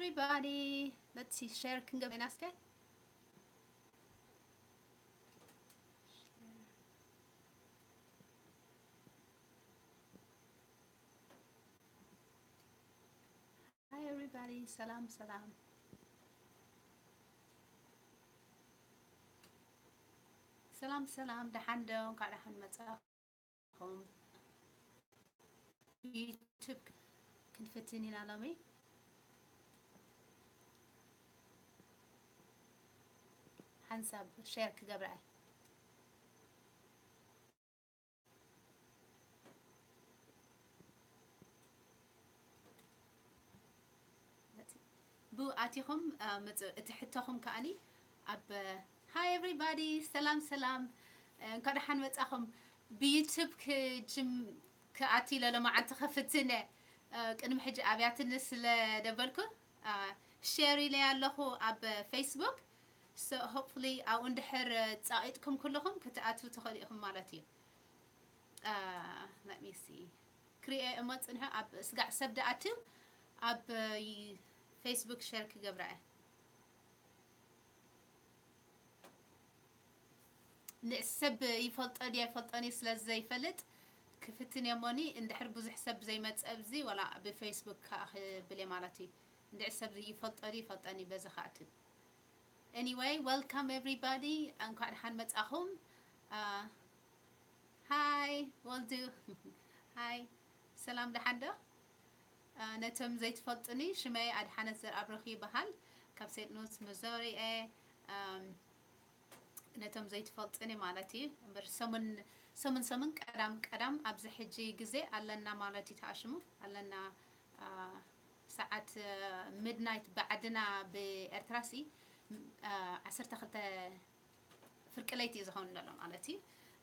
everybody. Let's see, share ክንገብር ኢና እስከ። Hi everybody. ሰላም ሰላም። ሰላም ሰላም፣ ደሓን ዶ? እንኳዕ ደሓን መጻኹም። ዩቱብ ክንፍትን ኢና ሎሚ። ሓንሳብ ሼር ክገብራ እየ። ብኡ ኣቲኹም፣ እ፣ ምጽ-፣ እቲ ሕቶኹም ከኣኒ ኣብ፣ hi everybody፣ ሰላም ሰላም፣ እ፣ እንኳዕ ደሓን መጻኹም። ብዩቱብ ክጅም-፣ ክኣቲ ኢለ ሎማዓንቲ ከፍትን እየ። እ፣ ቅድሚ ሕጂ ኣብያትኒ ስለ ደበልኩ፣ እ፣ ሼር ኢለ ኣለኹ ኣብ ፌስቡክ። So hopefully ኣብኡ እንድሕር ጻቒጥኩም ኩልኹም ክትኣትዉ ትኽእሉ ኢኹም ማለት እዩ። Uh, let me see። ክሪኤ እሞ ጽንሑ ኣብ ስጋዕ ሰብ ደኣትው ኣብ፣ እ፣ ይ-፣ ፌስቡክ ሸር ክገብራ እየ። ንዕ ሰብ ይፈልጦ ድያ ይፈልጦን እዩ ስለ ዘይፈልጥ ክፍትን እየ እሞኒ እንድሕር ብዙሕ ሰብ ዘይመጸ ኣብዚ ወላ ብፌስቡክ ከኣ ክብል እየ ማለት እዩ። እንድሕር ሰብ ይፈልጦ ድዩ ይፈልጠን እዩ በዚ ክኣትው። Anyway, welcome everybody። እንኳዕ ደሓን መጻኹም። Uh, hi ወልዱ። Hi። ሰላም ደሓን ዶ? Uh፣ ነቶም ዘይትፈልጡኒ ሽመይ ኣድሓነት ዘርኣብሩኽ ይበሃል። ካብ ሴንት ሉዊስ ሚዙሪ እየ። Um፣ ነቶም ዘይትፈልጡኒ ማለት እዩ። እምበር ሰሙን፣ ሰሙን፣ ሰሙን ቀዳም፣ ቀዳም ኣብዚ ሕጂ ግዜ ኣለና ማለት እዩ። ተኣሽሙ ኣለና፣ አ፣ ሰዓት፣ አ፣ ሚድናይት ብዓድና ብኤርትራሲ፣ አ፣ ዓሰርተ ክልተ ፍርቂ ለይቲ እዩ ዝኸውን ዘሎ ማለት እዩ።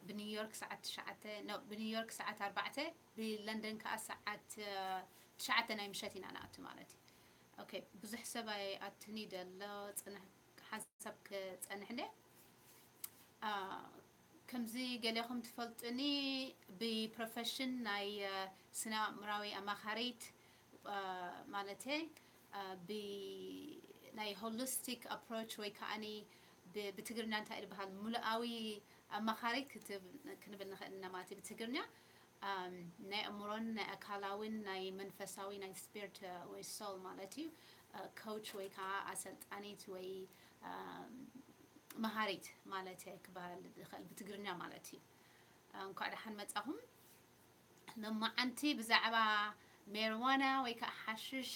ብኒውዮርክ ሰዓት ትሽዓተ፣ ኖ፣ ብኒውዮርክ ሰዓት ኣርባዕተ፣ ብለንደን ከኣ ሰዓት፣ አ፣ ትሽዓተ ናይ ምሸት ኢና ንኣቱ ማለት እዩ። ኦኬ፣ ብዙሕ ሰብ ኣይኣቱን እዩ ዘሎ፣ ጽንሕ፣ ሓንሳብ ክጸንሕ እንደ። አ፣ ከምዚ ገሌኹም ትፈልጡኒ ብፕሮፌሽን ናይ፣ አ፣ ስነ ኣእምራዊ ኣማኻሪት፣ አ፣ ማለተ፣ አ፣ ብ-፣ ናይ ሆሊስቲክ ኣፕሮች ወይ ከኣኒ ብ-፣ ብትግርኛ እንታይ ዝበሃል? ሙሉኣዊ ኣማኻሪት ክትብ-፣ ክንብል ንኽእል ኢና ማለት እዩ ብትግርኛ። ኣም፣ ናይ ኣእምሮን ናይ ኣካላዊን ናይ መንፈሳዊ ናይ ስፒሪት፣ አ፣ ወይ ሶል ማለት እዩ። አ፣ ኮች ወይ ከዓ ኣሰልጣኒት ወይ፣ ኣም፣ መሃሪት ማለት ክበሃል ዝኽእል ብትግርኛ ማለት እዩ። አ፣ እንኳዕ ደሓን መጻኹም። ሎማዓንቲ ብዛዕባ ሜርዋና ወይ ከዓ ሓሽሽ፣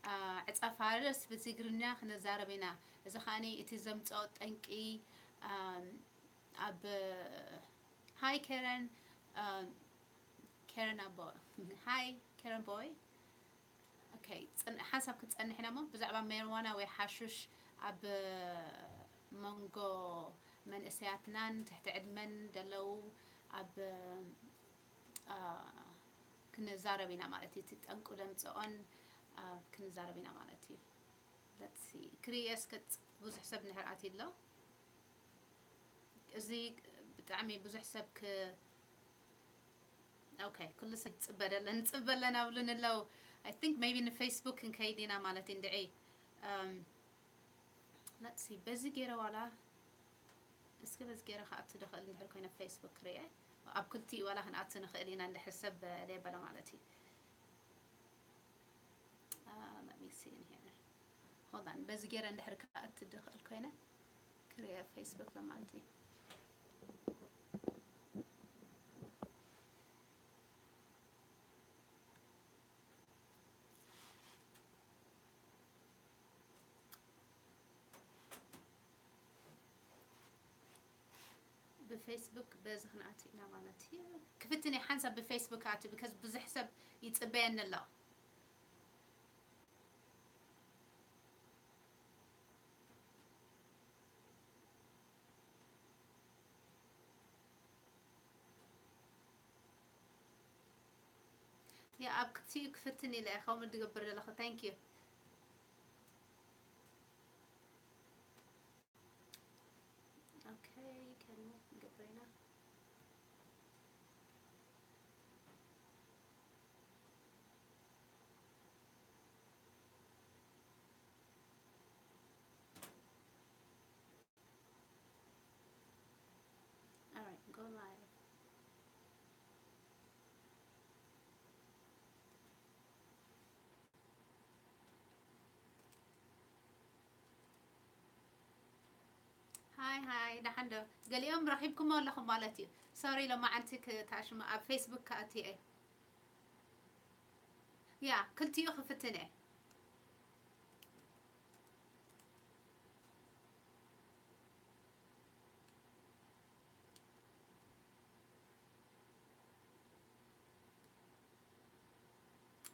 አ፣ ዕጸ ፋርስ ብትግርኛ ክንዛረብ ኢና። እዚ ከኣኒ እቲ ዘምጽኦ ጠንቂ፣ ኣም፣ ኣብ፣ ሃይ ከረን፣ ኣም፣ ከረን ኣቦ፣ ሃይ ከረን ቦይ። ኦኬ፣ ጽን-፣ ሓንሳብ ክንጸንሕ ኢና እሞ ብዛዕባ ሜርዋና ወይ ሓሽሽ ኣብ መንጎ መንእሰያትናን ትሕቲ ዕድመን ዘለዉ ኣብ፣ አ፣ ክንዛረብ ኢና ማለት እዩ። እቲ ጠንቁ ዘምጽኦን፣ አ፣ ክንዛረብ ኢና ማለት እዩ። Let's see። ክሪኤ እስከ ጽ-፣ ብዙሕ ሰብ እንድሕር ኣትዩ ኣሎ። እዚ ብጣዕሚ ብዙሕ ሰብ ክ-፣ ኦኬ፣ ኩሉ ሰብ ይጽበ ደለ-፣ ንጽበ ኣለና ብሉኒ ኣለዉ። I think maybe ንፌስቡክ ክንከይድ ኢና ማለት እዩ እንድዒ። ኣም፣ let's see፣ በዚ ገይረ ዋላ፣ እስኪ በዚ ገይረ ክኣቱ ዶ ክእል እንድሕር ኮይነ ፌስቡክ ክሪኤ። ኣብ ክልቲኡ ዋላ ክንኣቱ ንኽእል ኢና እንድሕር ሰብ ደየበለ ማለት እዩ። Uh, let me see in here. Hold on። በዚ ገይረ እንድሕር ክኣቱ ድኽእል ኮይነ ክሪኤ ፌስቡክ ለማለት እዩ። ብፌስቡክ በዚ ክንኣቱ ኢና ማለት እዩ። ክፍትን እየ ሓንሳብ ብፌስቡክ ኣቱ፣ because ብዙሕ ሰብ ይጽበየኒ ኣሎ። ያ፣ ኣብ ክልቲኡ ክፍትን ኢለ እየ ከምኡ ዝገብር ዘለኹ። Thank you። ኦኬ፣ ከመይ ክንገብር ኢና? ሃይ፣ ደሓን ዶ? ገሊኦም ረኺብኩሞ ኣለኹም ማለት እዩ። ሶሪ፣ ሎማዓንቲ ክተኣሽሙ ኣብ ፌስቡክ ክኣትየ። ያ፣ ክልቲኡ ክፍትን እየ።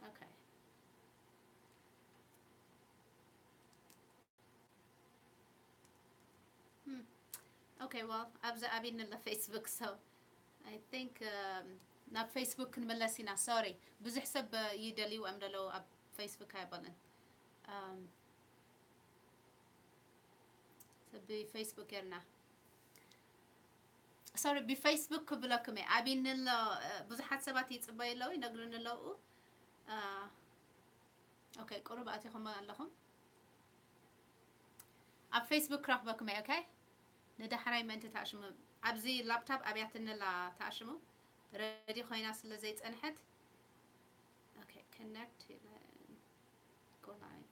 ኦኬ። ኦኬ፣ well፣ ኣብዚ ኣቢኒ ኣሎ ፌስቡክ። So I think፣ um፣ ናብ ፌስቡክ ክንመለስ ኢና። ሶሪ፣ ብዙሕ ሰብ ይደልዩ እዮም ዘለዉ ኣብ ፌስቡክ ኣይበለን። Um፣ ሰብ ብፌስቡክ ጌርና። ሶሪ፣ ብፌስቡክ ክብለኩም እየ። ኣቢኒ ኣሎ፣ ብዙሓት ሰባት ይጽበዩ ኣለዉ፣ ይነግሩኒ ኣለዉ። ኦኬ፣ ቁሩብ ኣቲኹም ኣለኹም። ኣብ ፌስቡክ ክረኽበኩም እየ። ኦኬ፣ ንዳሕራይ ምእንቲ ተኣሽሙ። ኣብዚ ላፕታፕ ኣብያትኒ ኣላ፣ ተኣሽሙ። ረዲ ኮይና ስለ ዘይጸንሐት። ኦኬ፣ ኮኔክት ጎ ላይቭ።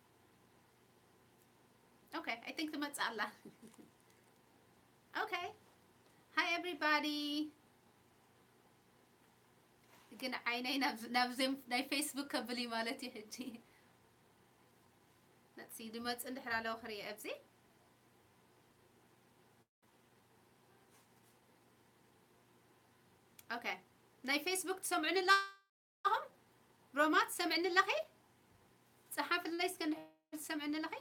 ኦኬ፣ I think ትመጽእ ኣላ። ኦኬ፣ ሃይ ኤቭሪባዲ። ግን ዓይነይ ናብ፣ ናብዞም ናይ ፌስቡክ ከብል እዩ ማለት እዩ ሕጂ። መጽ-፣ ድመጽ እንድሕር ኣለዉ ክርኢ ኣብዚ። ኦኬ፣ ናይ ፌስቡክ ትሰምዑኒ ኣለኹም? ሮማ ትሰምዕኒ ኣለኺ? ጸሓፍለይ እስከ እንድሕር ትሰምዕኒ ኣለኺ?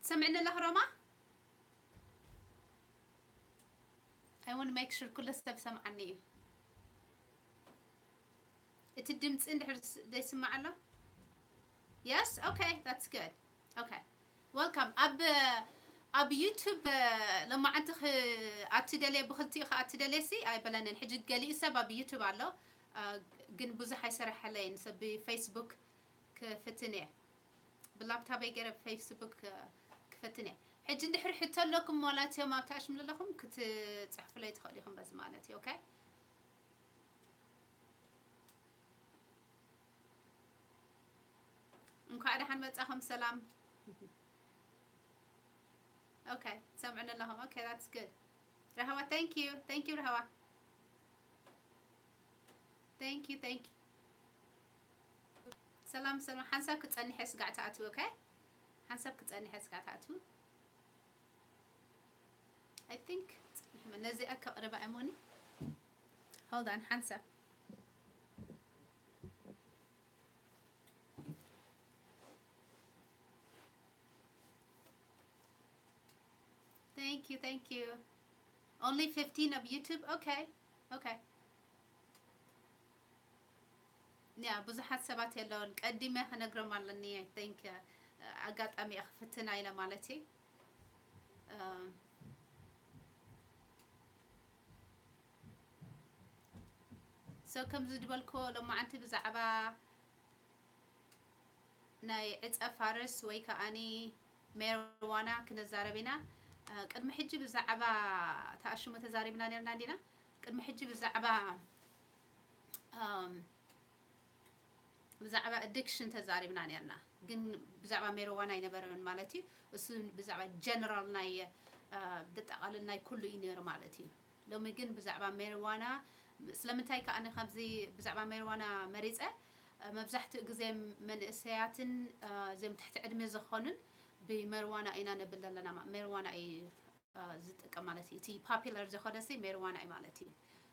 ትሰምዕኒ ኣለኺ ሮማ? I want to make sure ኩሉ ሰብ ሰምዓኒ እዩ። እቲ ድምፂ እንድሕር ስ-፣ ዘይስማዕ ኣሎ? Yes? Okay, that's good. Okay. Welcome. ኣብ፣ ኣብ ዩቱብ፣ እ፣ ሎማዓንቲ ክ-፣ ኣትደልየ፣ ብኽልቲኡ ከኣ ኣትደልየ ሲ ኣይበለንን። ሕጂ ገሊኡ ሰብ ኣብ ዩቱብ ኣሎ፣ እ፣ ግን ብዙሕ ኣይሰረሐለይን። ሰብ ብፌስቡክ ክፍትን እየ። ብላፕታበይ ገይረ ብፌስቡክ፣ እ፣ ክፈትን እየ። ሕጂ እንድሕር ሕቶ ኣለኩም ዋላ እቲኦም ኣብ ታሽም ዘለኹም ክትጽሕፉለይ ትኽእሉ ኢኹም በዚ ማለት እዩ። ኦኬ? እንኳዕ ደሓን መጻኹም። ሰላም። ኦኬ፣ ትሰምዑኒ ኣለኹም። ኦኬ፣ that's good። ረሃዋ፣ thank you። Thank you፣ ረሃዋ። Thank you፣ thank you። ሰላም፣ ሰላም። ሓንሳብ ክጸንሐ ስጋዕ ትኣትዉ፣ ኦኬ? ሓንሳብ ክጸንሐ ስጋዕ ትኣትዉ። I think፣ ነዚኣ ከቕርባ እሞኒ። Hold on፣ ሓንሳብ። Thank you, thank you. Only fifteen ኣብ ዩቱብ? ኦኬ፣ ኦኬ። ያ፣ ብዙሓት ሰባት የለውን። ቀዲመ ክነግሮም ኣለኒ። I think፣ እ፣ ኣጋጣሚ እየ ክፍትና ኢለ ማለት እዩ። እ፣ so ከምዚ ዝበልክዎ ሎማዓንቲ ብዛዕባ ናይ ዕጸ ፋርስ ወይ ከኣኒ ሜርዋና ክንዛረብ ኢና። እ፣ ቅድሚ ሕጂ ብዛዕባ ተኣሽሙ ተዛሪብና ነርና እንዲና? ቅድሚ ሕጂ ብዛዕባ፣ እም፣ ብዛዕባ ኣዲክሽን ተዛሪብና ነርና፣ ግን ብዛዕባ ሜርዋና ኣይነበረን ማለት እዩ። እሱ ብዛዕባ ጀነራል ናይ፣ እ፣ ብጠቓልል ናይ ኩሉ እዩ ነይሩ ማለት እዩ። ሎሚ ግን ብዛዕባ ሜርዋና፣ ስለምንታይ ከኣ ኣነ ካብዚ ብዛዕባ ሜርዋና መሪጸ፣ እ፣ መብዛሕትኡ ግዜ መንእሰያትን፣ እ፣ እዞም ትሕቲ ዕድመ ዝኾኑን ብሜርዋና ኢና ነብል ዘለና። ማ-፣ ሜርዋና እዩ፣ እ፣ ዝጥቀም ማለት እዩ። እቲ ፖፑላር ዝኾነ ሲ ሜርዋና እዩ ማለት እዩ።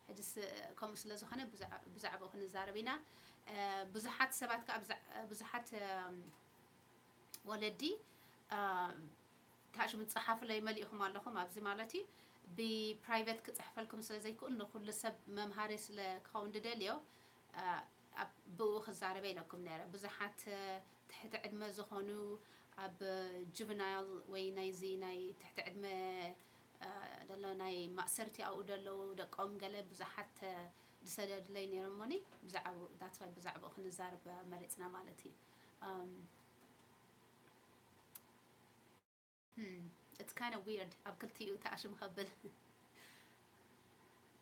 ሕጅስ ከምኡ ስለ ዝኾነ ብዛዕ-፣ ብዛዕባኡ ክንዛረብ ኢና። እ፣ ብዙሓት ሰባት ከኣ ብዛዕ-፣ ብዙሓት፣ እም፣ ወለዲ፣ እ፣ ታሽሙ ጸሓፉለይ መሊእኹም ኣለኹም ኣብዚ ማለት እዩ። ብፕራይቬት ክጽሕፈልኩም ስለ ዘይክእል ንኹሉ ሰብ መምሃሪ ስለ ክኸውን ዝደልዮ፣ እ፣ ኣብ ብኡ ክዛረበ ኢለኩም ነይረ። ብዙሓት፣ እ፣ ትሕቲ ዕድመ ዝኾኑ ኣብ ጁቨናይል ወይ ናይዚ ናይ ትሕቲ ዕድመ፣ እ፣ ዘሎ ናይ ማእሰርቲ ኣብኡ ዘለዉ ደቆም ገለ ብዙሓት፣ እ፣ ዝሰደዱለይ ነይሮም እሞኒ ብዛዕባኡ፣ that's why ብዛዕባኡ ክንዛረብ መሪጽና ማለት እዩ። እም፣ Hmm, it's kind of weird ኣብ ክልቲኡ ተኣሽም ከብል።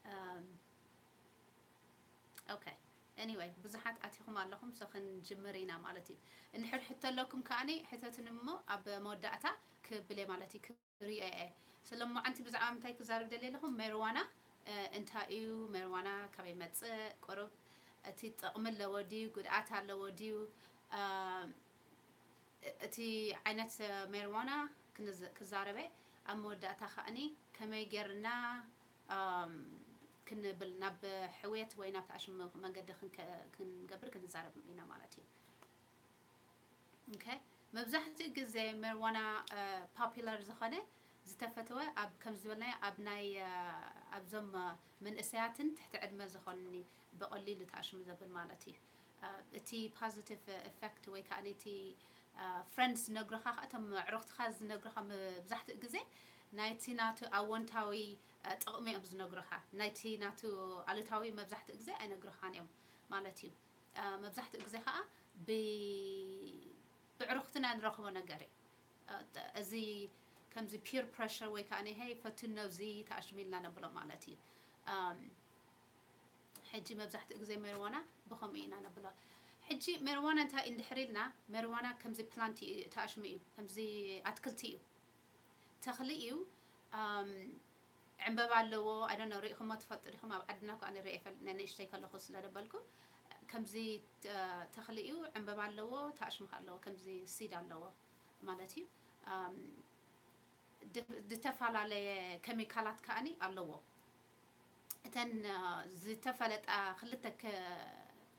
Um, okay, Anyway፣ ብዙሓት ኣቲኹም ኣለኹም፣ so ክንጅምር ኢና ማለት እዩ። እንድሕር ሕቶ ኣለኩም ከኣኒ ሕተቱኒ እሞ ኣብ መወዳእታ ክብል እየ ማለት እዩ፣ ክርእዮ እየ። ስለማዓንቲ ብዛዕባ ምንታይ ክዛረብ ደልየ ኣለኹ? ሜርዋና፣ እ፣ እንታይ እዩ? ሜርዋና ካበይ መጽእ? ቁሩብ እቲ ጥቕሚ ኣለዎ ድዩ? ጉድኣት ኣለዎ ድዩ? እ፣ እቲ ዓይነት ሜርዋና ክንዝ-፣ ክዛረበ ኣብ መወዳእታ ከኣኒ ከመይ ጌርና፣ ኣም፣ ክንብል ናብ ሕውየት ወይ ናብ ተኣሽሙ መንገዲ ክንከ-፣ ክንገብር ክንዛረብ ኢና ማለት እዩ። ኦኬ፣ መብዛሕትኡ ግዜ ሜርዋና፣ እ፣ ፖፑላር ዝኾነ ዝተፈተወ ኣብ፣ ከም ዝበልናዮ ኣብ ናይ፣ እ፣ ኣብዞም፣ እ፣ መንእሰያትን ትሕቲ ዕድመ ዝኾኑኒ ብቐሊሉ ተኣሽሙ ዘብል ማለት እዩ። እ፣ እቲ ፖዚቲቭ ኢፌክት ወይ ከዓ እቲ፣ እ፣ ፍሬንድስ ዝነግሩኻ፣ እቶም ኣዕሩኽትኻ ዝነግሩኻ መብዛሕትኡ ግዜ ናይቲ ናቱ ኣወንታዊ፣ እ፣ ጥቕሚ እዮም ዝነግሩኻ። ናይቲ ናቱ ኣሉታዊ መብዛሕትኡ ግዜ ኣይነግሩኻን እዮም ማለት እዩ። እ፣ መብዛሕትኡ ግዜ ከዓ ብ-፣ ብዕሩኽትና ንረኽቦ ነገር እዩ። እ፣ እዚ ከምዚ ፒር ፕረሸር ወይ ከዓ ሀይ ፈትኖ እዚ ተኣሽሙ ኢልና ነብሎ ማለት እዩ። እም፣ ሕጂ መብዛሕትኡ ግዜ ሜርዋና ብኸምኡ ኢና ነብሎ። ሕጂ ሜርዋና እንታይ እንድሕር ኢልና፣ ሜርዋና ከምዚ ፕላንት እዩ፣ ተኣሽሙ እዩ፣ ከምዚ ኣትክልቲ እዩ፣ ተኽሊ እዩ። እም፣ ዕምበባ ኣለዎ። I don't know፣ ርኢኹሞ ትፈልጡ ዲኹም? ኣብ ዓድና እኮ ኣነ ርኤ ይፈልጥ፣ ናይ ንእሽተይ ከለኹ ስለ ደበልኩ። ከምዚ፣ እ፣ ተኽሊ እዩ፣ ዕምበባ ኣለዎ፣ ተኣሽሙ ከኣ ኣለዎ፣ ከምዚ ሲድ ኣለዎ ማለት እዩ። እም፣ ድ-፣ ዝተፈላለየ ኬሚካላት ከኣኒ ኣለዎ። እተን፣ እ፣ ዝተፈለጣ ክልተ ከ-፣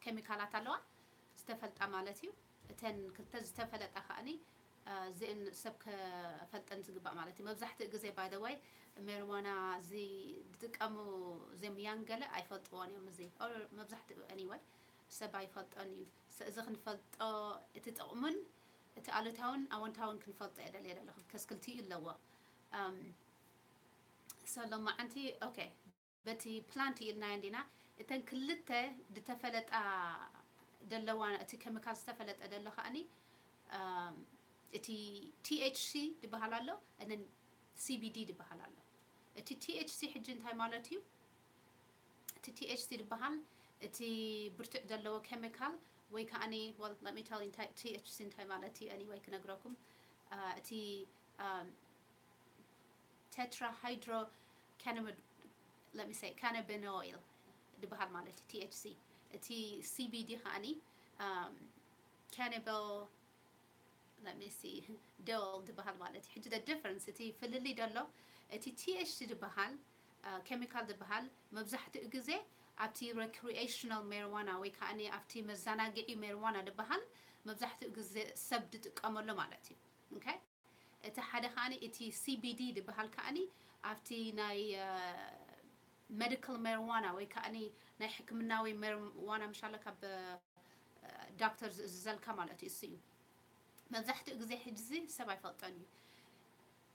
ኬሚካላት ኣለዋ፣ ዝተፈልጣ ማለት እዩ። እተን ክልተ ዝተፈለጣ ከኣኒ፣ እ፣ እዚአን ሰብ ከፈልጠን ዝግባእ ማለት እዩ። መብዛሕትኡ ግዜ፣ by the way፣ ሜርዋና እዚ ዝጥቀሙ እዚም ያንግ ገለ ኣይፈልጥዎን እዮም። እዚ፣ or መብዛሕትኡ፣ anyway፣ ሰብ ኣይፈልጦን እዩ። ስ-፣ እዚ ክንፈልጦ፣ እቲ ጥቕሙን እቲ ኣሉታውን ኣወንታውን ክንፈልጦ እየ ደልየ ዘለኹ፣ ከስ ክልቲኡ ኣለዎ። እም፣ so ሎማዓንቲ፣ ኦኬ፣ በቲ ፕላንት ኢልናዮ እንዲና፣ እተን ክልተ ዝተፈለጣ ደለዋ፣ እቲ ኬሚካል ዝተፈለጠ ደሎ ከኣኒ፣ እም፣ እቲ ቲ ኤች ሲ ዝበሃል ኣሎ፣ and then ሲ ቢ ዲ ዝበሃል ኣሎ። እቲ ቲ ኤች ሲ ሕጂ እንታይ ማለት እዩ? እቲ ቲ ኤች ሲ ዝበሃል እቲ ብርቱዕ ዘለዎ ኬሚካል ወይ ከኣኒ፣ well, let me tell you እንታይ ቲ ኤች ሲ እንታይ ማለት እዩ። Anyway፣ ክነግረኩም፣ እ፣ እቲ፣ እም፣ ቴትራ ሃይድሮ ካናቢ-፣ let me say፣ ካናቢኖይል ዝበሃል ማለት እዩ፣ ቲ ኤች ሲ። እቲ ሲ ቢ ዲ ከኣኒ፣ እም፣ ካናቢል፣ let me see፣ ዶል ዝበሃል ማለት እዩ። ሕጂ the difference፣ እቲ ፍልልይ ደሎ፣ እቲ ቲ ኤች ሲ ዝበሃል፣ እ፣ ኬሚካል ዝበሃል መብዛሕትኡ ግዜ ኣብቲ ሬክሪኤሽናል ሜርዋና ወይ ከኣኒ ኣብቲ መዘናግዒ ሜርዋና ዝበሃል መብዛሕትኡ ግዜ ሰብ ዝጥቀመሉ ማለት እዩ። ኦኬ? እቲ ሓደ ከኣኒ እቲ ሲ ቢ ዲ ዝበሃል ከኣኒ ኣብቲ ናይ፣ እ፣ ሜዲካል ሜርዋና ወይ ከኣኒ ናይ ሕክምናዊ ሜርዋና ምሻለ ካብ፣ እ፣ ዶክተር ዝእዝዘልካ ማለት እዩ፣ እሱ እዩ። መብዛሕትኡ ግዜ ሕጂ እዚ ሰብ ኣይፈልጦን እዩ።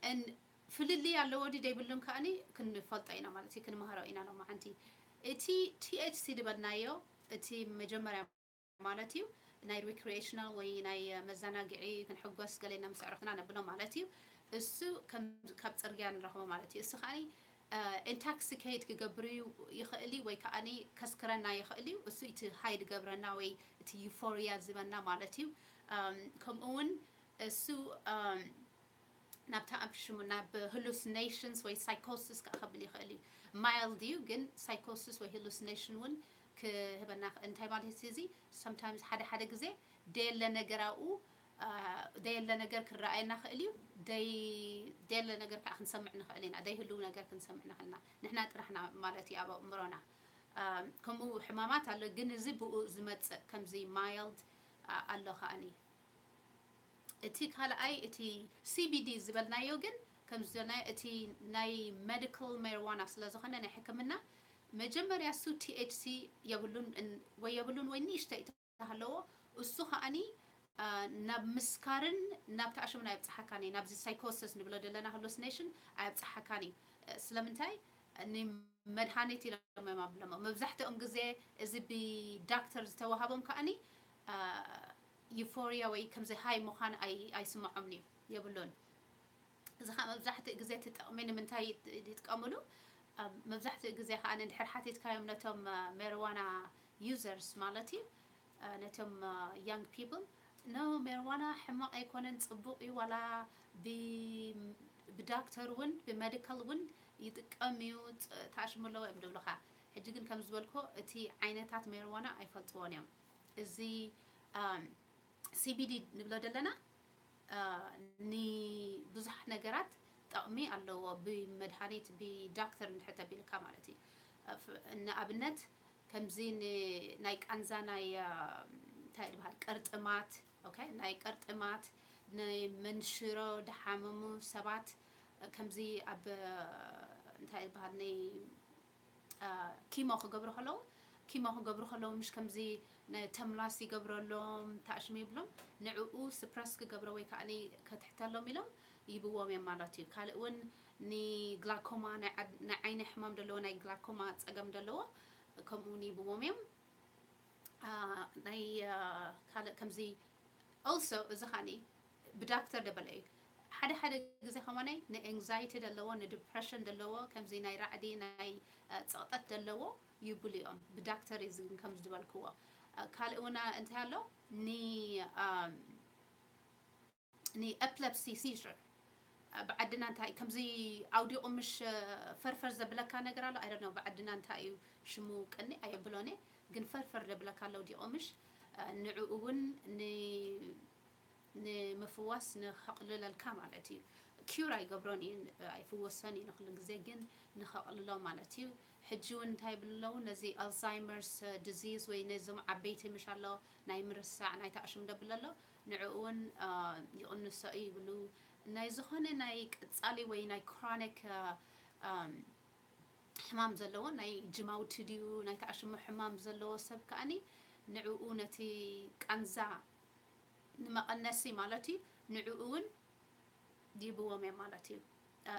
እን ፍልልይ ኣለዎ ድዩ ዘይብሉን ከኣኒ ክንፈልጦ ኢና ማለት እዩ፣ ክንመሃሮ ኢና ሎማዓንቲ። እቲ ቲ ኤች ሲ ዝበልናዮ፣ እቲ መጀመርያ ማለት እዩ፣ ናይ ሪክሪኤሽናል ወይ ናይ መዘናግዒ ክንሕጎስ ገሌና ምስ ኣዕሩኽትና ነብሎ ማለት እዩ። እሱ ከም፣ ካብ ጽርግያ ንረኽቦ ማለት እዩ። እሱ ከኣኒ፣ እ፣ ኢንቶክሲኬት ክገብር እዩ ይኽእል እዩ ወይ ከኣኒ ከስክረና ይኽእል እዩ። እሱ እቲ ሃይ ዝገብረና ወይ እቲ ዩፎርያ ዝበና ማለት እዩ። እም፣ ከምኡ እውን እሱ፣ እም፣ ናብታ ኣብ ሽሙ ናብ ሃሉሲኔሽንስ ወይ ሳይኮሲስ ከኣ ከብል ይኽእል እዩ። ማይልድ እዩ፣ ግን ሳይኮሲስ ወይ ሃሉሲኔሽን እውን ክህበና ይኽእል። እንታይ ማለት እዩ እዚ? ሰምታይምስ ሓደ ሓደ ግዜ ደየለ ነገር ኣብኡ፣ አ፣ ደየለ ነገር ክረኣየና ይኽእል እዩ። ደይ-፣ ደየለ ነገር ከኣ ክንሰምዕ ንኽእል ኢና። ደይህልው ነገር ክንሰምዕ ንኽእል ኢና። ንሕና ጥራሕና ማለት እዩ ኣብ ኣእምሮና። አ፣ ከምኡ ሕማማት ኣሎ፣ ግን እዚ ብኡ ዝመጽእ ከምዚ ማይልድ፣ አ፣ ኣሎ ከኣኒ። እቲ ካልኣይ፣ እቲ ሲ ቢ ዲ ዝበልናዮ ግን፣ ከም ዝበልናዮ፣ እቲ ናይ ሜዲካል ማሪዋና ስለ ዝኾነ፣ ናይ ሕክምና፣ መጀመርያ እሱ ቲ ኤች ሲ የብሉን፣ እን-፣ ወይ የብሉን ወይ ንእሽተይ እንተሃለዎ፣ እሱ ከኣኒ፣ አ፣ ናብ ምስካርን ናብ ተኣሽሙን ኣየብጽሓካን እዩ። ናብዚ ሳይኮሲስ ንብሎ ዘለና ሃሉሲኔሽን ኣየብጽሓካን እዩ። እ፣ ስለምንታይ? ንመድሃኒት ኢሎም እዮም ኣብሎሞ። መብዛሕትኦም ግዜ እዚ ብዳክተር ዝተዋሃቦም ከኣኒ፣ አ፣ ዩፎርያ ወይ ከምዚ ሃይ ምዃን ኣይ-፣ ኣይስምዖምን እዩ፣ የብሉን። እዚ ኸዓ መብዛሕትኡ ግዜ እቲ ጥቕሚ ንምንታይ ይጥ-፣ ይጥቀምሉ? ኣብ መብዛሕትኡ ግዜ ኸዓ ንድሕር ሓቲትካዮም ነቶም፣ አ፣ ሜርዋና users ማለት እዩ፣ ነቶም young people፣ no፣ ሜርዋና ሕማቕ ኣይኮነን፣ ጽቡቕ እዩ፣ ዋላ ብዳክተር እውን ብመዲካል እውን ይጥቀም እዩ፣ ተኣሽሙ ኣለዎ እዮም ዝብሉኻ። ሕጂ ግን ከም ዝበልኮ እቲ ዓይነታት ሜርዋና ኣይፈልጥዎን እዮም። እዚ CBD ንብሎ ዘለና ንብዙሕ ነገራት ጠቕሚ ኣለዎ፣ ብመድሃኒት ብዳክተር እንድሕር ተቢልካ ማለት እዩ። ንኣብነት ከምዚ ናይ ቃንዛ ናይ እንታይ ዝበሃል ቅርጥማት፣ okay፣ ናይ ቅርጥማት፣ ናይ መንሽሮ ድሓመሙ ሰባት ከምዚ ኣብ እንታይ ዝበሃል ናይ ኪሞ ክገብሩ ከለዉ ኪሞ ክገብሩ ከለዉ ምሽ ከምዚ ተምላስ ይገብረሎም፣ ተኣሽሙ ይብሎም፣ ንዕኡ ስፕረስ ክገብሮ ወይ ከዓ ከትሕተሎም ኢሎም ይብዎም እዮም ማለት እዩ። ካልእ እውን ንግላኮማ ናይ ዓይኒ ሕማም ዘለዎ፣ ናይ ግላኮማ ፀገም ዘለዎ ከምኡ እውን ይብዎም እዮም። ናይ ካልእ ከምዚ also እዚ ከዓኒ ብዳክተር ደበለ እዩ። ሓደ ሓደ ግዜ ከማናይ ንኤንግዛይቲ ዘለዎ፣ ንዲፕሬሽን ዘለዎ፣ ከምዚ ናይ ራዕዲ ናይ ፀቕጠት ዘለዎ ይብሉ እዮም ብዳክተር እዩ። እዚ ግን ከም ዝበልክዎ ካልእ እውን እንታይ ኣሎ ን ንኤፕለፕሲ ሲዥር ብዓድና እንታይ ከምዚ ኣውዲቑ ምሽ ፈርፈር ዘብለካ ነገር ኣሎ። ኣይ ዶንት ኖ ብዓድና እንታይ እዩ ሽሙ ቅኒ ኣየብሎን እየ፣ ግን ፈርፈር ዘብለካ ኣሎ ኣውዲቑ ምሽ ንዕኡ እውን ንምፍዋስ ንኸቕልለልካ ማለት እዩ። ኪዩር ኣይገብሮን እዩ፣ ኣይፍወሶን እዩ ንኩሉ ግዜ፣ ግን ንኸቕልሎ ማለት እዩ። ሕጂ እውን እንታይ ይብል ኣለዉ ነዚ ኣልዛይመርስ ዲዚዝ ወይ ነዞም ዓበይቲ ምሽ ኣሎ ናይ ምርሳዕ ናይ ተኣሽም ደብል ኣሎ ንዕኡ እውን ይቕንሶ እዩ ይብሉ። ናይ ዝኾነ ናይ ቅጻሊ ወይ ናይ ክሮኒክ ሕማም ዘለዎ ናይ ጅማውቲ ድዩ ናይ ተኣሽሙ ሕማም ዘለዎ ሰብ ከኣኒ ንዕኡ ነቲ ቃንዛ ንመቐነሲ ማለት እዩ ንዕኡ እውን ይብዎም እዮም ማለት እዩ።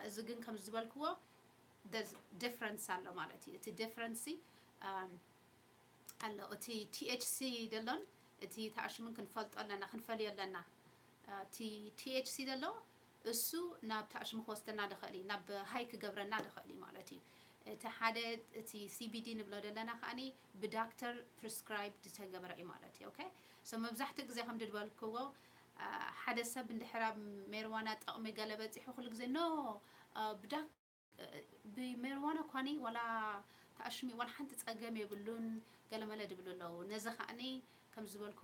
እዚ ግን ከም ዝበልክዎ ዲፍረንስ ኣሎ ማለት እዩ። እቲ ዲፍረንሲ ኣሎ። እቲ ቲኤችሲ ደሎን እቲ ተኣሽሙን ክንፈልጦ ኣለና፣ ክንፈልዮ ኣለና። እቲ ቲኤችሲ ደሎ እሱ ናብ ተኣሽሙ ክወስደና ድኽእል እዩ፣ ናብ ሃይ ክገብረና ድኽእል እዩ ማለት እዩ። እቲ ሓደ እቲ ሲቢዲ ንብሎ ዘለና ከዓኒ ብዳክተር ፕሪስክራይብ ዝተገበረ እዩ ማለት እዩ። ኦኬ፣ ሶ መብዛሕትኡ ግዜ ከም ድበልክዎ ሓደ ሰብ እንድሕር ኣብ ሜርዋና ጠቕሚ ገለ በፂሑ ኩሉ ግዜ ኖ ብዳክ ብሜርዋና ኳኒ ዋላ ተኣሽሚ ዋላ ሓንቲ ፀገም የብሉን ገለመለ ድብሉ ኣለዉ። ነዚ ከዓኒ ከም ዝበልኮ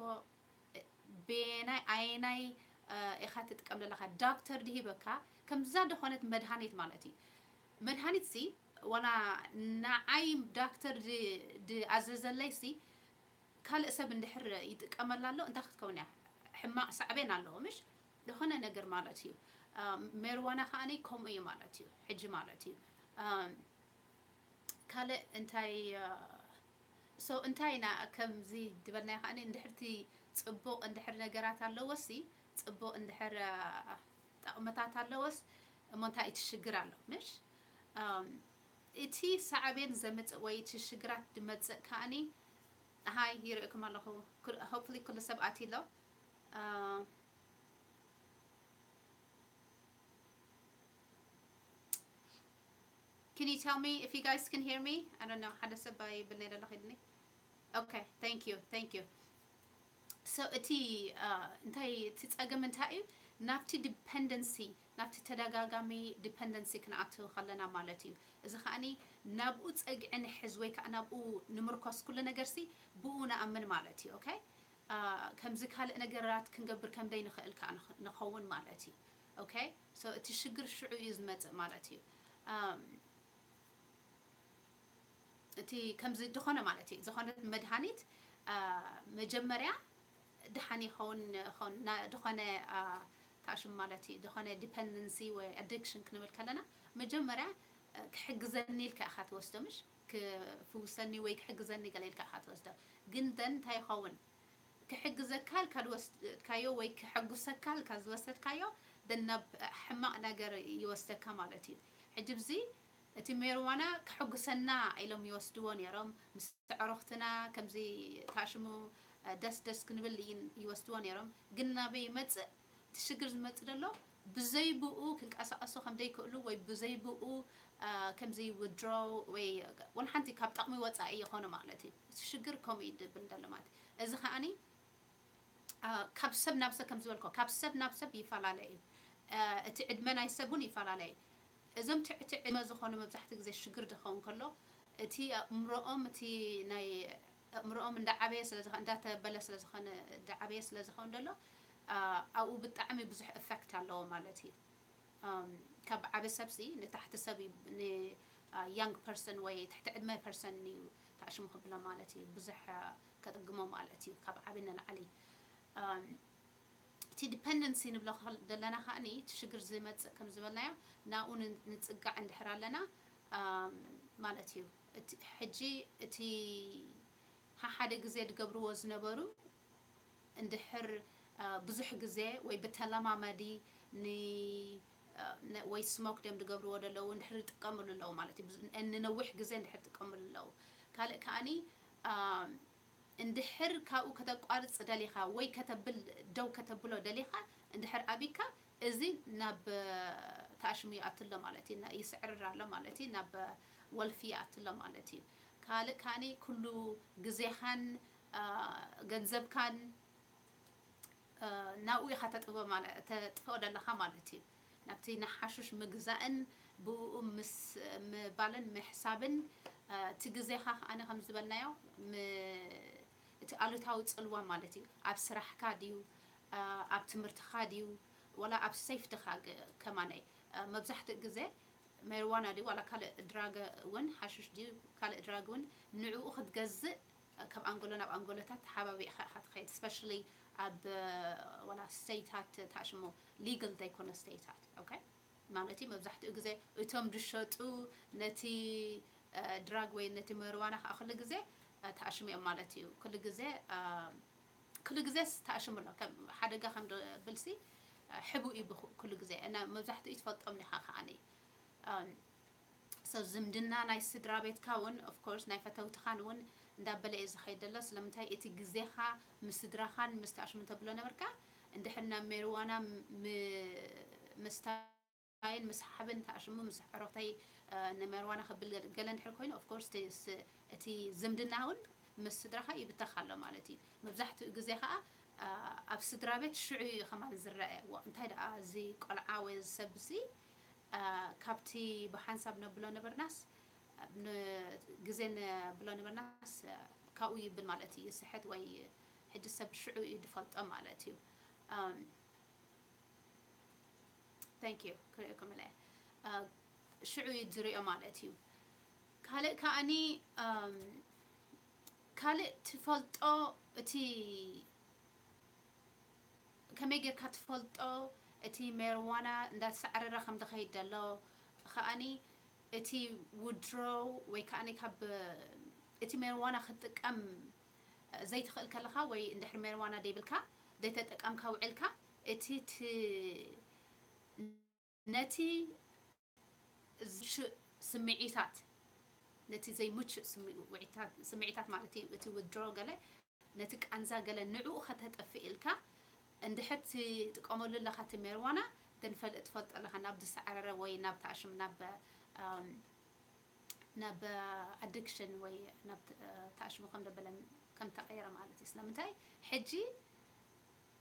ቤናይ ኣየናይ ኢኻ ትጥቀም ዘለኻ? ዳክተር ድሂበካ ከምዛ ድኾነት መድሃኒት ማለት እዩ። መድሃኒት ሲ ዋላ ንዓይ ዳክተር ድኣዘዘለይ ሲ ካልእ ሰብ እንድሕር ይጥቀመላ ኣሎ እንታይ ክትከውን እያ? ሕማቕ ሳዕቤን ኣለዎ ምሽ ዝኾነ ነገር ማለት እዩ። ሜርዋና ከዓኒ ከምኡ እዩ ማለት እዩ። ሕጂ ማለት እዩ ካልእ እንታይ ሶ እንታይ ኢና ከምዚ ዝበልናዮ ከዓኒ እንድሕርቲ ፅቡቕ እንድሕር ነገራት ኣለዎ ሲ ፅቡቕ እንድሕር ጠቕምታት ኣለዎስ እሞ እንታይ እቲ ሽግር ኣሎ ምሽ እቲ ሳዕቤን ዘምፅእ ወይ እቲ ሽግራት ድመፅእ ከዓኒ ሃይ ይርእኩም ኣለኹ። Hopefully ኩሉ ሰብ ኣትዩ ኣሎ። Can you tell me if you guys can hear me? I don't know. ሓደ ሰብ ይብል ነይ ደሎ ኺድኒ። Okay, thank you, thank you. So እቲ እንታይ እቲ ፀገም እንታይ እዩ? ናብቲ ዲፐንደንሲ ናብቲ ተደጋጋሚ ዲፐንደንሲ ክንኣትው ከለና ማለት እዩ። እዚ ከዓኒ ናብኡ ፀግዒ ንሕዝ ወይ ከዓ ናብኡ ንምርኮስ ኩሉ ነገርሲ ብኡ ንኣምን ማለት እዩ። ኦኬ፣ ከምዚ ካልእ ነገራት ክንገብር ከምደይ ንኽእል ከዓ ንኸውን ማለት እዩ። ኦኬ፣ ሶ እቲ ሽግር ሽዑ እዩ ዝመፅእ ማለት እዩ። እቲ ከምዚ ዝኾነ ማለት እዩ ዝኾነ መድሃኒት መጀመርያ ድሓን ይኸውን ዝኾነ ተኣሽም ማለት እዩ ዝኾነ ዲፐንደንሲ ወይ ኣዲክሽን ክንብል ከለና መጀመርያ ክሕግዘኒ ኢልካ ኢኻ ትወስዶ ምሽ ክፍውሰኒ ወይ ክሕግዘኒ ገለ ኢልካ ኢኻ ትወስዶ። ግን ደን እንታይ ይኸውን ክሕግዘካ ኢልካ ዝወሰድካዮ ወይ ክሕጉሰካ ኢልካ ዝወሰድካዮ ደን ናብ ሕማቕ ነገር ይወስደካ ማለት እዩ። ሕጂ ብዚ እቲ ሜርዋና ክሕጉሰና ኢሎም ይወስድዎ ነይሮም ምስ ኣዕሩኽትና ከምዚ ታሽሙ ደስ ደስ ክንብል ይወስድዎ ነይሮም። ግን ናበይ ይመፅእ እቲ ሽግር ዝመፅእ ዘሎ ብዘይብኡ ክንቀሳቀሱ ከም ዘይክእሉ ወይ ብዘይብኡ ከምዚ withdraw ወይ ወላ ሓንቲ ካብ ጠቕሚ ወፃኢ ይኾኑ ማለት እዩ። ሽግር ከምኡ እዩ ድብል ደሎ ማለት እዩ። እዚ ከዓኒ ካብ ሰብ ናብ ሰብ ከም ዝበልኮ ካብ ሰብ ናብ ሰብ ይፈላለ እዩ። እቲ ዕድመ ናይ ሰብ እውን ይፈላለ እዩ። እዞም ትሕቲ ዕድመ ዝኾኑ መብዛሕትኡ ግዜ ሽግር ድኸውን ከሎ እቲ ኣእምሮኦም እቲ ናይ ኣእምሮኦም እንዳዓበየ ስለ እንዳተበለ ስለ ዝኾነ እንዳዓበየ ስለ ዝኾነ ደሎ ኣብኡ ብጣዕሚ ብዙሕ effect ኣለዎ ማለት እዩ። ካብ ዓቢ ሰብሲ ንታሕቲ ሰብ ን young person ወይ ትሕቲ ዕድመ person እዩ ተኣሽሙ ክብሎ ማለት እዩ። ብዙሕ ከጥግሞ ማለት እዩ ካብ ዓቢ ንላዕሊ። እቲ dependency ንብሎ ዘለና ከዓኒ እቲ ሽግር ዝመፅእ ከም ዝበልናዮ ናብኡ ንፅጋዕ እንድሕር ኣለና ማለት እዩ። ሕጂ እቲ ሓደ ግዜ ዝገብርዎ ዝነበሩ እንድሕር ብዙሕ ግዜ ወይ ብተለማመዲ ወይ smoke ድዮም ዝገብርዎ ዘለዉ እንድሕር ይጥቀምሉ ኣለዉ ማለት እዩ። ንነዊሕ ግዜ እንድሕር ይጥቀምሉ ኣለዉ። ካልእ ከዓኒ እንድሕር ካብኡ ከተቋርፅ ደሊኻ ወይ ከተብል ደው ከተብሎ ደሊኻ እንድሕር ኣቢካ እዚ ናብ ተኣሽሙ ይኣቱ ኣሎ ማለት እዩ። ይስዕርር ኣሎ ማለት እዩ። ናብ ወልፊ ይኣቱ ኣሎ ማለት እዩ። ካልእ ከዓኒ ኩሉ ግዜኻን ገንዘብካን ናብኡ ኢኻ ተጥፍኦ ዘለኻ ማለት እዩ። ናብቲ ንሓሹሽ ምግዛእን ብኡ ምስ ምባልን ምሕሳብን እቲ ግዜኻ ከዓኒ ከም ዝበልናዮ እቲ ኣሉታዊ ፅልዋ ማለት እዩ። ኣብ ስራሕካ ድዩ ኣብ ትምህርትኻ ድዩ ወላ ኣብ safety ኻ ከማነይ መብዛሕትኡ ግዜ ሜርዋና ድዩ ዋላ ካልእ ድራግ እውን ሓሽሽ ድዩ ካልእ ድራግ እውን ንዕኡ ክትገዝእ ካብ ኣንጎሎ ናብ ኣንጎሎታት ተሓባቢእካ ኢኻ ትኸይድ። Especially ኣብ ዋላ state ታት ተኣሽሙ legal ዘይኮነ state ታት okay ማለት እዩ። መብዛሕትኡ ግዜ እቶም ዝሸጡ ነቲ ድራግ ወይ ነቲ መርዋና ከዓ ኩሉ ግዜ ተኣሽሙ እዮም ማለት እዩ። ኩሉ ግዜ ኩሉ ግዜ ተኣሽሙ ኣሎ። ሓደጋ ከም ብልሲ ሕቡ እዩ ኩሉ ግዜ እና መብዛሕትኡ ትፈልጦም ዲኻ ከዓኒ so ዝምድና ናይ ስድራ ቤትካ እውን of course ናይ ፈተውትኻን እውን እንዳበለ እዩ ዝኸይድ ዘሎ። ስለምንታይ እቲ ግዜኻ ምስ ስድራኻን ምስ ተኣሽሙ ተብሎ ነበርካ እንድሕር ናብ ሜርዋና ምስታይን ምስ ሓብን ተኣሽሙ ምስ ዕሮክተይ ንሜርዋና ክብል ገለ እንድሕር ኮይኑ of course እቲ ዝምድና እውን ምስ ስድራኻ ይብተኽ ኣሎ ማለት እዩ። መብዛሕትኡ ግዜ ከዓ ኣብ ስድራ ቤት ሽዑ እዩ ከማን ዝረአ። እንታይ ደኣ እዚ ቆልዓ ወይ እዚ ሰብ እዚ ካብቲ ብሓንሳብ ነብሎ ነበርናስ ግዜ ነብሎ ነበርናስ ካብኡ ይብል ማለት እዩ። ይስሕት ወይ ሕጂ ሰብ ሽዑ እዩ ዝፈልጦ ማለት እዩ። Thank you ክርእየኩም ኢለ ሽዑ እዩ ዝሪኦ ማለት እዩ። ካልእ ከዓኒ ካልእ ትፈልጦ እቲ ከመይ ጌርካ ትፈልጦ እቲ ሜርዋና እንዳተሳዕረረ ከም ዝኸይድ ዘሎ ከዓኒ እቲ ውድሮ ወይ ከዓኒ ካብ እቲ ሜርዋና ክትጥቀም ዘይትኽእል ከለኻ ወይ እንድሕር ሜርዋና ደይብልካ ዘይተጠቀምካ ውዕልካ እቲ ነቲ ስምዒታት ነቲ ዘይምቹእ ስምዒታት ማለት እዩ። እቲ ውድሮ ገለ ነቲ ቃንዛ ገለ ንዕኡ ከተጠፍእ ኢልካ እንድሕር ትጥቀመሉ ኣለኻ እቲ ሜርዋና ግን ትፈልጦ ኣለኻ ናብ ዝሰዓረረ ወይ ናብ ተኣሽም ናብ ናብ ኣዲክሽን ወይ ናብ ተኣሽሙ ከም ደበለን ከም ተቐየረ ማለት እዩ። ስለምንታይ ሕጂ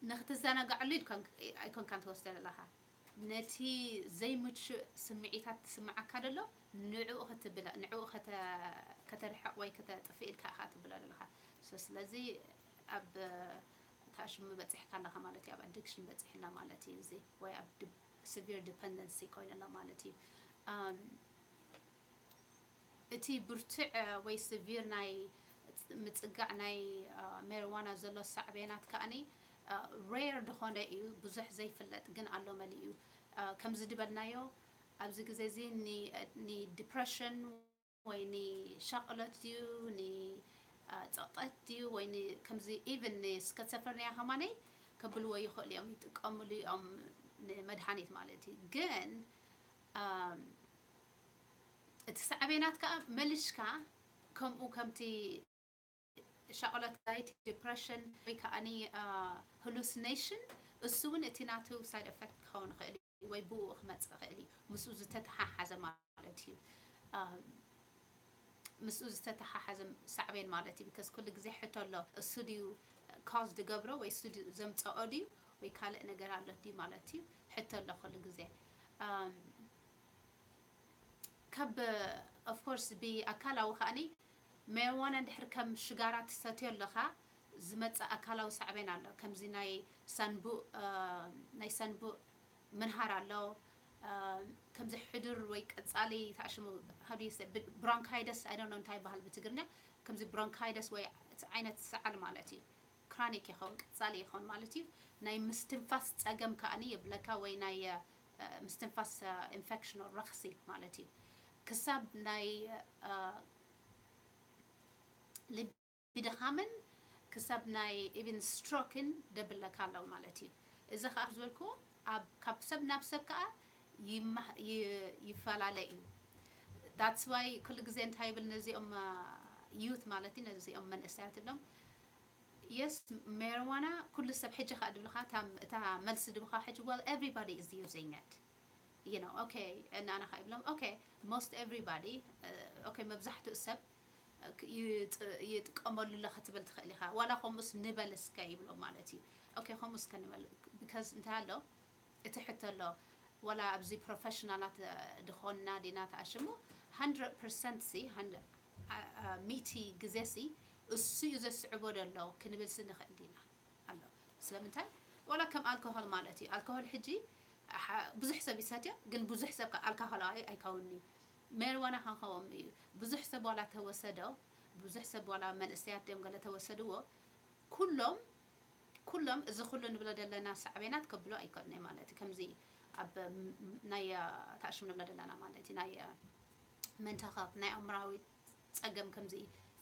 ንክትዘናጋዕሉ ኣይኮንካን ትወስደ ዘለኻ ነቲ ዘይምቹእ ስምዒታት ትስምዓካ ደሎ ንዕኡ ክትብለ ንዕኡ ከተርሕቕ ወይ ከተጥፍእ ኢልካ ኢኻ ትብሎ ዘለኻ። ስለዚ ኣብ ተኣሽሙ በፂሕካ ኣለኻ ማለት እዩ። ኣብ ኣዲክሽን በፂሕና ማለት እዩ። እዚ ወይ ኣብ severe dependency ኮይንና ማለት እዩ። እቲ ብርቱዕ ወይ severe ናይ ምጽጋዕ ናይ ሜርዋና ዘሎ ሳዕቤናት ከዓኒ rare ዝኾነ እዩ። ብዙሕ ዘይፍለጥ ግን ኣሎ መሊኡ። ከምዚ ዝበልናዮ ኣብዚ ግዜ እዚ ን depression ወይ ንሻቕሎት ድዩ ንጸቕጠት ድዩ ወይ ከምዚ even ንስከዘፈርኒያ ከማነይ ከብልዎ ይኽእሉ እዮም፣ ይጥቀምሉ እዮም ንመድሃኒት ማለት እዩ። ግን እቲ ሳዕቤናት ከዓ መሊስካ ከምኡ ከምቲ ሻቕሎት፣ anxiety፣ depression ወይ ከዓኒ hallucination እሱ እውን እቲ ናቱ side effect ክኸውን ይኽእል እዩ። ወይ ብኡ ክመጽእ ይኽእል እዩ። ምስኡ ዝተተሓሓዘ ማለት እዩ። ምስኡ ዝተተሓሓዘ ሳዕቤን ማለት እዩ። Because ኩሉ ግዜ ሕቶ ኣሎ፣ እሱ ድዩ cause ዝገብሮ ወይ እሱ ድዩ ዘምጸኦ ድዩ ወይ ካልእ ነገር ኣሎ ድዩ ማለት እዩ። ሕቶ ኣሎ ኩሉ ግዜ። ካብ of course ብኣካላዊ ከኣኒ፣ ሜርዋና እንድሕር ከም ሽጋራ ትሰትዮ ኣለኻ ዝመጽእ ኣካላዊ ሳዕቤን ኣሎ። ከምዚ ናይ ሳንቡእ ናይ ሳንቡእ ምንሃር ኣሎ። ከምዚ ሕዱር ወይ ቀጻሊ ታሽሙ፣ how do you say, ብሮንካይደስ፣ I don't know እንታይ ይበሃል ብትግርኛ። ከምዚ ብሮንካይደስ ወይ ዓይነት ሰዓል ማለት እዩ። ክራኒክ ይኸውን፣ ቀጻሊ ይኸውን ማለት እዩ። ናይ ምስትንፋስ ጸገም ከኣኒ የብለካ፣ ወይ ናይ ምስትንፋስ ኢንፌክሽን ረኽሲ ማለት እዩ። ክሳብ ናይ ልቢ ድኻምን ክሳብ ናይ ኢቭን ስትሮክን ደብለካ ኣለዉ ማለት እዩ። እዚ ከዓ ዝበልኩ ካብ ሰብ ናብ ሰብ ከዓ ይፈላለ እዩ። That's why ኩሉ ግዜ እንታይ ይብል ነዚኦም ዩት ማለት እዩ፣ ነዚኦም መንእሰያት ኢሎም፣ የስ፣ ሜርዋና ኩሉ ሰብ ሕጂ ከዓ ድብልካ እታ መልሲ ድብካ ሕጂ፣ well, everybody is using it, you know, okay። እና ኣና ከዓ ይብሎም፣ okay, most everybody, okay፣ መብዛሕትኡ ሰብ ይጥቀመሉ ኣሎ ክትብል ትኽእል ኢኻ። ዋላ ከምኡስ ንበል እስከ ይብሎ ማለት እዩ። Okay፣ ከምኡስ ከንበል፣ because እንታይ ኣሎ እቲ ሕቶ ኣሎ፣ ዋላ ኣብዚ ፕሮፌሽናላት ድኾንና ዲና ተኣሽሙ፣ hundred percent ሲ ሚእቲ ግዜ ሲ እሱ እዩ ዘስዕቦ ዘሎ ክንብል ሲ ንኽእል ዲና ኣሎ። ስለምንታይ? ዋላ ከም ኣልኮሆል ማለት እዩ። ኣልኮሆል ሕጂ ብዙሕ ሰብ ይሰትዮ፣ ግን ብዙሕ ሰብ ኣልኮሆላዊ ኣይከውንኒ። ሜርዋና ከንኸውን እዩ። ብዙሕ ሰብ ዋላ ተወሰዶ፣ ብዙሕ ሰብ ዋላ መንእሰያት ድዮም ገለ ተወሰድዎ፣ ኩሎም ኩሎም እዚ ኩሉ ንብሎ ዘለና ሳዕቤናት ከብሎ ኣይኮነ ማለት እዩ። ከምዚ ኣብ ናይ ታሽም ንብሎ ዘለና ማለት እዩ፣ ናይ መንታኻት ናይ ኣእምራዊ ጸገም፣ ከምዚ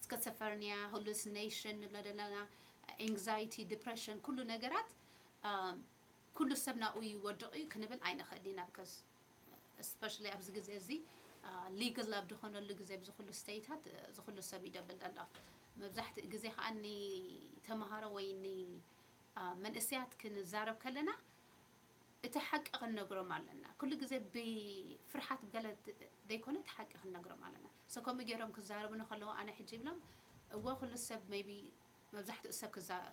ስኪዞፍሬኒያ፣ ሃሉሲኔሽን ንብሎ ዘለና፣ ኤንግዛይቲ፣ ዲፕሬሽን፣ ኩሉ ነገራት ኩሉ ሰብ ናብኡ ይወድቕ እዩ ክንብል ኣይንኽእል ኢና። Because especially ኣብዚ ግዜ እዚ ሊጋል ኣብ ዝኾነሉ ግዜ፣ ኣብዚ ኩሉ ስተይታት እዚ ኩሉ ሰብ ይደብል ዘሎ። መብዛሕትኡ ግዜ ከዓ ንተምሃሮ ወይ ንመንእሰያት ክንዛረብ ከለና እቲ ሓቂ ክንነግሮም ኣለና። ኩሉ ግዜ ብፍርሓት ገለ ዘይኮነ እቲ ሓቂ ክንነግሮም ኣለና። So ከምኡ ገይሮም ክዛረቡኒ ከለዉ ኣነ ሕጂ ይብሎም፣ እወ ኩሉ ሰብ maybe መብዛሕትኡ ሰብ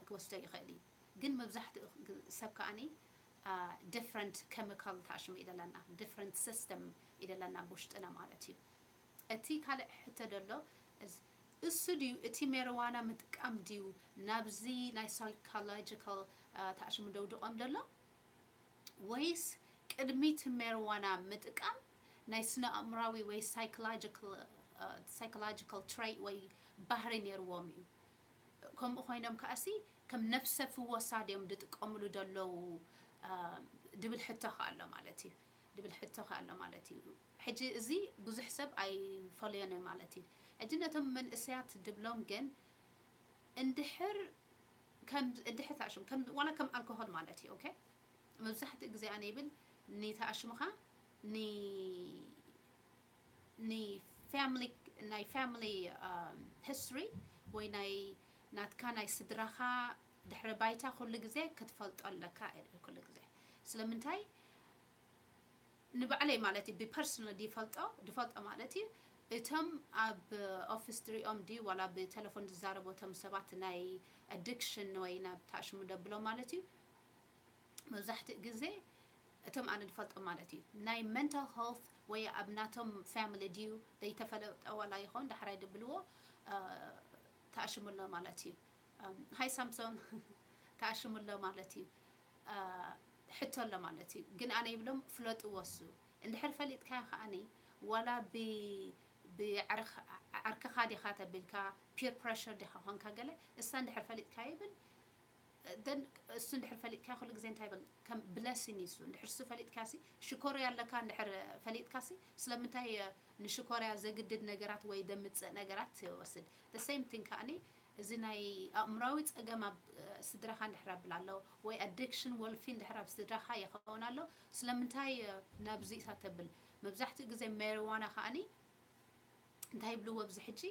ክወስዶ ይኽእል እዩ፣ ግን መብዛሕትኡ ሰብ ከዓኒ ዲፍረንት ኬሚካል ተኣሽሙ እዩ ዘለና፣ ዲፍረንት ሲስተም እዩ ዘለና ብውሽጥና ማለት እዩ። እቲ ካልእ ሕቶ ደሎ እሱ ድዩ፣ እቲ ሜርዋና ምጥቃም ድዩ ናብዚ ናይ ሳይኮሎጂካል ተኣሽሙ ደውድቆም ደሎ፣ ወይስ ቅድሚ እቲ ሜርዋና ምጥቃም ናይ ስነ ኣእምራዊ ወይ ሳይኮሎጂካል ትሬት ወይ ባህሪ ነይርዎም እዩ? ከምኡ ኮይኖም ከኣሲ ከም ነፍሰ ፍወሳ ድዮም ዝጥቀምሉ ዘለዉ ድብል ሕቶ ከ ኣሎ ማለት እዩ። ድብል ሕቶ ከ ኣሎ ማለት እዩ። ሕጂ እዚ ብዙሕ ሰብ ኣይፈለዮን እዩ ማለት እዩ። ሕጂ ነቶም መንእሰያት ድብሎም ግን እንድሕር ከም እንድሕር ተኣሽሙ ከም ዋላ ከም ኣልኮሆል ማለት እዩ። ኦኬ፣ መብዛሕትኡ ግዜ ኣነ ይብል ንተኣሽሙኻ ን ንፋሚሊ ናይ ፋሚሊ ሂስትሪ ወይ ናይ ናትካ ናይ ስድራኻ ድሕሪ ባይታ ኩሉ ግዜ ክትፈልጦ ኣለካ። ኩሉ ግዜ ስለምንታይ ንባዕለይ ማለት እዩ ብፐርሶናል ድፈልጦ ድፈልጦ ማለት እዩ እቶም ኣብ ኦፊስ ድሪኦም ድዩ ዋላ ብቴሌፎን ዝዛረቡ እቶም ሰባት ናይ ኣዲክሽን ወይ ናብ ታሽሙ ደብሎ ማለት እዩ። መብዛሕትኡ ግዜ እቶም ኣነ ዝፈልጦ ማለት እዩ ናይ ሜንታል ሄልት ወይ ኣብ ናቶም ፋሚሊ ድዩ ዘይተፈለጠ ዋላ ይኾን ዳሕራይ ድብልዎ ተኣሽሙ ኣሎ ማለት እዩ። ሃይ ሳምሶን ተኣሽሙ ኣሎ ማለት እዩ። ሕቶ ኣሎ ማለት እዩ። ግን ኣነ ይብሎም ፍለጥዎ እሱ እንድሕር ፈሊጥካዮ ከዓኒ ዋላ ብዓርክኻ ዲኻ ተቢልካ ፒር ፕረሽር ዲኻ ኾንካ ገለ እሳ እንድሕር ፈሊጥካዮ ይብል እሱ እንድሕር ፈሊጥካ ኩሉ ግዜ እንታይ ይብል ከም ብለሲን እዩ እሱ እንድሕር እሱ ፈሊጥካ ሲ ሽኮርያ ኣለካ እንድሕር ፈሊጥካ ሲ ስለምንታይ ንሽኮርያ ዘግድድ ነገራት ወይ ደምፅእ ነገራት ይወስድ። The same thing ከዓኒ እዚ ናይ ኣእምራዊ ፀገም ኣብ ስድራኻ እንድሕር ኣብል ኣሎ ወይ ኣዲክሽን ወልፊ እንድሕር ኣብ ስድራኻ ይኸውን ኣሎ ስለምንታይ ናብዚ ኢሳ ተብል? መብዛሕትኡ ግዜ ሜሪዋና ከዓኒ እንታይ ይብልዎ ኣብዚ ሕጂ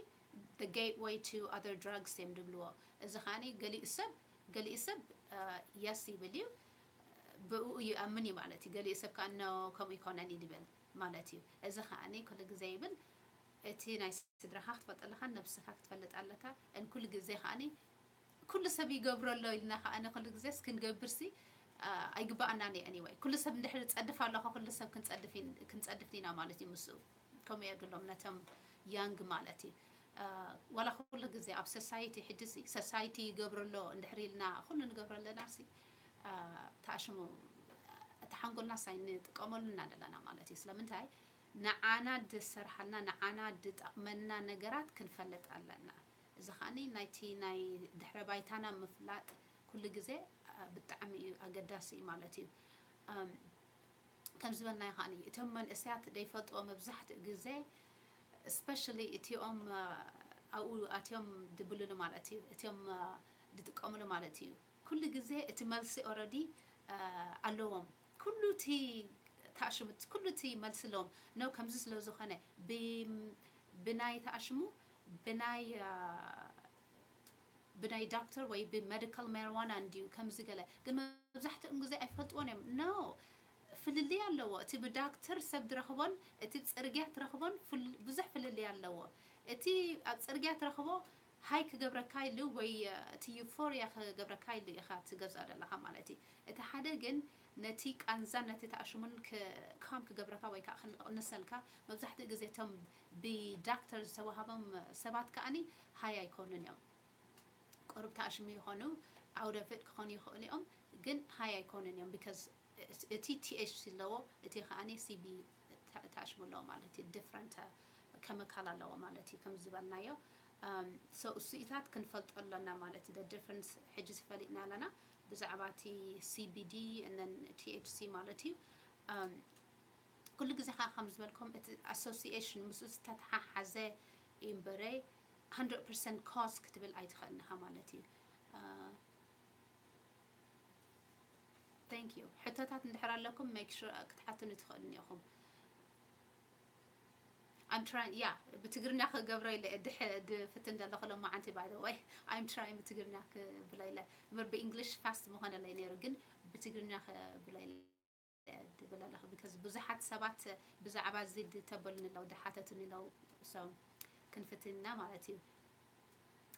the gateway to other drugs እዮም ዝብልዎ። እዚ ከዓኒ ገሊኡ ሰብ ገሊኡ ሰብ የስ ይብል እዩ። ብኡ ይኣምን እዩ ማለት እዩ። ገሊኡ ሰብ ከኣ ኖ ከምኡ ይኮነን እዩ ድብል ማለት እዩ። እዚ ከኣኒ ኩሉ ግዜ ይብል እቲ ናይ ስድራኻ ክትፈልጥ ኣለካ፣ ነብስኻ ክትፈልጥ ኣለካ። እን ኩሉ ግዜ ከኣኒ ኩሉ ሰብ ይገብሮ ኣሎ ኢልና ከኣኒ ኩሉ ግዜስ ክንገብርሲ ኣይግባኣናን እዩ። Anyway ኩሉ ሰብ እንድሕር ጸድፍ ኣለኹ ኩሉ ሰብ ክንጸድፍ ኢና ማለት እዩ። ምስ ከምኡ የግሎም ነቶም ያንግ ማለት እዩ። ዋላ ኩሉ ግዜ ኣብ ሶሳይቲ ሕጂ ሲ ሶሳይቲ ይገብሮ ኣሎ እንድሕር ኢልና ኩሉ ንገብሮ ኣለና ሲ ተኣሽሙ እቲ ሓንጎልና ሳይ ንጥቀመሉ እና ዘለና ማለት እዩ። ስለምንታይ ንዓና ድሰርሓልና ንዓና ድጠቕመና ነገራት ክንፈልጥ ኣለና። እዚ ከዓኒ ናይቲ ናይ ድሕረ ባይታና ምፍላጥ ኩሉ ግዜ ብጣዕሚ እዩ ኣገዳሲ እዩ ማለት እዩ። ከም ዝበልናዮ ከዓኒ እቶም መንእሰያት ደይፈልጥዎ መብዛሕትኡ ግዜ especially እቲኦም ኣብኡ ኣትዮም ድብልሉ ማለት እዩ እቲኦም ድጥቀምሉ ማለት እዩ። ኩሉ ግዜ እቲ መልሲ already ኣለዎም። ኩሉ እቲ ተኣሽሙ ኩሉ እቲ መልሲ ኣለዎም። No ከምዚ ስለ ዝኾነ ብናይ ተኣሽሙ ብናይ ብናይ ዳክተር ወይ ብመዲካል ማሪዋና እንድዩ ከምዚ ገለ ግን መብዛሕትኦም ግዜ ኣይፈልጥዎን እዮም። No ፍልልይ ኣለዎ። እቲ ብዳክተር ሰብ ዝረኽቦን እቲ ብፅርግያ ትረኽቦን ብዙሕ ፍልልይ ኣለዎ። እቲ ኣብ ፅርግያ ትረኽቦ ሃይ ክገብረካ ኢሉ ወይ እቲ ዩፎርያ ክገብረካ ኢሉ ኢኻ ትገዝኦ ዘለኻ ማለት እዩ። እቲ ሓደ ግን ነቲ ቃንዛን ነቲ ተኣሽሙን ካም ክገብረካ ወይ ከዓ ክንቕንሰልካ መብዛሕትኡ ግዜ እቶም ብዳክተር ዝተዋሃቦም ሰባት ከዓኒ ሃይ ኣይኮኑን እዮም። ቁሩብ ተኣሽሙ ይኾኑ ኣውደፍጥ ክኾኑ ይኽእሉ እዮም ግን ሃይ ኣይኮኑን እዮም። Because እቲ ቲኤችሲ ኣለዎ እቲ ከዓኒ ሲቢ ተኣሽሙ ኣለዎ ማለት እዩ። ዲፍረንት ከመካል ኣለዎ ማለት እዩ ከም ዝበልናዮ። So እሱኢታት ክንፈልጦ ኣለና ማለት እዩ። ዲፍረንስ ሕጂ ዝፈሊጥና ኣለና ብዛዕባ እቲ ሲቢዲ እነን ቲኤችሲ ማለት እዩ። ኩሉ ግዜ ከዓ ከም ዝበልኩም እቲ ኣሶሲኤሽን ምስኡ ዝተተሓሓዘ እዩ እምበረ hundred percent ኮዝ ክትብል ኣይትኽእልን ኢኻ ማለት እዩ። Thank you። ሕቶታት እንድሕር ኣለኩም make sure ክትሓቱኒ ትኽእሉ ኢኹም። I'm trying yeah ብትግርኛ ክገብሮ ኢለ ድፍትን ዘለኹ ሎማዓንቲ by the way I'm trying ብትግርኛ ክብሎ ኢለ እምበር ብእንግሊሽ ፋስት ምኾነለይ ነይሩ ግን ብትግርኛ ክብሎ ኢለ ድብል ኣለኹ because ብዙሓት ሰባት ብዛዕባ እዚ ድተበሉኒ ኣለዉ ድሓተቱኒ ኣለዉ። So ክንፍትን ኢና ማለት እዩ።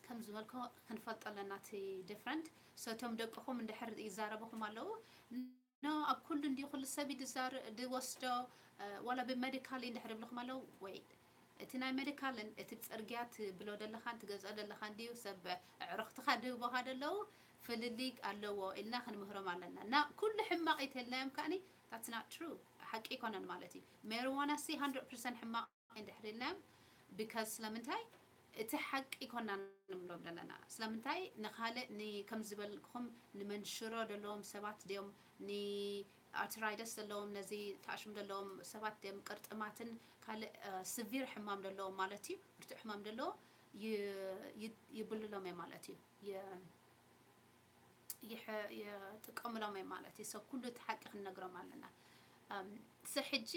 ከም ዝበልኮ ክንፈልጦ ኣለና እቲ ዲፍረንት። So እቶም ደቅኹም እንድሕር ይዛረብኹም ኣለዉ no ኣብ ኩሉ እንዲ ኩሉ ሰብ ድወስዶ ዋላ ብመዲካል እንድሕር ይብልኹም ኣለዉ ወይ እቲ ናይ መዲካልን እቲ ብፅርግያ ትብሎ ዘለኻን ትገዝኦ ዘለኻን ድዩ ሰብ ኣዕሩኽትኻ ድህቦኻ ደለዉ ፍልልይ ኣለዎ ኢልና ክንምህሮም ኣለና። እና ኩሉ ሕማቕ እዩ ተልናዮም ከዓኒ that's not true ሓቂ ኣይኮነን ማለት እዩ። ሜሪዋና ሲ hundred percent ሕማቕ እንድሕር ኢልናዮም because ስለምንታይ እቲ ሓቂ ኣይኮና ንብሎም ዘለና ስለምንታይ ንኻልእ ከም ዝበልኩም ንመንሽሮ ዘለዎም ሰባት ድዮም ንኣርትራይደስ ዘለዎም ነዚ ተኣሽሙ ዘለዎም ሰባት ድዮም ቅርጥማትን ካልእ ስቪር ሕማም ዘለዎም ማለት እዩ ብርቱዕ ሕማም ዘለዎ ይብልሎም እዮም ማለት እዩ። ይጥቀምሎም እዮም ማለት እዩ። ሰብ ኩሉ እቲ ሓቂ ክንነግሮም ኣለና። ሰ ሕጂ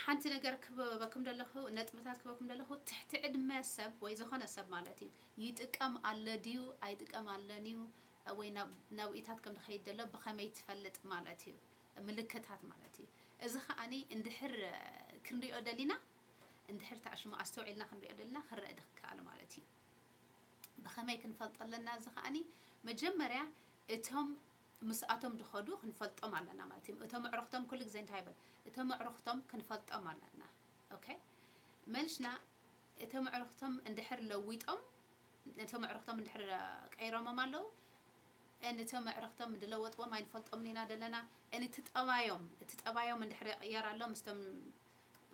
ሓንቲ ነገር ክበኩም ዘለኹ ነጥብታት ክበኩም ዘለኹ ትሕቲ ዕድመ ሰብ ወይ ዝኾነ ሰብ ማለት እዩ ይጥቀም ኣሎ ድዩ ኣይጥቀም ኣለን እዩ ወይ ናብ ኢታት ከም ዝኸይድ ዘሎ ብኸመይ ትፈልጥ ማለት እዩ። ምልክታት ማለት እዩ። እዚ ከዓኒ እንድሕር ክንሪኦ ደሊና እንድሕር ተኣሽሙ ኣስተውዒልና ክንሪኦ ደሊና ክረአ ድክኣል ማለት እዩ። ብኸመይ ክንፈልጦ ኣለና? እዚ ከዓኒ መጀመርያ እቶም ምስኣቶም ድኸዱ ክንፈልጦም ኣለና ማለት እዩ። እቶም ኣዕሩኽቶም ኩሉ ግዜ እንታይ ይብል? እቶም ኣዕሩኽቶም ክንፈልጦም ኣለና። ኦኬ መልሽና እቶም ኣዕሩኽቶም እንድሕር ለዊጦም እቶም ኣዕሩኽቶም እንድሕር ቀይሮሞም ኣለዉ እን እቶም ኣዕሩኽቶም ድለወጥዎም ኣይንፈልጦምን ኢና ዘለና እን እቲ ጠባዮም እቲ ጠባዮም እንድሕር ይቕየር ኣሎ ምስቶም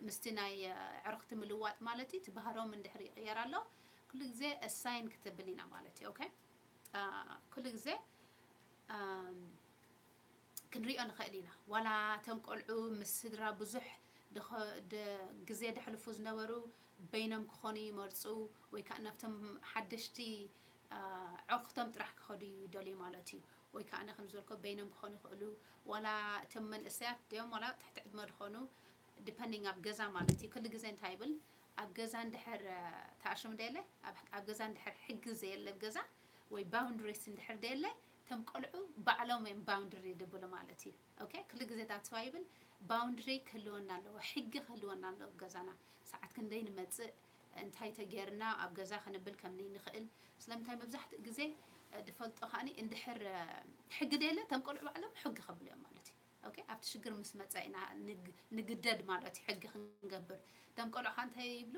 ምስቲ ናይ ኣዕሩኽቲ ምልዋጥ ማለት እዩ። እቲ ባህሮም እንድሕር ይቕየር ኣሎ ኩሉ ግዜ ሳይን ክትብል ኢና ማለት እዩ። ኦኬ ኩሉ ግዜ ክንሪኦ ንኽእል ኢና። ዋላ እቶም ቆልዑ ምስ ስድራ ብዙሕ ግዜ ደሕልፉ ዝነበሩ በይኖም ክኾኑ ይመርፁ ወይ ከዓ ናብቶም ሓደሽቲ ኣዕሩኽቶም ጥራሕ ክኸዱ ይደልዩ ማለት እዩ። ወይ ከዓ ከም ዝበልኮ በይኖም ክኾኑ ይኽእሉ ዋላ እቶም መንእሰያት ድዮም ዋላ ትሕቲ ዕድመ ዝኾኑ depending ኣብ ገዛ ማለት እዩ። ኩሉ ግዜ እንታይ ይብል ኣብ ገዛ እንድሕር ተኣሽሙ ደየለ ኣብ ገዛ እንድሕር ሕጊ ዘየለ ገዛ ወይ boundaries እንድሕር ደየለ እቶም ቆልዑ ባዕሎም እዮም boundary ድብሉ ማለት እዩ። Okay? ኩሉ ግዜ that's why ይብል boundary ክህልወና ኣለዎ፣ ሕጊ ክህልወና ኣለዎ። ገዛና ሰዓት ክንደይ ንመጽእ፣ እንታይ ተጌርና ኣብ ገዛ ክንብል ከም ንኽእል። ስለምንታይ መብዛሕትኡ ግዜ ድፈልጦ ከኣኒ እንድሕር ሕጊ ደለ እቶም ቆልዑ ባዕሎም ሕጊ ከብሉ እዮም ማለት እዩ። Okay? ኣብቲ ሽግር ምስ መጸ ኢና ንግደድ ማለት እዩ ሕጊ ክንገብር። እቶም ቆልዑ ከ እንታይ ይብሉ?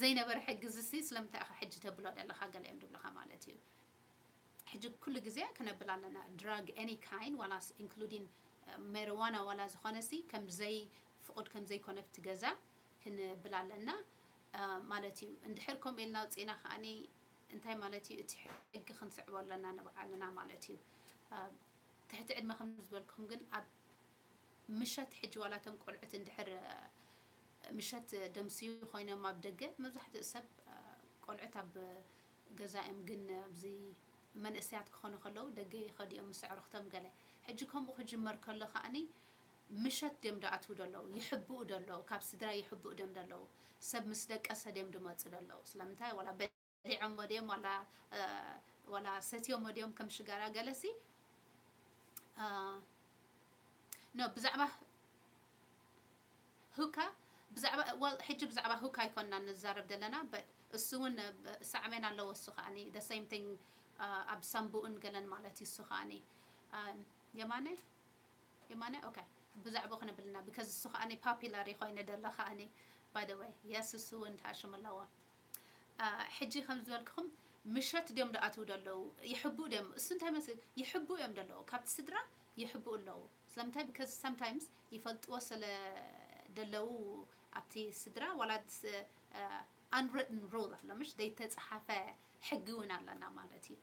ዘይነበረ ሕጊ ዝሲ ስለምንታይ ኢኻ ሕጂ ተብሎ ደለኻ ገለ እዮም ድብሉኻ ማለት እዩ። ሕጂ ኩሉ ግዜ ክነብል ኣለና drug any kind ዋላስ including marijuana ዋላ ዝኾነ ሲ ከም ዘይ ፍቁድ ከም ዘይኮነ ኣብቲ ገዛ ክንብል ኣለና ማለት እዩ። እንድሕር ከምኡ ኢልና ውፅኢና ከዓኒ እንታይ ማለት እዩ? እቲ ሕጊ ክንስዕቦ ኣለና ንባዕልና ማለት እዩ። ትሕቲ ዕድመ ከም ዝበልኩም ግን ኣብ ምሸት ሕጂ ዋላ እቶም ቆልዑት እንድሕር ምሸት ደምስዩ ኮይኖም ኣብ ደገ መብዛሕትኡ ሰብ ቆልዑት ኣብ ገዛ እዮም፣ ግን ኣብዚ መንእሰያት ክኾኑ ከለዉ ደገ ይኸዱ እዮም ምስ ኣዕሩኽቶም ገለ። ሕጂ ከምኡ ክጅመር ከሎ ከዓኒ ምሸት ድዮም ደኣትዉ ደለዉ፣ ይሕብኡ ደለዉ፣ ካብ ስድራ ይሕብኡ ድዮም ደለዉ፣ ሰብ ምስ ደቀሰ ድዮም ድመፁ ደለዉ። ስለምንታይ ዋላ በሊዖሞ ድዮም ዋላ ዋላ ሰትዮሞ ድዮም ከም ሽጋራ ገለሲ ኖ ብዛዕባ ሁካ ብዛዕባ ሕጂ ብዛዕባ ሁካ ኣይኮንና ንዛረብ ዘለና። እሱ እውን ሳዕቤን ኣለዎ። እሱ ከዓኒ the same thing ኣብ ሳምቡኡን ገለን ማለት እዩ። እሱ ከዓኒ የማነ የማነ okay ብዛዕባ ክነብልና because እሱ ከዓኒ popular ይኮይነ ደሎ ከዓኒ by the way yes እሱ እውን ተኣሽሙ ኣለዎ። ሕጂ ከም ዝበልክኹም ምሸት ድዮም ደኣትዉ ደለዉ ይሕብኡ ድዮም እሱ እንታይ መስል ይሕብኡ እዮም ደለዉ ካብቲ ስድራ ይሕብኡ ኣለዉ። ስለምንታይ because sometimes ይፈልጥዎ ስለ ደለዉ ኣብቲ ስድራ ዋላ unwritten rule ኣሎ ምሽ ዘይተፀሓፈ ሕጊ እውን ኣለና ማለት እዩ።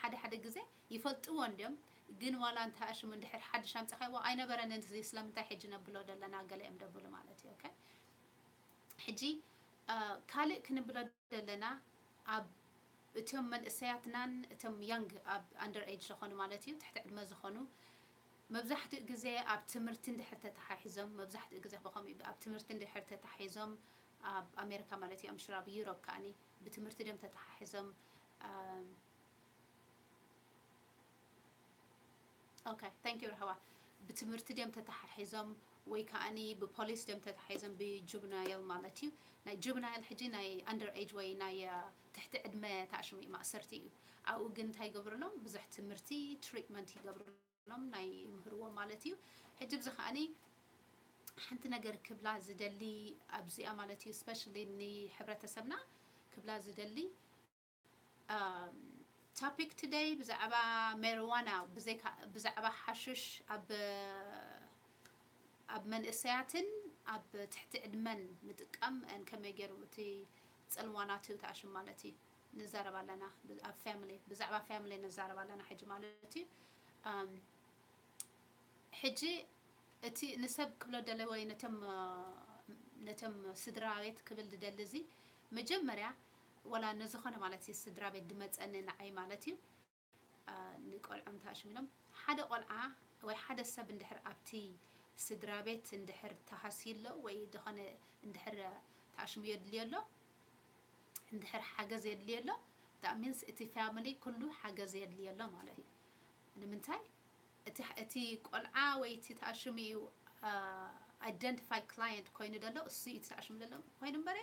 ሓደ ሓደ ግዜ ይፈልጥዎ እንድዮም ግን ዋላ እንተኣሽሙ እንድሕር ሓድሽ ኣምፅኻይዎ ኣይነበረን እዚ ስለምንታይ ሕጂ ነብሎ ደለና ገለ እዮም ደብሉ ማለት እዩ። Okay ሕጂ ካልእ ክንብሎ ዘለና ኣብ እቶም መንእሰያትናን እቶም young ኣብ under age ዝኾኑ ማለት እዩ ትሕቲ ዕድመ ዝኾኑ መብዛሕትኡ ግዜ ኣብ ትምህርቲ እንድሕር ተተሓሒዞም መብዛሕትኡ ግዜ ብኸምኡ ኣብ ትምህርቲ እንድሕር ተተሓሒዞም ኣብ ኣሜሪካ ማለት እዩ ኣምሽራ ኣብ ዩሮፕ ከዓኒ ብትምህርቲ ድም ተተሓሒዞም okay thank you ራህዋ ብትምህርቲ ድም ተተሓሒዞም ወይ ከዓኒ ብፖሊስ ድም ተተሓሒዞም ብ juvenile ማለት እዩ ናይ juvenile ሕጂ ናይ under age ወይ ናይ ትሕቲ ዕድመ ተኣሽሙ እዩ ማእሰርቲ እዩ። ኣብኡ ግን እንታይ ይገብርሎም ብዙሕ ትምህርቲ treatment ይገብርሎም ናይ ይምህርዎ ማለት እዩ። ሕጂ ብዚ ከዓኒ ሓንቲ ነገር ክብላ ዝደሊ ኣብዚኣ ማለት እዩ especially ንሕብረተሰብና ክብላ ዝደሊ topic today ብዛዕባ marijuana ብዛዕባ ሓሽሽ ኣብ ኣብ መንእሰያትን ኣብ ትሕቲ ዕድመን ምጥቃም ከመይ ገይሩ እቲ ፅልዋናቱ ተኣሽም ማለት እዩ ንዛረብ ኣለና። ኣብ family ብዛዕባ family ንዛረብ ኣለና ሕጂ ማለት እዩ። ሕጂ እቲ ንሰብ ክብሎ ደለ ወይ ነቶም ነቶም ስድራ ቤት ክብል ዝደሊ እዚ መጀመርያ ወላ ንዝኾነ ማለት እዩ ስድራ ቤት ድመፀኒ ንዓይ ማለት እዩ ንቆልዖም ተኣሽሚሎም ሓደ ቆልዓ ወይ ሓደ ሰብ እንድሕር ኣብቲ ስድራ ቤት እንድሕር ተሃስዩ ኣሎ ወይ ዝኾነ እንድሕር ተኣሽሙ የድልዮ ኣሎ እንድሕር ሓገዝ የድልዮ ኣሎ that means እቲ family ኩሉ ሓገዝ የድልዮ ኣሎ ማለት እዩ። ንምንታይ እቲ ቆልዓ ወይ እቲ ተኣሽሙ እዩ identify client ኮይኑ ዘሎ እሱ እዩ ተኣሽሙ ዘሎ ኮይኑ እምበረ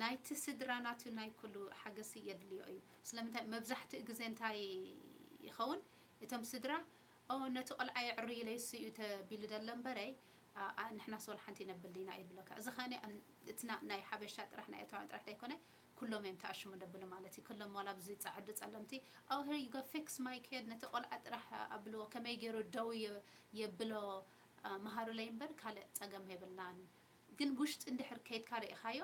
ናይቲ ስድራ ናቱ ናይ ኩሉ ሓገዝ የድልዮ እዩ። ስለምንታይ መብዛሕትኡ ግዜ እንታይ ይኸውን እቶም ስድራ ኦ ነቲ ቆልዓ የዕሩ ኢለ እሱ እዩ ተቢሉ ዘሎ እምበረ ንሕና ስወል ሓንቲ ነብል ዲና ይብለካ። እዚ ከነ እትና ናይ ሓበሻ ጥራሕ ናይ ኤርትራውያን ጥራሕ ዘይኮነ ኩሎም እዮም ተኣሽሙ ደብሉ ማለት እዩ። ኩሎም ዋላ ብዚ ጻዕዱ ጸለምቲ oh here you go fix my kid ነቲ ቆልዓ ጥራሕ ኣብልዎ ከመይ ገይሩ ደው የብሎ መሃሩለይ እምበር ካልእ ጸገም የብልናን። ግን ውሽጢ እንድሕር ከይድካ ርኢኻዮ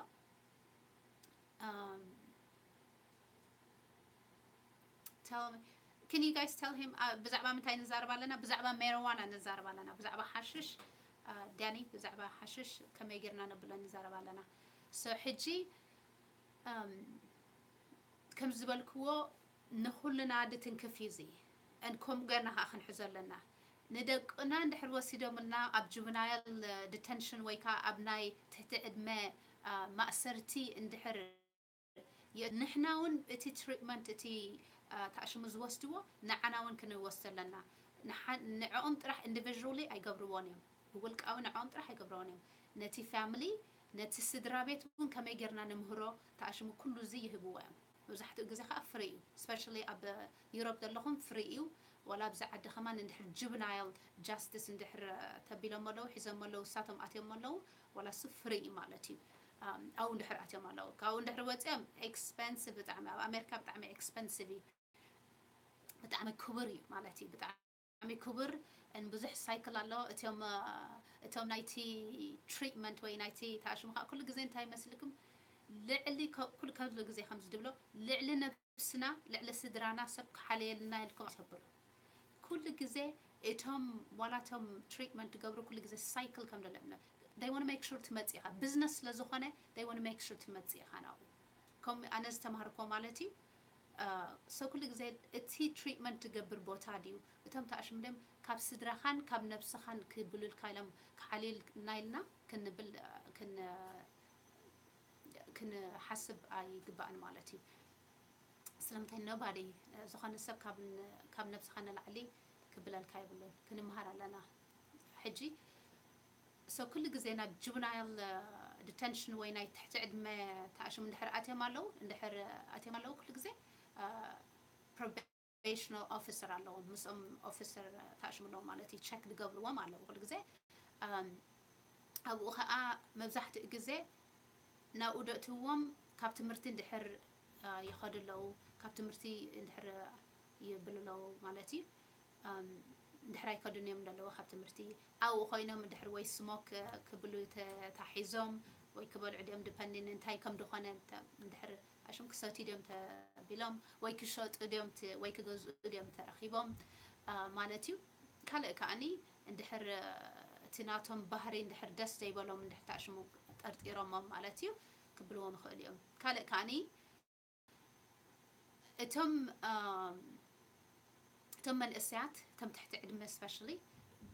tell me can you guys tell him ብዛዕባ ምንታይ ንዛረብ ኣለና? ብዛዕባ marijuana ንዛረብ ኣለና። ብዛዕባ ሓሽሽ ዳኒ ብዛዕባ ሓሽሽ ከመይ ጌርና ነብሎ ንዛረብ ኣለና። So ሕጂ ከም ዝበልክዎ ንኹልና ድትንክፍ እዩ እዚ and ከምኡ ጌርና ከዓ ክንሕዞ ኣለና። ንደቅና እንድሕር ወሲዶምልና ኣብ juvenile detention ወይ ከዓ ኣብ ናይ ትሕቲ ዕድመ ማእሰርቲ እንድሕር ንሕና እውን እቲ treatment እቲ ተኣሽሙ ዝወስድዎ ንዓና እውን ክንወስድ ኣለና። ንዖም ጥራሕ individually ኣይገብርዎን እዮም፣ ብውልቃዊ ንዖም ጥራሕ ኣይገብርዎን እዮም። ነቲ family፣ ነቲ ስድራ ቤት እውን ከመይ ጌርና ንምህሮ ተኣሽሙ ኩሉ እዚ ይህብዎ እዮም። መብዛሕትኡ ግዜ ከዓ free እዩ። Especially ኣብ Europe ዘለኹም free እዩ። ዋላ ኣብዚ ዓዲ ከማን እንድሕር juvenile justice እንድሕር ተቢሎም ኣለዉ፣ ሒዞም ኣለዉ፣ እሳቶም ኣትዮም ኣለዉ፣ ዋላ እሱ free እዩ ማለት እዩ። ኣብኡ እንድሕር ኣትዮም ኣለዉ፣ ካብኡ እንድሕር ወፂኦም expensive ብጣዕሚ፣ ኣብ ኣሜሪካ ብጣዕሚ expensive እዩ፣ ብጣዕሚ ክቡር እዩ ማለት እዩ። ብጣዕሚ ክቡር፣ ብዙሕ cycle ኣሎ። እቶም እቶም ናይቲ treatment ወይ ናይቲ ተኣሽሙ ከዓ ኩሉ ግዜ እንታይ ይመስልኩም? ልዕሊ ኩሉ ግዜ ከምዚ ድብሎ፣ ልዕሊ ነብስና፣ ልዕሊ ስድራና ሰብ ክሓልየልና ኢልኩም ኣትብሉ። ኩሉ ግዜ እቶም ዋላ እቶም treatment ትገብሩ ኩሉ ግዜ cycle ከም ደለ እምነት they want make sure ትመጽእ ኢኻ። Business ስለ ዝኾነ they want make sure ትመጽእ ኢኻ ናብኡ። ከም ኣነ ዝተማሃርኮ ማለት እዩ። So ኩሉ ግዜ እቲ treatment ትገብር ቦታ ድዩ፣ እቶም ተኣሽሙ ድዮም ካብ ስድራኻን ካብ ነብስኻን ክብሉልካ ኢሎም ክሓልዩልና ኢልና ክንብል ክንሓስብ ኣይግባእን ማለት እዩ። ስለምንታይ nobody፣ ዝኾነ ሰብ ካብ ነብስኻ ንላዕሊ ክብለልካ የብሉን። ክንምሃር ኣለና ሕጂ። So ኩሉ ግዜ ናብ juvenile detention ወይ ናይ ትሕቲ ዕድመ ተኣሽሙ እንድሕር ኣትዮም ኣለዉ፣ እንድሕር ኣትዮም ኣለዉ ኩሉ ግዜ probational officer ኣለዎም፣ ምስኦም officer ተኣሽሙ ኣለዎም ማለት እዩ፣ check ዝገብርዎም ኣለዉ ኩሉ ግዜ። ኣብኡ ከዓ መብዛሕትኡ ግዜ ናብኡ ደእትዎም ካብ ትምህርቲ እንድሕር ይኸዱ ኣለዉ፣ ካብ ትምህርቲ እንድሕር ይብሉ ኣለዉ ማለት እዩ። እንድሕር ኣይከዱን እዮም ዘለዉ ካብ ትምህርቲ ኣብኡ ኮይኖም እንድሕር ወይ smoke ክብሉ ተታሒዞም ወይ ክበልዑ ድዮም depending እንታይ ከም ዝኾነ እንድሕር ኣሽም ክሰትዩ ድዮም ተቢሎም ወይ ክሸጡ ድዮም ወይ ክገዝኡ ድዮም ተረኺቦም ማለት እዩ። ካልእ ከዓኒ እንድሕር እቲ ናቶም ባህሪ እንድሕር ደስ ዘይበሎም እንድሕር ተኣሽሙ ጠርጢሮሞም ማለት እዩ ክብልዎም ይኽእሉ እዮም። ካልእ ከዓኒ እቶም እቶም መንእሰያት እቶም ትሕቲ ዕድመ especially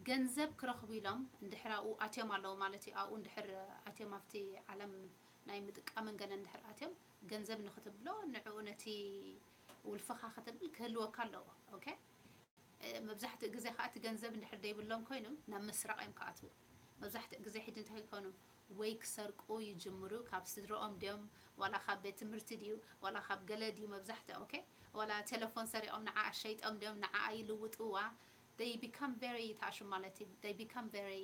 ገንዘብ ክረኽቡ ኢሎም እንድሕር ኣብኡ ኣትዮም ኣለዉ ማለት እዩ። ኣብኡ እንድሕር ኣትዮም ኣብቲ ዓለም ናይ ምጥቃምን ገለ እንድሕር ኣትዮም ገንዘብ ንኽትብሎ ንዕኡ ነቲ ውልፍኻ ክትብል ክህልወካ ኣለዎ። Okay፣ መብዛሕትኡ ግዜ ከዓ እቲ ገንዘብ እንድሕር ደይብሎም ኮይኖም ናብ ምስራቕ እዮም ክኣትዉ። መብዛሕትኡ ግዜ ሕጂ እንታይ ይኮኑ ወይ ክሰርቁ ይጅምሩ። ካብ ስድረኦም ድዮም ዋላ ካብ ቤት ትምህርቲ ድዩ ዋላ ካብ ገለ ድዩ መብዛሕትኦም okay፣ ዋላ ቴሌፎን ሰሪቖም ንዓ ሸይጦም ድዮም ንዓ ይልውጥዋ። They become very ተኣሽሙ ማለት እዩ። They become very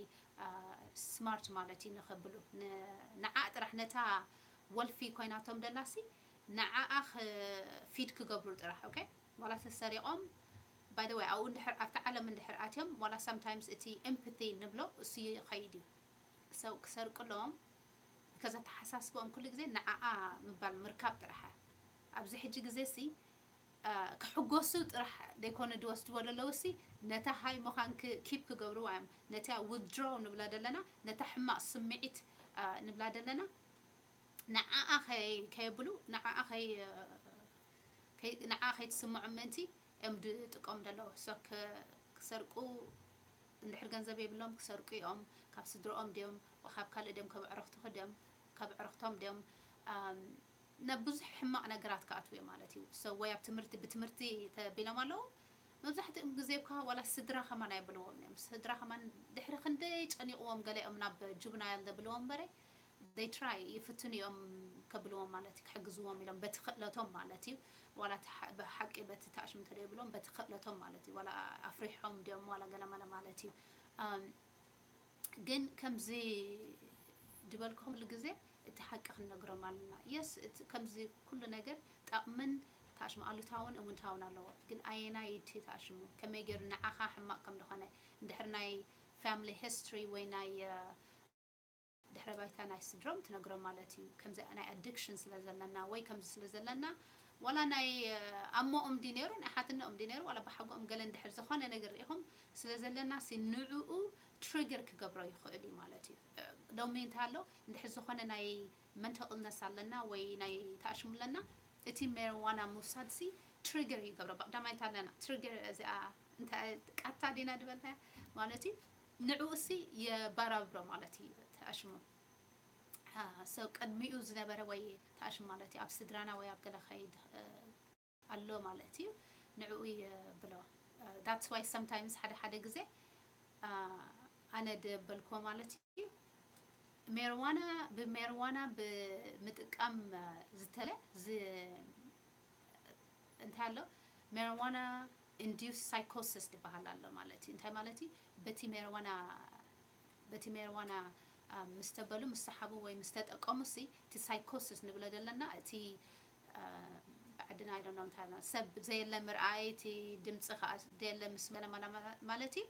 smart ማለት እዩ ንኽብሉ ንዓ ጥራሕ ነታ ወልፊ ኮይናቶም ደላሲ ንዓኣ feed ክገብሩ ጥራሕ okay። ዋላ ተሰሪቖም by the way ኣብኡ እንድሕር ኣብቲ ዓለም እንድሕር ኣትዮም ዋላ sometimes እቲ empathy ንብሎ እሱ ይኸይድ እዩ። So ክሰርቅሎም ከዛ ተሓሳስቦም ኩሉ ግዜ ንዓኣ ምባል ምርካብ ጥራሕ። ኣብዚ ሕጂ ግዜ ሲ ክሕጎሱ ጥራሕ ዘይኮነ ዝወስድዎ ዘለዉ ሲ ነታ ሃይ ምዃን keep ክገብርዋ እዮም። ነታ withdraw ንብላ ዘለና ነታ ሕማቕ ስምዒት ንብላ ዘለና ንዓኣ ከየብሉ ንዓኣ ንዓኣ ከይትስምዖም ምእንቲ እዮም ዝጥቀሙ ዘለዉ። So ክሰርቁ እንድሕር ገንዘብ የብሎም ክሰርቁ እዮም። ካብ ስድርኦም ድዮም ካብ ካልእ ድዮም ካብ ዕረኽትኹ ድዮም ካብ ዕረኽቶም ድዮም ናብ ብዙሕ ሕማቕ ነገራት ክኣትዉ እዮም ማለት እዩ። So ወይ ኣብ ትምህርቲ ብትምህርቲ ተቢሎም ኣለዉ። መብዛሕትኦም ግዜ እኳ ዋላ ስድራ ከማን ኣይብልዎም እዮም። ስድራ ከማን ድሕሪ ክንደይ ጨኒቕዎም ገለ እዮም ናብ juvenile ዘብልዎም እምበረ they try ይፍትኑ እዮም ከብልዎም ማለት እዩ ክሕግዝዎም ኢሎም በቲ ክእለቶም ማለት እዩ። ዋላ ብሓቂ በቲ ተኣሽሙ እንተደይብሎም በቲ ክእለቶም ማለት እዩ። ዋላ ኣፍሪሖም ድዮም ዋላ ገለመለ ማለት እዩ። ግን ከምዚ ዝበልኩ ኩሉ ግዜ እቲ ሓቂ ክንነግሮም ኣለና። Yes ከምዚ ኩሉ ነገር ጠቕምን ተኣሽሙ ኣሉታውን እውንታውን ኣለዎ። ግን ኣየናይ እቲ ተኣሽሙ ከመይ ገይሩ ንዓኻ ሕማቕ ከም ዝኾነ እንድሕር ናይ family history ወይ ናይ ድሕረ ባይታ ናይ ስድሮም ትነግሮም ማለት እዩ። ከምዚ ናይ addiction ስለ ዘለና ወይ ከምዚ ስለ ዘለና ዋላ ናይ ኣሞኦም ድዩ ነይሩ ናይ ሓትነኦም ድዩ ነይሩ ዋላ ብሓጎኦም ገለ እንድሕር ዝኾነ ነገር ርኢኹም ስለ ዘለና ሲ ንዕኡ trigger ክገብሮ ይኽእል እዩ ማለት እዩ። ሎሚ እንታይ ኣሎ እንድሕር ዝኾነ ናይ mental illness ኣለና ወይ ናይ ተኣሽሙ ኣለና እቲ marijuana ምውሳድ ሲ trigger ይገብሮ። ብቀዳማይ እንታይ ኣለና trigger እዚኣ እንታይ ቃታ ዲና ዝበልናያ ማለት እዩ። ንዕኡ ሲ የባራብሮ ማለት እዩ ተኣሽሙ። So ቅድሚኡ ዝነበረ ወይ ተኣሽሙ ማለት እዩ ኣብ ስድራና ወይ ኣብ ገለ ከይድ ኣሎ ማለት እዩ። ንዕኡ የብሎ። That's why sometimes ሓደ ሓደ ግዜ ኣነ ደበልኮ ማለት እዩ። ሜርዋና ብሜርዋና ብምጥቃም ዝተለ እንታይ ኣሎ? Marijuana induced psychosis ዝበሃል ኣሎ ማለት እዩ። እንታይ ማለት እዩ? በቲ ሜርዋና በቲ ሜርዋና ምስ ተበሉ ምስ ሰሓቡ ወይ ምስ ተጠቀሙ ሲ እቲ ሳይኮሲስ ንብሎ ዘለና እቲ ብዓድና ኣይደኖ እንታይ ሰብ ዘየለ ምርኣይ እቲ ድምፂ ከዓ ዘየለ ምስ ማለት እዩ።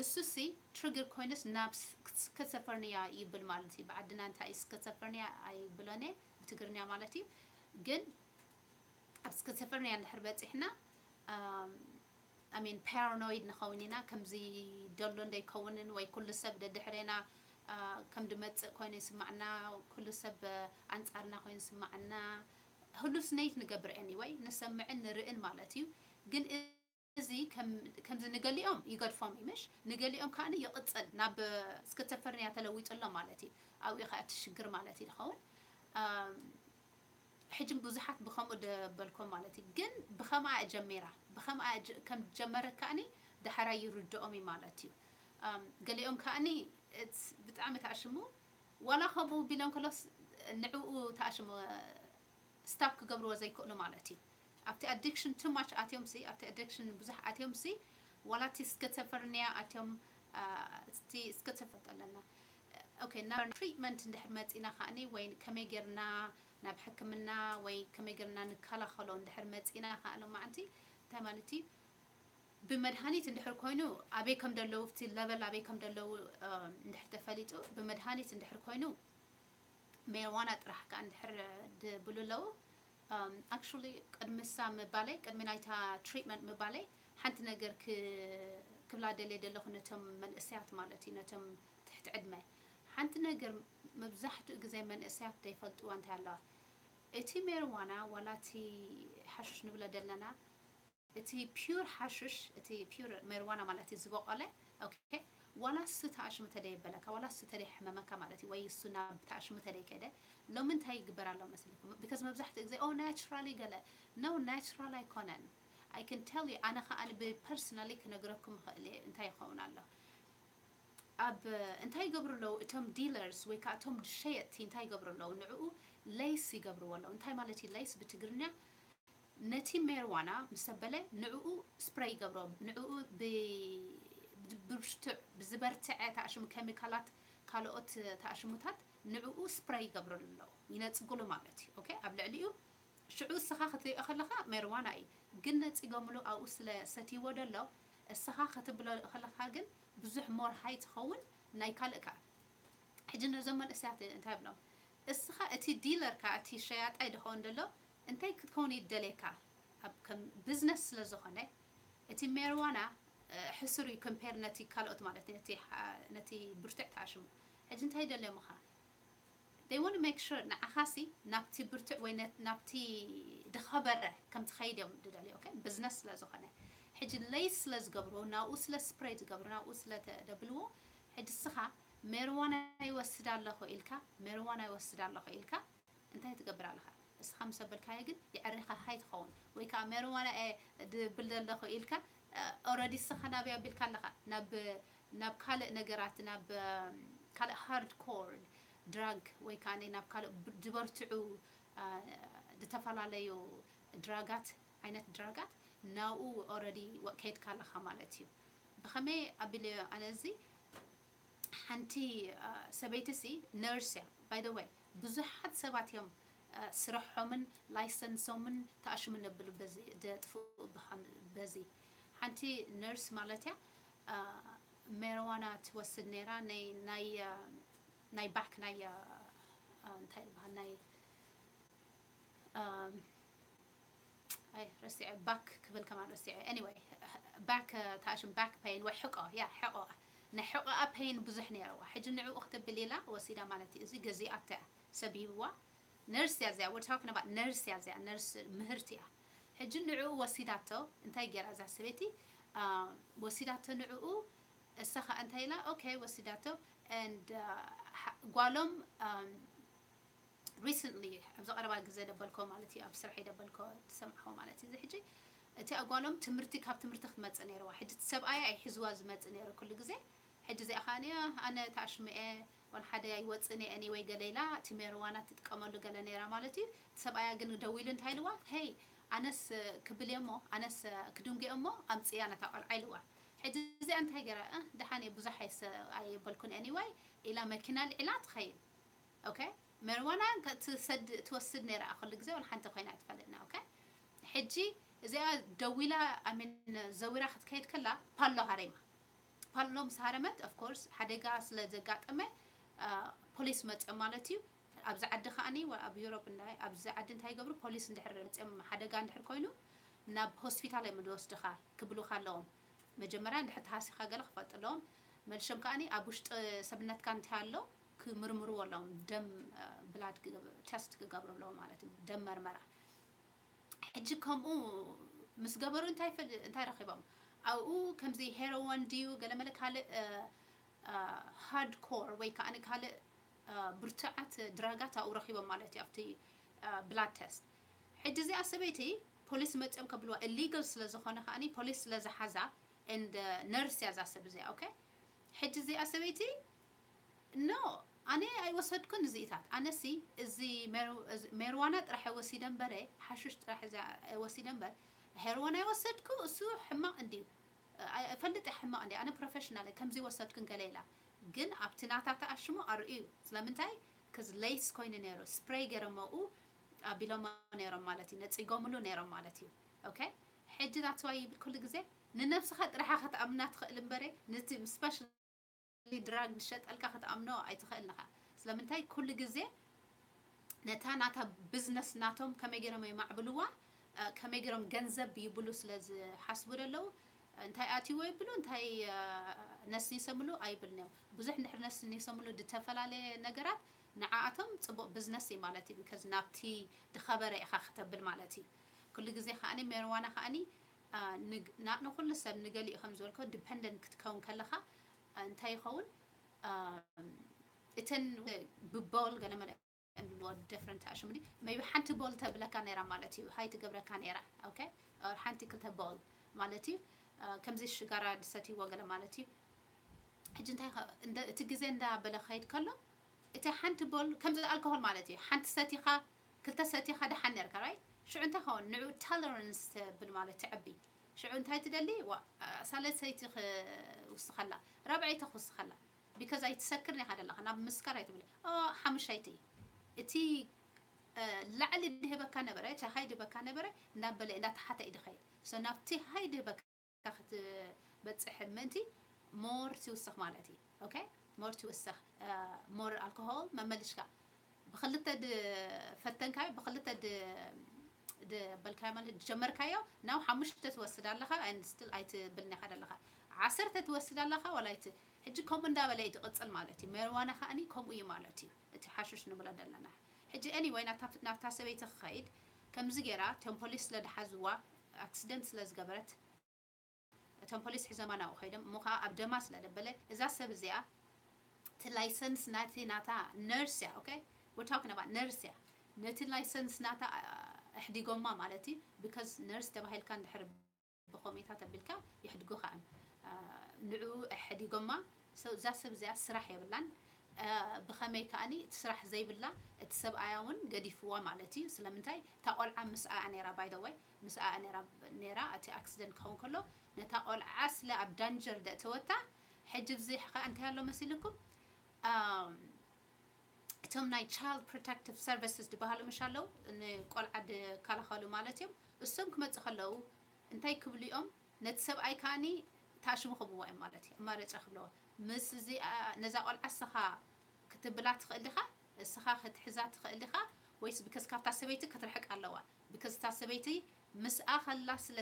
እሱ ሲ ትሪገር ኮይኑስ ናብ ስኪዘፈርኒያ ይብል ማለት እዩ። ብዓድና እንታይ እዩ ስኪዘፈርኒያ ኣይብሎን እየ ብትግርኛ ማለት እዩ። ግን ኣብ ስኪዘፈርኒያ እንድሕር በፂሕና ኣሚን ፓራኖይድ ንኸውን ኢና። ከምዚ ደሎ እንደይከውንን ወይ ኩሉ ሰብ ደድሕሬና ከም ድመፅእ ኮይኑ ይስማዕና፣ ኩሉ ሰብ ኣንፃርና ኮይኑ ይስማዕና። ሀሉሲኔት ንገብር፣ ኤኒወይ ንሰምዕን ንርእን ማለት እዩ። ግን እዚ ከምዚ ንገሊኦም ይገድፎም እዩ ምሽ፣ ንገሊኦም ከዓኒ ይቕፅል ናብ ስኪዘፈርኒያ ተለዊጡ ኣሎ ማለት እዩ። ኣብኡ እዩ ከዓ እቲ ሽግር ማለት እዩ ዝኸውን። ሕጂ ብዙሓት ብከምኡ ደበልኮም ማለት እዩ። ግን ብከምኣ ጀሚራ ብከምኣ ከም ጀመረ ከዓኒ ዳሕራይ ይርድኦም እዩ ማለት እዩ። ገሊኦም ከዓኒ ብጣዕሚ ተኣሽሙ ዋላ ከምኡ ቢሎም ከሎስ ንዕኡ ተኣሽሙ ስታፕ ክገብርዎ ዘይክእሉ ማለት እዩ። ኣብቲ ኣዲክሽን ቱ ማች ኣትዮም ሲ ኣብቲ ኣዲክሽን ብዙሕ ኣትዮም ሲ ዋላ እቲ ስኪዘፈርኒያ ኣትዮም እቲ ስኪዘፈርኒያ ኣለና ኦኬ ናብ ትሪትመንት እንድሕር መፂና ከዓኒ ወይ ከመይ ጌርና ናብ ሕክምና ወይ ከመይ ጌርና ንከላኸሎ እንድሕር መፂና ከዓ ሎማዓንቲ እንታይ ማለት እዩ ብመድሃኒት እንድሕር ኮይኑ ኣበይ ከም ደለዉ እቲ ለበል ኣበይ ከም ደለዉ እንድሕር ተፈሊጡ ብመድሃኒት እንድሕር ኮይኑ ሜርዋና ጥራሕ ከዓ እንድሕር ድብሉ ኣለዉ ኣክቹሊ ቅድሚ ሳ ምባለይ ቅድሚ ናይታ ትሪትመንት ምባለይ ሓንቲ ነገር ክብላ ደልየ ዘለኹ ነቶም መንእሰያት ማለት እዩ ነቶም ትሕቲ ዕድመ ሓንቲ ነገር መብዛሕትኡ ግዜ መንእሰያት ዘይፈልጥዋ እንታይ ኣለዋ እቲ ሜርዋና ዋላ እቲ ሓሽሽ ንብሎ ዘለና እቲ ፒር ሓሽሽ እቲ ፒር ሜርዋና ማለት እዩ ዝበቆለ ኦኬ ዋላ እሱ ተኣሽሙ ተደየበለካ ዋላ እሱ ተደየሕመመካ ማለት እዩ ወይ እሱ ናብ ተኣሽሙ ተደይከደ ሎሚ እንታይ ይግበር ኣሎ መስልኩም because መብዛሕትኡ ግዜ ኦ ናቹራሊ ገለ no ናቹራል ኣይኮነን I can tell you ኣነ ከዓ ብፐርሰናሊ ክነግረኩም ይኽእል እየ እንታይ ይኸውን ኣሎ ኣብ እንታይ ይገብሩ ኣለዉ እቶም ዲለርስ ወይ ከዓ እቶም ሸየጥቲ እንታይ ይገብሩ ኣለዉ ንዕኡ ሌስ ይገብርዎ ኣለዉ እንታይ ማለት እዩ ሌስ ብትግርኛ ነቲ ሜርዋና ምስ ኣበለ ንዕኡ ስፕረይ ይገብሮ ንዕኡ ብብርቱዕ ብዝበርትዐ ተኣሽሙ ኬሚካላት ካልኦት ተኣሽሙታት ንዕኡ ስፕረይ ይገብርሉ ኣለዉ ይነፅጉሉ ማለት እዩ ኦኬ ኣብ ልዕሊኡ ሽዑ እስኻ ክትሪኦ ከለኻ ሜርዋና እዩ ግን ነፂጎምሉ ኣብኡ ስለ ሰትይዎ ደሎ እስኻ ክትብሎ ከለኻ ግን ብዙሕ ሞር ሃይ ትኸውን ናይ ካልእ ከዓ ሕጂ ነዞም መንእሰያት እንታይ ብሎም እስኻ እቲ ዲለር ከዓ እቲ ሸያጣይ ድኸውን ደሎ እንታይ ክትከውን ይደልየካ ኣብ ከም ቢዝነስ ስለ ዝኾነ እቲ ሜርዋና ሕሱር እዩ ኮምፔር ነቲ ካልኦት ማለት ነቲ ብርቱዕ ተኣሽሙ ሕጂ እንታይ ደልዮምኻ they want to make sure ንዓኻሲ ናብቲ ብርቱዕ ወይ ናብቲ ድኸበረ ከም ትኸይድ እዮም ድደልዮ ኦኬ ቢዝነስ ስለ ዝኾነ ሕጂ ሌስ ስለ ዝገብሩ ናብኡ ስለ ስፕሬይ ዝገብሩ ናብኡ ስለ ተደብልዎ ሕጂ እስኻ ሜርዋና ይወስድ ኣለኹ ኢልካ ሜርዋና ይወስድ ኣለኹ ኢልካ እንታይ ትገብር ኣለኻ እስኻ ምስ ኣበልካዮ ግን የዕሪኻኻ ይትኸውን ወይ ከዓ ሜርዋና እየ ድብል ዘለኹ ኢልካ ኦረዲ እስኻ ናበይ ኣቢልካ ኣለኻ ናብ ናብ ካልእ ነገራት ናብ ካልእ ሃርድ ኮር ድራግ ወይ ከዓ ናብ ካልእ ዝበርትዑ ዝተፈላለዩ ድራጋት ዓይነት ድራጋት ናብኡ ኦረዲ ከይድካ ኣለኻ ማለት እዩ ብኸመይ ኣቢለ ኣነ እዚ ሓንቲ ሰበይቲ ሲ ነርስ እያ by the way ብዙሓት ሰባት እዮም ስርሖምን ላይሰንሶምን ተኣሽሙ ነብሉ በዚ ደጥፍኡ በዚ ሓንቲ ነርስ ማለት እያ ሜርዋና ትወስድ ነይራ ናይ ናይ ናይ ባክ ናይ እንታይ ይበሃል ናይ ኣይ ረሲዐ ባክ ክብል ከማን ረሲዐ anyway back ተኣሽም back pain ወይ ሕቆ ያ ሕቆ ናይ ሕቆኣ pain ብዙሕ ነይርዋ ሕጂ ንዕኡ ክትብል ኢላ ወሲዳ ማለት እዩ እዚ ገዚኣቶ እያ ሰብ ሂብዋ ነርስ እያ እዚኣ we're talking about ነርስ እያ እዚኣ ነርስ ምህርቲ እያ ሕጂ ንዕኡ ወሲዳቶ እንታይ ገይራ እዛ ሰበይቲ ወሲዳቶ ንዕኡ እሳ ከዓ እንታይ ኢላ okay ወሲዳቶ and ጓሎም recently ኣብዚ ቀረባ ግዜ ደበልኮ ማለት እዩ ኣብ ስራሕ ደበልኮ ትሰምዖ ማለት እዩ ሕጂ እቲ ኣጓሎም ትምህርቲ ካብ ትምህርቲ ክትመጽእ ነይርዋ ሕጂ ሰብኣያ ኣይሕዝዋ ዝመጽእ ነይሩ ኩሉ ግዜ ሕጂ እዚኣ ከዓኒ ኣነ ተኣሽምኤ ዋን ሓደ ኣይወፅን እየ ወይ ገለ ኢላ እቲ ሜርዋና ትጥቀመሉ ገለ ነይራ ማለት እዩ ሰብኣያ ግን ደዊሉ እንታይ ኢልዋ ሄይ ኣነስ ክብል እሞ ኣነስ ክድንጉ እሞ ኣምፅያ ነታ ቆልዓ ኢልዋ ሕጂ እዚኣ እንታይ ገይራ ደሓን እየ ብዙሕ ኣይበልኩን anyway ኢላ መኪና ልዒላ ትኸይድ okay መርዋና ትወስድ ነይራ ኩሉ ግዜ ወላ ሓንቲ ኮይና ኣይትፈልጥና okay ሕጂ እዚኣ ደዊላ ኣሚን ዘዊራ ክትከይድ ከላ ፓሎ ሃሪማ ፓሎ ምስ ሃረመት of course ሓደጋ ስለ ዘጋጠመ ፖሊስ መፅኦም ማለት እዩ ኣብዚ ዓዲ ከዓኒ ኣብ ዩሮፕ ኣብዚ ዓዲ እንታይ ይገብሩ ፖሊስ እንድሕር መፅኦም ሓደጋ እንድሕር ኮይኑ ናብ ሆስፒታል እዮም ዝወስድኻ ክብሉኻ ኣለዎም መጀመርያ እንድሕር ተሃሲኻ ገለ ክፈልጡ ኣለዎም መልሾም ከዓኒ ኣብ ውሽጢ ሰብነትካ እንታይ ኣሎ ክምርምርዎ ኣለዎም ደም ብላድ ተስት ክገብሩ ኣለዎም ማለት እዩ ደም መርመራ ሕጂ ከምኡ ምስ ገበሩ እንታይ ፈል እንታይ ረኺቦም ኣብኡ ከምዚ ሄሮወን ድዩ ገለመለ ካልእ ሃርድኮር ወይ ከዓ ካልእ ብርቱዓት ድራጋት ኣብኡ ረኺቦም ማለት እዩ ኣብቲ ብላድ ተስት ሕጂ እዚኣ ሰበይቲ ፖሊስ መፅኦም ከብልዋ ኢሊጋል ስለ ዝኾነ ከዓኒ ፖሊስ ስለ ዝሓዛ and ነርስ እያ እዛ ሰብ እዚኣ okay ሕጂ እዚኣ ሰበይቲ no ኣነ ኣይወሰድኩን እዚኢታት ኣነሲ እዚ ሜርዋና ጥራሕ ወሲደ እምበረ ሓሽሽ ጥራሕ ወሲደ እምበር ሄርዋን ኣይወሰድኩ እሱ ሕማቕ እንድዩ እፈልጥ ሕማቕ እንዲ ኣነ ፕሮፌሽናል ከምዚ ወሰድኩን ገለ ኢላ ግን ኣብቲ ናታ ተኣሽሙ ኣርእዩ ስለምንታይ ክዝ ሌስ ኮይኑ ነይሩ ስፕሬይ ገይሮም ኣብኡ ኣቢሎሞ ነይሮም ማለት እዩ ነፂጎምሉ ነይሮም ማለት እዩ okay ሕጂ that's why ይብል ኩሉ ግዜ ንነብስኻ ጥራሓ ክትኣምና ትኽእል እምበረ ነቲ specially drug ዝሸጠልካ ክትኣምኖ ኣይትኽእልን ኢኻ ስለምንታይ ኩሉ ግዜ ነታ ናታ ቢዝነስ ናቶም ከመይ ገይሮም የማዕብልዋ ከመይ ገይሮም ገንዘብ ይብሉ ስለ ዝሓስቡ ዘለዉ እንታይ ኣትይዎ ይብሉ እንታይ ነስኒሶምሉ ኣይብልን እዮም ብዙሕ እንድሕር ነስኒሶምሉ ዝተፈላለየ ነገራት ንዓኣቶም ፅቡቕ ቢዝነስ እዩ ማለት እዩ because ናብቲ ድኸበረ ኢኻ ክተብል ማለት እዩ ኩሉ ግዜ ከዓኒ ሜርዋና ከዓኒ ንኩሉ ሰብ ንገሊኡ ከም ዝበልኮ ዲፐንደንት ክትከውን ከለኻ እንታይ ይኸውን እተን ብቦል ገለመለ ዲፍረንት ኣሽሙ ዲ maybe ሓንቲ ቦል ተብለካ ነይራ ማለት እዩ ሃይ ትገብረካ ነይራ okay ሓንቲ ክልተ ቦል ማለት እዩ ከምዚ ሽጋራ ድሰትይዎ ገለ ማለት እዩ ሕጂ እንታይ እቲ ግዜ እንዳበለ ከይድ ከሎ እቲ ሓንቲ ቦል ከምዚ ኣልኮሆል ማለት እዩ ሓንቲ ሰቲኻ ክልተ ሰቲኻ ደሓን ነርካ right ሽዑ እንታይ ኸውን ንዑ ቶለረንስ ተብል ማለት ትዕቢ ሽዑ እንታይ ትደሊ ሳለሰይቲ ክውስኸላ ራብዐይቲ ክውስኸላ because ኣይትሰክርን ኢኻ ደለኻ ናብ ምስካር ኣይትብል ሓሙሻይቲ እቲ ላዕሊ ድህበካ ነበረ እቲ ሃይ ድህበካ ነበረ እንዳበለ እንዳተሓተ እዩ ድኸይድ so ናብቲ ሃይ ድህበካ ክትበፅሕ ምእንቲ more ትውስኽ ማለት እዩ okay more ትውስኽ more ኣልኮሆል መመልሽካ ብክልተ ድፈተንካዮ ብክልተ ድበልካዮ ማለት ድጀመርካዮ ናብ ሓሙሽተ ትወስድ ኣለኻ and still ኣይትብልን ኢኻ ደለኻ ዓሰርተ ትወስድ ኣለኻ ወላ ሕጂ ከምኡ እንዳበለ እዩ ትቕፅል ማለት እዩ ሜርዋና ከዓኒ ከምኡ እዩ ማለት እዩ እቲ ሓሽሽ ንብሎ ዘለና ሕጂ anyway ናብታ ሰበይቲ ክኸይድ ከምዚ ገይራ እቶም ፖሊስ ስለ ድሓዝዋ ኣክሲደንት ስለ ዝገበረት እቶም ፖሊስ ሒዞማ ናብኡ ከይዶም እሞ ከዓ ኣብ ደማ ስለ ደበለ እዛ ሰብ እዚኣ እቲ ላይሰንስ ናቲ ናታ ነርስ እያ okay we're talking about ነርስ እያ ነቲ ላይሰንስ ናታ ኣሕዲጎማ ማለት እዩ because ነርስ ተባሂልካ እንድሕር ብኮሜታት ኣቢልካ የሕድጉኻ እዮም ንዕኡ ኣሕዲጎማ እዛ ሰብ እዚኣ ስራሕ የብላን ብኸመይ ከዓኒ እቲ ስራሕ ዘይብላ እቲ ሰብኣያ እውን ገዲፍዋ ማለት እዩ ስለምንታይ እታ ቆልዓ ምስኣ ነራ by the way ምስኣ ነራ እቲ ኣክሲደንት ክኸውን ከሎ ነታ ቆልዓ ስለ ኣብ ዳንጀር ደእተወታ ሕጂ ብዚሕ ከ እንታይ ኣሎ መሲልኩም እቶም ናይ child protective services ዝበሃሉ ምሽ ኣለዉ ንቆልዓ ዝከላኸሉ ማለት እዮም እሶም ክመፁ ከለዉ እንታይ ክብሉ እዮም ነቲ ሰብኣይ ከዓኒ ታሽሙ ክብዋ እዮም ማለት እዩ ኣማረፂ ክብለዎ ምስ እዚኣ ነዛ ቆልዓ እስኻ ክትብላ ትኽእል ዲኻ እስኻ ክትሕዛ ትኽእል ዲኻ ወይስ because ካብታ ሰበይቲ ክትርሕቅ ኣለዋ because እታ ሰበይቲ ምስኣ ከላ ስለ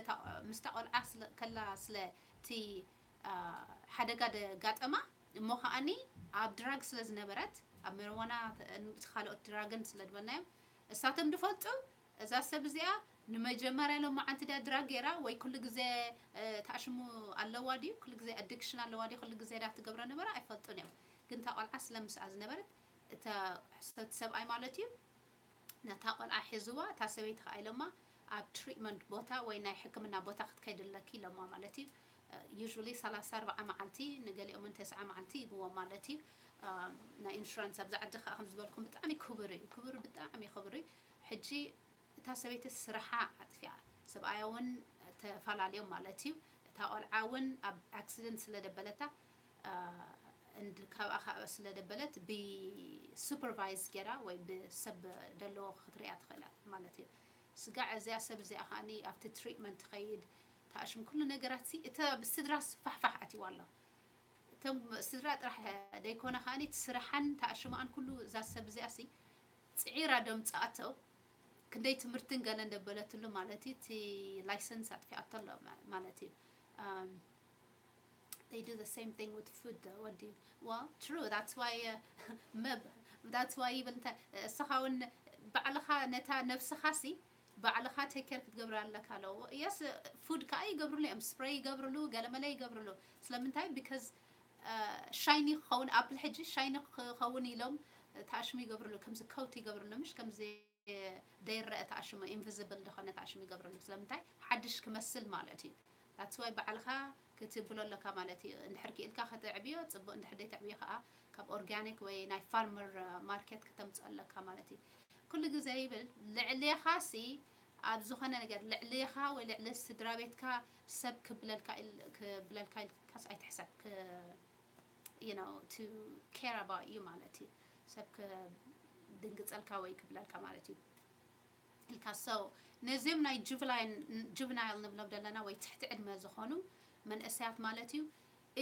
ምስታ ቆልዓ ከላ ስለ እቲ ሓደጋ ደጋጠማ እሞ ከዓኒ ኣብ ድራግ ስለ ዝነበረት ኣብ መርዋና ካልኦት ድራግን ስለ ዝበልናዮም እሳቶም ድፈልጡ እዛ ሰብ እዚኣ ንመጀመርያ ሎማዓንቲ ድያ ድራግ ገይራ ወይ ኩሉ ግዜ ተኣሽሙ ኣለዋ ድዩ ኩሉ ግዜ ኣዲክሽን ኣለዋ ድዩ ኩሉ ግዜ ዳ ትገብሮ ነበረ ኣይፈልጡን እዮም ግን እታ ቆልዓ ስለ ምስኣ ዝነበረት እታ ሰብኣይ ማለት እዩ ነታ ቆልዓ ሒዝዋ፣ እታ ሰበይቲ ከኣ ኢሎማ ኣብ ትሪትመንት ቦታ ወይ ናይ ሕክምና ቦታ ክትከይድ ኣለኪ ኢሎማ ማለት እዩ። Usually ሰላሳ ኣርባዓ መዓልቲ፣ ንገሊኦም እውን ተስዓ መዓልቲ ይብዎም ማለት እዩ። ናይ ኢንሹራንስ ኣብዚ ዓዲ ከዓ ከም ዝበልኩም ብጣዕሚ ክቡር እዩ። ክቡር፣ ብጣዕሚ ክቡር እዩ። ሕጂ እታ ሰበይቲ ስርሓ ኣጥፊኣ፣ ሰብኣያ እውን ተፈላለዮም ማለት እዩ። እታ ቆልዓ እውን ኣብ ኣክሲደንት ስለ ደበለታ፣ እንድ-፣ ካብኣ፣ ካብኣ ስለ ደበለት ብሱፐርቫይዝ ገይራ ወይ ብሰብ ደለዎ ክትሪኣ ትኽእል እያ ማለት እዩ። ስጋዕ እዚኣ ሰብ እዚኣ ከዓኒ ኣብቲ ትሪትመንት ትኸይድ፣ ተኣሽም ኩሉ ነገራት ሲ፣ እታ ብስድራ ስፋሕፋሕ ኣትይዋ ኣሎ። እቶም ስድራ ጥራሕ ደይኮነ ከዓኒ እቲ ስራሓን ተኣሽማኣን ኩሉ እዛ ሰብ እዚኣ ሲ፣ ጽዒራ ደምጽኣቶ፣ ክንደይ ትምህርትን ገለን ደበለትሉ ማለት እዩ። እቲ ላይሰንስ ኣጥፊኣቶ ኣሎ ማ-፣ ማለት እዩ። Um, they do the same thing with food, though. What do you? Well, true. That's why, uh, መብ-፣ that's why ይብል እንታይ፣ እስኻ እውን ባዕልኻ ነታ ነብስኻ ሲ ባዕልኻ ቴክ ኬር ክትገብር ኣለካ ኣለዎ። የስ፣ ፉድ ከዓ ይገብርሉ እዮም፣ ስፕሬይ ይገብርሉ፣ ገለመለ ይገብርሉ። ስለምንታይ? ቢካዝ ሻይኒ ክኸውን፣ ኣፕል ሕጂ ሻይኒ ክኸውን ኢሎም ተኣሽሙ ይገብርሉ፣ ከምዚ ኮት ይገብርሉ፣ ምሽ ከምዚ ደይረአ ተኣሽሙ፣ ኢንቪዚብል ዝኾነ ተኣሽሙ ይገብርሉ። ስለምንታይ? ሓድሽ ክመስል ማለት እዩ። That's why ባዕልኻ ክትብሎ ኣለካ ማለት እዩ። እንድሕር ክኢልካ ከተዕብዮ ጽቡቕ፣ እንድሕር ደይተዕብዮ ከዓ ካብ ኦርጋኒክ ወይ ናይ ፋርመር ማርኬት ከተምጽኦ ኣለካ ማለት እዩ። ኩሉ ግዜ ይብል፣ ልዕሌኻ ሲ ኣብ ዝኾነ ነገር ልዕሌኻ ወይ ልዕሊ ስድራ ቤትካ ሰብ ክብለልካ ኢል-፣ ክብለልካ ኢልካስ ኣይትሕሰብ። ክ-፣ you know, to care about you ማለት እዩ። ሰብ ክድንግጸልካ ወይ ክብለልካ ማለት እዩ። ኢልካ። So ነዚኦም ናይ ጁቨናይል፣ ጁቨናይል ንብሎም ዘለና ወይ ትሕቲ ዕድመ ዝኾኑ መንእሰያት ማለት እዩ።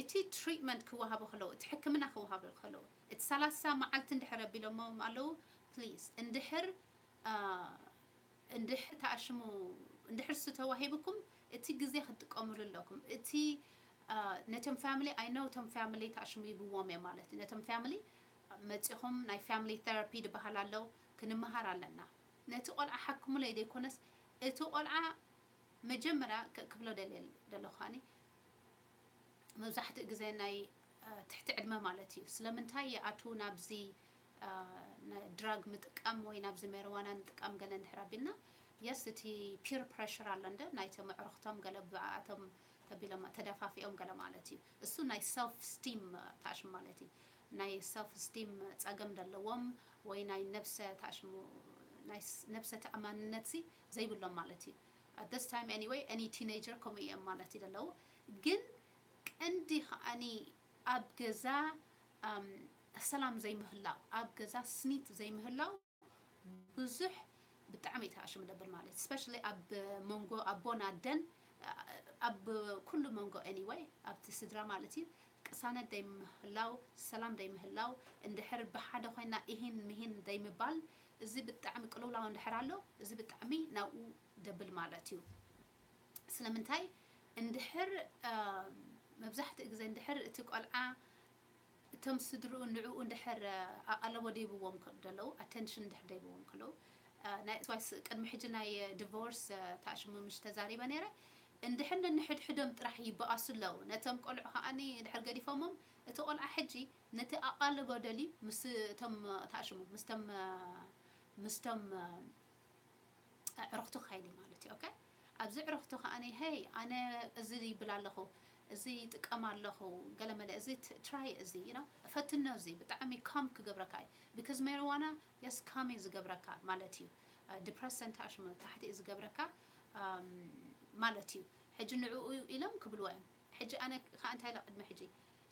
እቲ ትሪትመንት ክወሃቡ ከለዉ፣ እቲ ሕክምና ክወሃቡ ከለዉ፣ እቲ ሰላሳ መዓልቲ እንድሕር ኣቢሎሞም ኣለዉ፣ ፕሊዝ፣ እንድሕር፣ አ፣ እንድሕር ተኣሽሙ፣ እንድሕር ሱ ተዋሂብኩም፣ እቲ ግዜ ክትጥቀምሉ ኣለኩም። እቲ፣ አ፣ ነቶም ፋሚሊ፣ I know እቶም ፋሚሊ ተኣሽሙ ይብዎም እዮም ማለት እዩ። ነቶም ፋሚሊ መጺኹም ናይ ፋሚሊ ቴራፒ ዝበሃል ኣሎ፣ ክንመሃር ኣለና። ነቲ ቆልዓ ሓክሙለይ ዘይኮነስ፣ እቲ ቆልዓ መጀመርያ ክ-፣ ክብሎ ደልየ ዘለኹ ከኣኒ፣ መብዛሕትኡ ግዜ ናይ፣ አ፣ ትሕቲ ዕድመ ማለት እዩ። ስለምንታይ ይኣትዉ ናብዚ፣ አ፣ ን-፣ ድራግ ምጥቃም ወይ ናብዚ ሜሪዋና ንጥቃም ገለ እንድሕር ኣቢልና፣ የስ፣ እቲ ፒር ፕሬሽር ኣሎ እንደ፣ ናይቶም ኣዕሩኽቶም ገለ ብኣቶም ተቢሎም ተደፋፊኦም ገለ ማለት እዩ። እሱ ናይ ሰልፍ ስቲም ተኣሽሙ ማለት እዩ። ናይ ሰልፍ ስቲም ጸገም ዘለዎም ወይ ናይ ነብሰ ተኣሽሙ፣ ናይ ስ-፣ ነብሰ ተኣማንነት ሲ ዘይብሎም ማለት እዩ። At this time anyway, any teenager ከምኡ እዮም ማለት እዩ ዘለዉ። ግን ቀንዲ ከኣኒ ኣብ ገዛ፣ ኣም፣ ሰላም ዘይምህላው፣ ኣብ ገዛ ስኒት ዘይምህላው ብዙሕ ብጣዕሚ እዩ ተኣሽሙ ደብል ማለት እዩ። ስፔሻሊ ኣብ መንጎ ኣቦን ኣደን፣ ኣብ ኩሉ መንጎ ኤኒወይ፣ ኣብቲ ስድራ ማለት እዩ። ቅሳነት ዘይምህላው፣ ሰላም ዘይምህላው፣ እንድሕር ብሓደ ኮይና ኢሂን ምሂን ዘይምባል፣ እዚ ብጣዕሚ ቅልውላው እንድሕር ኣሎ፣ እዚ ብጣዕሚ ናብኡ ደብል ማለት እዩ። ስለምንታይ? እንድሕር፣ አ፣ መብዛሕትኡ ግዜ እንድሕር እቲ ቆልዓ እቶም ስድርኡ ንዕኡ እንድሕር ኣቓልቦ ደይብዎም ከ-፣ ደለዉ፣ ኣተንሽን እንድሕር ደይብዎም ከለዉ፣ አ፣ ናይ፣ እትዋይስ ቅድሚ ሕጂ ናይ ዲቮርስ፣ አ፣ ተኣሽሙ ምሽ ተዛሪበ ነይረ። እንድሕር ነንሕድሕዶም ጥራሕ ይበኣሱ ኣለዉ። ነቶም ቆልዑ ከኣኒ እንድሕር ገዲፎሞም፣ እቲ ቆልዓ ሕጂ ነቲ ኣቓልቦ ደልዩ ምስ እቶም ተኣሽሙ፣ ምስቶም፣ አ፣ ምስቶም፣ አ፣ ኣዕሩኽቱ ክኸይድ እዩ ማለት እዩ። ኦኬ? ኣብዚ ኣዕሩኽቱ ከኣኒ፣ "ሄይ፣ ኣነ እዚ ይብል ኣለኹ፣ እዚ ይጥቀም ኣለኹ፣ ገለመለ፣ እዚ ት-፣ ትራይ እዚ፣ you know፣ ፈትኖ፣ እዚ ብጣዕሚ ካም ክገብረካ እዩ." ቢካዝ ማሪዋና፣ የስ፣ ካም እዩ ዝገብረካ ማለት እዩ። አ፣ ዲፕረሰንት ኣሽሙ ታሕቲ እዩ ዝገብረካ፣ ኣም፣ ማለት እዩ። ሕጂ ንዕኡ ኢሎም ክብልዎ እዮም። ሕጂ ኣነ ከኣ እንታይ ኢለ ቅድሚ ሕጂ፣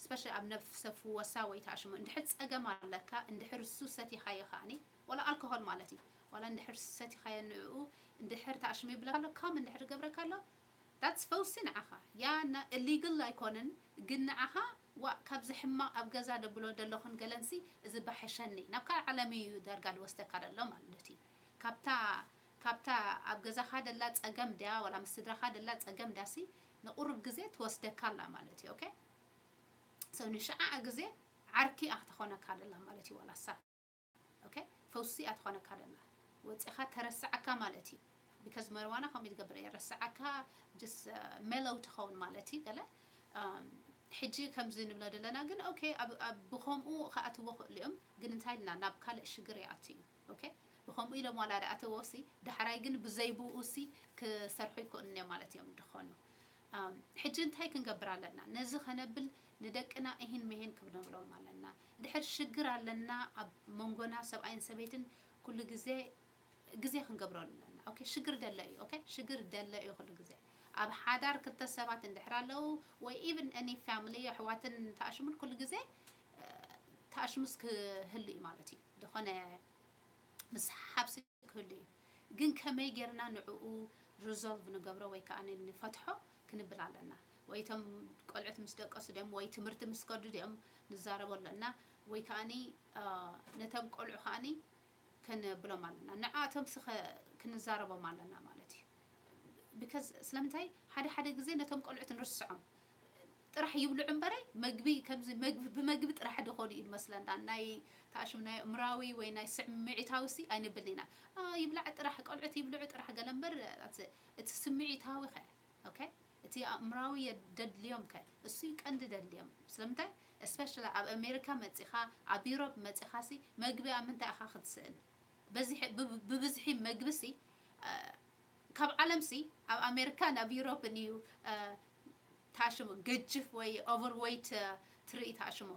ስፔሻሊ ኣብ ነፍሰ ፍወሳ ወይ ተኣሽሙ እንድሕር ጸገም ኣለካ፣ እንድሕር እሱ ሰቲኻዮ ከኣኒ፣ ዋላ ኣልኮሆል ማለት እዩ፣ ዋላ እንድሕር ሰቲኻዮ ንዕኡ እንድሕር ተኣሽሙ ይብለካ ኣሎ፣ ካም እንድሕር ይገብረካ ኣሎ፣ that's ፈውሲ ንዓኻ። ያ ና-፣ ኢሊግል ኣይኮነን፣ ግን ንዓኻ፣ ዋ፣ ካብዚ ሕማቕ ኣብ ገዛ ደብሎ ደለኹን ገለንሲ፣ እዚ ባሐሸኒ፣ ናብ ካልእ ዓለም እዩ ዳርጋ ዝወስደካ ዘሎ ማለት እዩ። ካብታ፣ ካብታ ኣብ ገዛኻ ደላ ጸገም ድያ፣ ዋላ ምስ ስድራኻ ደላ ጸገም ድያሲ፣ ንቁሩብ ግዜ ትወስደካ ኣላ ማለት እዩ። ኦኬ? So ንሽዓ ግዜ ዓርኪ እያ ክትኾነካ ደላ ማለት እዩ፣ ዋላ እሳ። ኦኬ? ፈውሲ እያ ትኾነካ ደላ። ወጺኻ ተረስዓካ ማለት እዩ። ቢካዝ መርዋና ከምኡ ትገብር እያ፣ ረስዓካ፣ ጀስት፣ አ፣ ሜሎው ትኸውን ማለት እዩ፣ ገለ። ኣም፣ ሕጂ ከምዚ ንብሎ ደለና ግን፣ ኦኬ፣ ኣብ፣ ኣብ፣ ብኸምኡ ክኣትዎ ክእሉ እዮም፣ ግን እንታይ ኢልና ናብ ካልእ ሽግር ይኣቱ እዩ። ኦኬ? ብኸምኡ ኢሎም ዋላ ደኣ ተወሲ፣ ዳሕራይ ግን ብዘይ ብኡ ሲ ክሰርሑ ይክእሉ እዮም ማለት እዮም ድኾኑ። ሕጂ እንታይ ክንገብር ኣለና? ነዚ ከነብል ንደቅና እሂን መሄን ክንብሎም ኣለና። ድሕር ሽግር ኣለና ኣብ መንጎና ሰብኣይን ሰበይትን ኩሉ ግዜ ግዜ ክንገብረሉ ኣለና። ኦኬ፣ ሽግር ደለ እዩ። ኦኬ፣ ሽግር ደለ እዩ ኩሉ ግዜ። ኣብ ሓዳር ክልተ ሰባት እንድሕር ኣለዉ ወይ even any family ኣሕዋትን ተኣሽሙን ኩሉ ግዜ ተኣሽሙስ ክህሉ እዩ ማለት እዩ። ዝኾነ ምስ ሓብሲ ክህሉ እዩ። ግን ከመይ ጌርና ንዕኡ resolve ንገብሮ ወይ ከዓ ንፈትሖ ክንብል ኣለና። ወይ እቶም ቆልዑት ምስ ደቀሱ ድዮም ወይ ትምህርቲ ምስ ከዱ ድዮም ንዛረቦ ኣለና። ወይ ከዓኒ ነቶም ቆልዑ ከዓኒ ክንብሎም ኣለና። ንዓቶም ስኸ ክንዛረቦም ኣለና ማለት እዩ። Because ስለምንታይ ሓደ ሓደ ግዜ ነቶም ቆልዑት ንርስዖም። ጥራሕ ይብልዑ እምበረ መግቢ ከምዚ መግቢ ብመግቢ ጥራሕ ድኾኑ እዩ ዝመስለና። ናይ ተኣሽም ናይ እምራዊ ወይ ናይ ስምዒታዊ ሲ ኣይንብልን ኢና። ይብላዕ ጥራሕ ቆልዑት ይብልዑ ጥራሕ ገለ እምበር እቲ ስምዒታዊ ኸ ኦኬ እቲ ኣእምራዊ ደድልዮም ከ እሱ ቀንዲ ደድልዮም። ስለምንታይ especially ኣብ ኣሜሪካ መፂኻ ኣብ ዩሮፕ መፂኻ ሲ መግቢ ኣብ ምንታይ ኢኻ ክትስእን? ብብዝሒ መግቢ ሲ ካብ ዓለም ሲ ኣብ ኣሜሪካ ናብ ዩሮፕ እዩ ተኣሽሙ ገጅፍ ወይ overweight ትርኢ ተኣሽሙ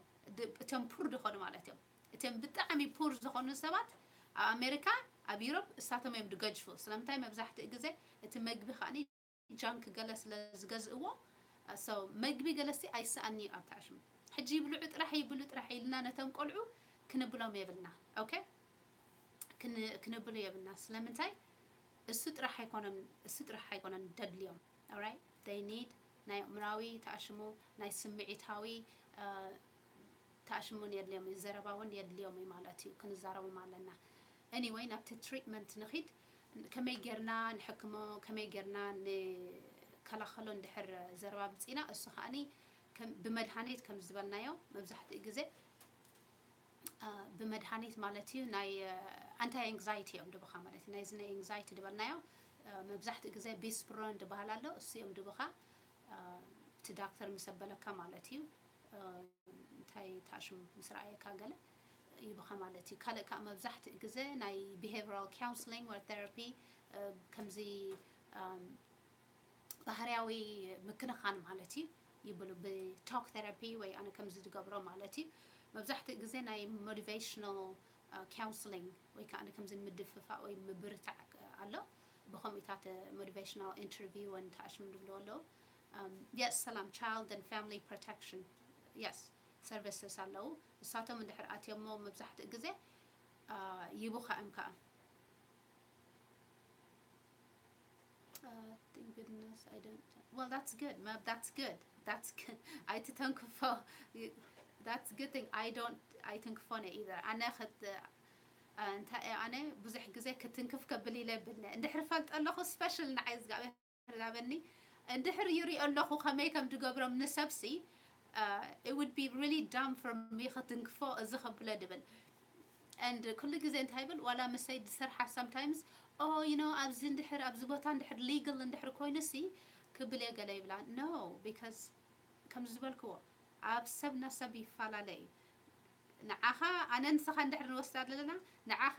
እቶም ፑር ዝኾኑ ማለት እዮም። እቶም ብጣዕሚ ፑር ዝኾኑ ሰባት ኣብ ኣሜሪካ ኣብ ዩሮፕ እሳቶም እዮም ድገጅፉ። ስለምንታይ መብዛሕትኡ ግዜ እቲ መግቢ ከዓኒ ጃንክ ገለ ስለ ዝገዝእዎ መግቢ ገለሲ ኣይሰኣኒ እዩ ኣብ ተኣሽሙ። ሕጂ ይብልዑ ጥራሕ ይብሉ ጥራሕ ኢልና ነቶም ቆልዑ ክንብሎም የብልና። ኦኬ ክንብሉ የብልና። ስለምንታይ እሱ ጥራሕ ኣይኮነን እሱ ጥራሕ ኣይኮነን ደድልዮም። Alright they need ናይ ኣእምራዊ ተኣሽሙ ናይ ስምዒታዊ ተኣሽሙን የድልዮም እዩ ዘረባ እውን የድልዮም እዩ ማለት እዩ። ክንዛረቦም ኣለና። Anyway ናብቲ ትሪትመንት ንኺድ። ከመይ ጌርና ንሕክሞ ከመይ ጌርና ንከላኸሎ እንድሕር ዘረባ ብፅኢና እሱ ከዓኒ ብመድሃኒት ከም ዝበልናዮ መብዛሕትኡ ግዜ ብመድሃኒት ማለት እዩ ናይ ኣንታይ ኤንግዛይቲ እዮም ድብኻ ማለት እዩ። ናይዚ ናይ ኤንግዛይቲ ድበልናዮ መብዛሕትኡ ግዜ ቢስፕሮን ድበሃል ኣሎ እሱ እዮም ድብኻ እቲ ዳክተር ምስ ኣበለካ ማለት እዩ። እንታይ ታሽም ምስ ረኣየካ ገለ ይብኻ ማለት እዩ። ካልእ ከዓ መብዛሕትኡ ግዜ ናይ behavioral counseling ወይ therapy ከምዚ ባህርያዊ ምክንኻን ማለት እዩ ይብሉ ብ talk therapy ወይ ኣነ ከምዚ ዝገብሮ ማለት እዩ። መብዛሕትኡ ግዜ ናይ motivational counseling ወይ ከዓ ከምዚ ምድፍፋእ ወይ ምብርታዕ ኣሎ። ብከምኡታት motivational interview ወን ተኣሽሙ ዝብሉ ኣለዉ። Yes ሰላም child and family protection yes services ኣለዉ። ንሳቶም እንድሕር ኣትዮሞ መብዛሕትኡ ግዜ ይብኻ እዮም ከዓ Uh, thank goodness I don't. Well, that's good. That's good. That's good. ኣይትተንክፎ። That's good thing. I don't ኣይትንክፎ ነ either. ኣነ ክት እንታይ ኣነ ብዙሕ ግዜ ክትንክፍ ከብል ኢለ ብልነ እንድሕር ፈልጠ ኣለኹ special ንዓይ ዝጋበ ዛበኒ እንድሕር ይሪኦ ኣለኹ ከመይ ከም ድገብሮም ንሰብሲ it would be really dumb for me ክትንክፎ እዚ ከብለ ድብል and ኩሉ ግዜ እንታይ ይብል ዋላ ምሰይ ድሰርሓ sometimes oh you know ኣብዚ እንድሕር ኣብዚ ቦታ እንድሕር legal እንድሕር ኮይኑ ሲ ክብል እየ ገለ ይብላ no because ከም ዝበልክዎ ኣብ ሰብ ናብ ሰብ ይፈላለ እዩ። ንዓኻ ኣነ ንስኻ እንድሕር ንወስዳ ዘለና ንዓኻ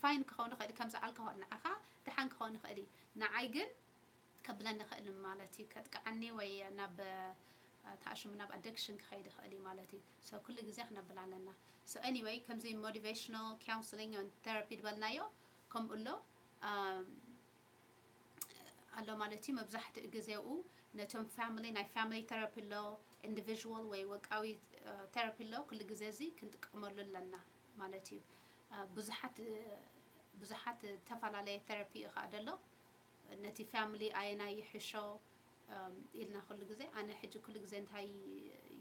fine ክኸውን ይኽእል ከምዚ ኣልኮሆል ንዓኻ ደሓን ክኸውን ይኽእል እዩ ንዓይ ግን ከብለኒ ይኽእል ማለት እዩ። ከጥቅዓኒ ወይ ናብ ተኣሽሙ ናብ addiction ክኸይድ ይኽእል እዩ ማለት እዩ። So ኩሉ ግዜ ክነብል ኣለና። So anyway ከምዚ motivational counseling and therapy ዝበልናዮ ከምኡ ኣሎ ኣሎ ማለት እዩ። መብዛሕትኡ ግዜኡ ነቶም family ናይ family therapy ኣሎ individual ወይ ወቃዊ therapy ኣሎ ኩሉ ግዜ እዚ ክንጥቀመሉ ኣለና ማለት እዩ። ብዙሓት ብዙሓት ዝተፈላለየ therapy እዩ ከዓ ደሎ ነቲ family ኣየናይ ይሕሾ ኢልና ኩሉ ግዜ ኣነ ሕጂ ኩሉ ግዜ እንታይ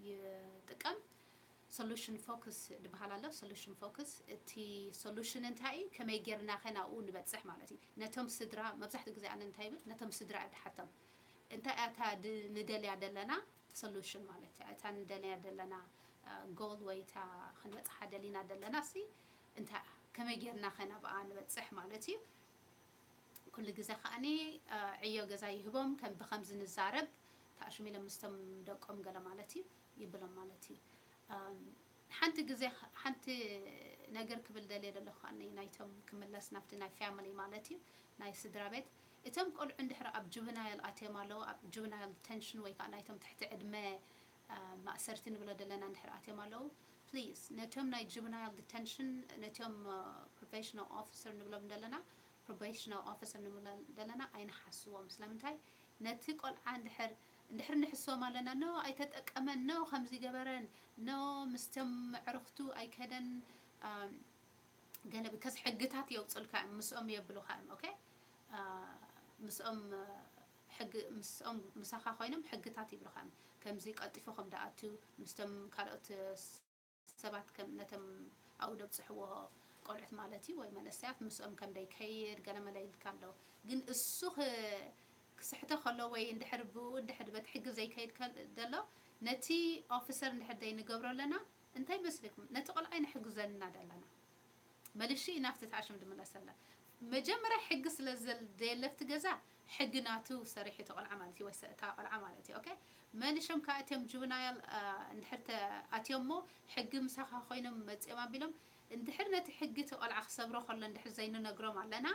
ይጥቀም solution focus ዝበሃል ኣሎ። Solution focus እቲ solution እንታይ እዩ? ከመይ ጌርና ከ ናብኡ ንበፅሕ ማለት እዩ። ነቶም ስድራ መብዛሕትኡ ግዜ ኣነ እንታይ ይብል ነቶም ስድራ እድሓቶም እንታይ እታ ንደልያ ዘለና solution ማለት እያ። እታ ንደልያ ዘለና goal ወይ እታ ክንበፅሓ ደሊና ዘለና ሲ እንታይ ከመይ ጌርና ከ ናብኣ ንበፅሕ ማለት እዩ። ኩሉ ግዜ ከዓኒ ዕዮ ገዛ ይህቦም ከም ብከምዚ ንዛረብ ተኣሽሚሎም ምስቶም ደቆም ገለ ማለት እዩ ይብሎም ማለት እዩ። ሓንቲ ግዜ ሓንቲ ነገር ክብል ደልየ ዘለኹ ከኣ ናይቶም ክምለስ ናብቲ ናይ family ማለት እዩ ናይ ስድራ ቤት እቶም ቆልዑ እንድሕር ኣብ juvenile ኣትዮም ኣለዉ ኣብ juvenile detention ወይ ከዓ ናይቶም ትሕቲ ዕድመ ማእሰርቲ ንብሎ ዘለና እንድሕር ኣትዮም ኣለዉ please ነቶም ናይ juvenile detention ነቶም probational officer ንብሎም ዘለና probational officer ንብሎም ዘለና ኣይንሓስዎም ስለምንታይ ነቲ ቆልዓ እንድሕር እንድሕር ንሕስዎም ኣለና no ኣይተጠቀመን no ከምዚ ገበረን no ምስቶም ኣዕርኽቱ ኣይከደን ገለ because ሕግታት የውፅልካ እዮም ምስኦም የብሉካ እዮም okay ምስኦም ሕጊ ምስኦም ምሳኻ ኮይኖም ሕግታት ይብሉካ እዮም ከምዚ ቀልጢፉ ከም ደኣቱ ምስቶም ካልኦት ሰባት ከም ነቶም ኣብኡ ደብፅሕዎ ቆልዑት ማለት እዩ ወይ መንእሰያት ምስኦም ከም ደይከይድ ገለ መለ ኢልካ ኣሎ ግን እሱ ክስሕቶ ከሎ ወይ እንድሕር ብኡ እንድሕር በቲ ሕጊ ዘይከይድ ደሎ ነቲ officer እንድሕር ደይ ንገብሮ ኣለና እንታይ መስልኩም ነቲ ቆልዓ ንሕግዘና ደለና መልሺ ናብቲ ተኣሽም ድምለሰላ መጀመርያ ሕጊ ስለ ዘየለፍቲ ገዛ ሕጊ ናቱ ሰሪሑ እቲ ቆልዓ ማለት እዩ ወይ እታ ቆልዓ ማለት እዩ okay መሊሾም ከዓ እትዮም juvenile እንድሕር ኣትዮሞ ሕጊ ምሳኻ ኮይኖም መፅኦም ኣቢሎም እንድሕር ነቲ ሕጊ እቲ ቆልዓ ክሰብሮ ከሎ እንድሕር ዘይንነግሮም ኣለና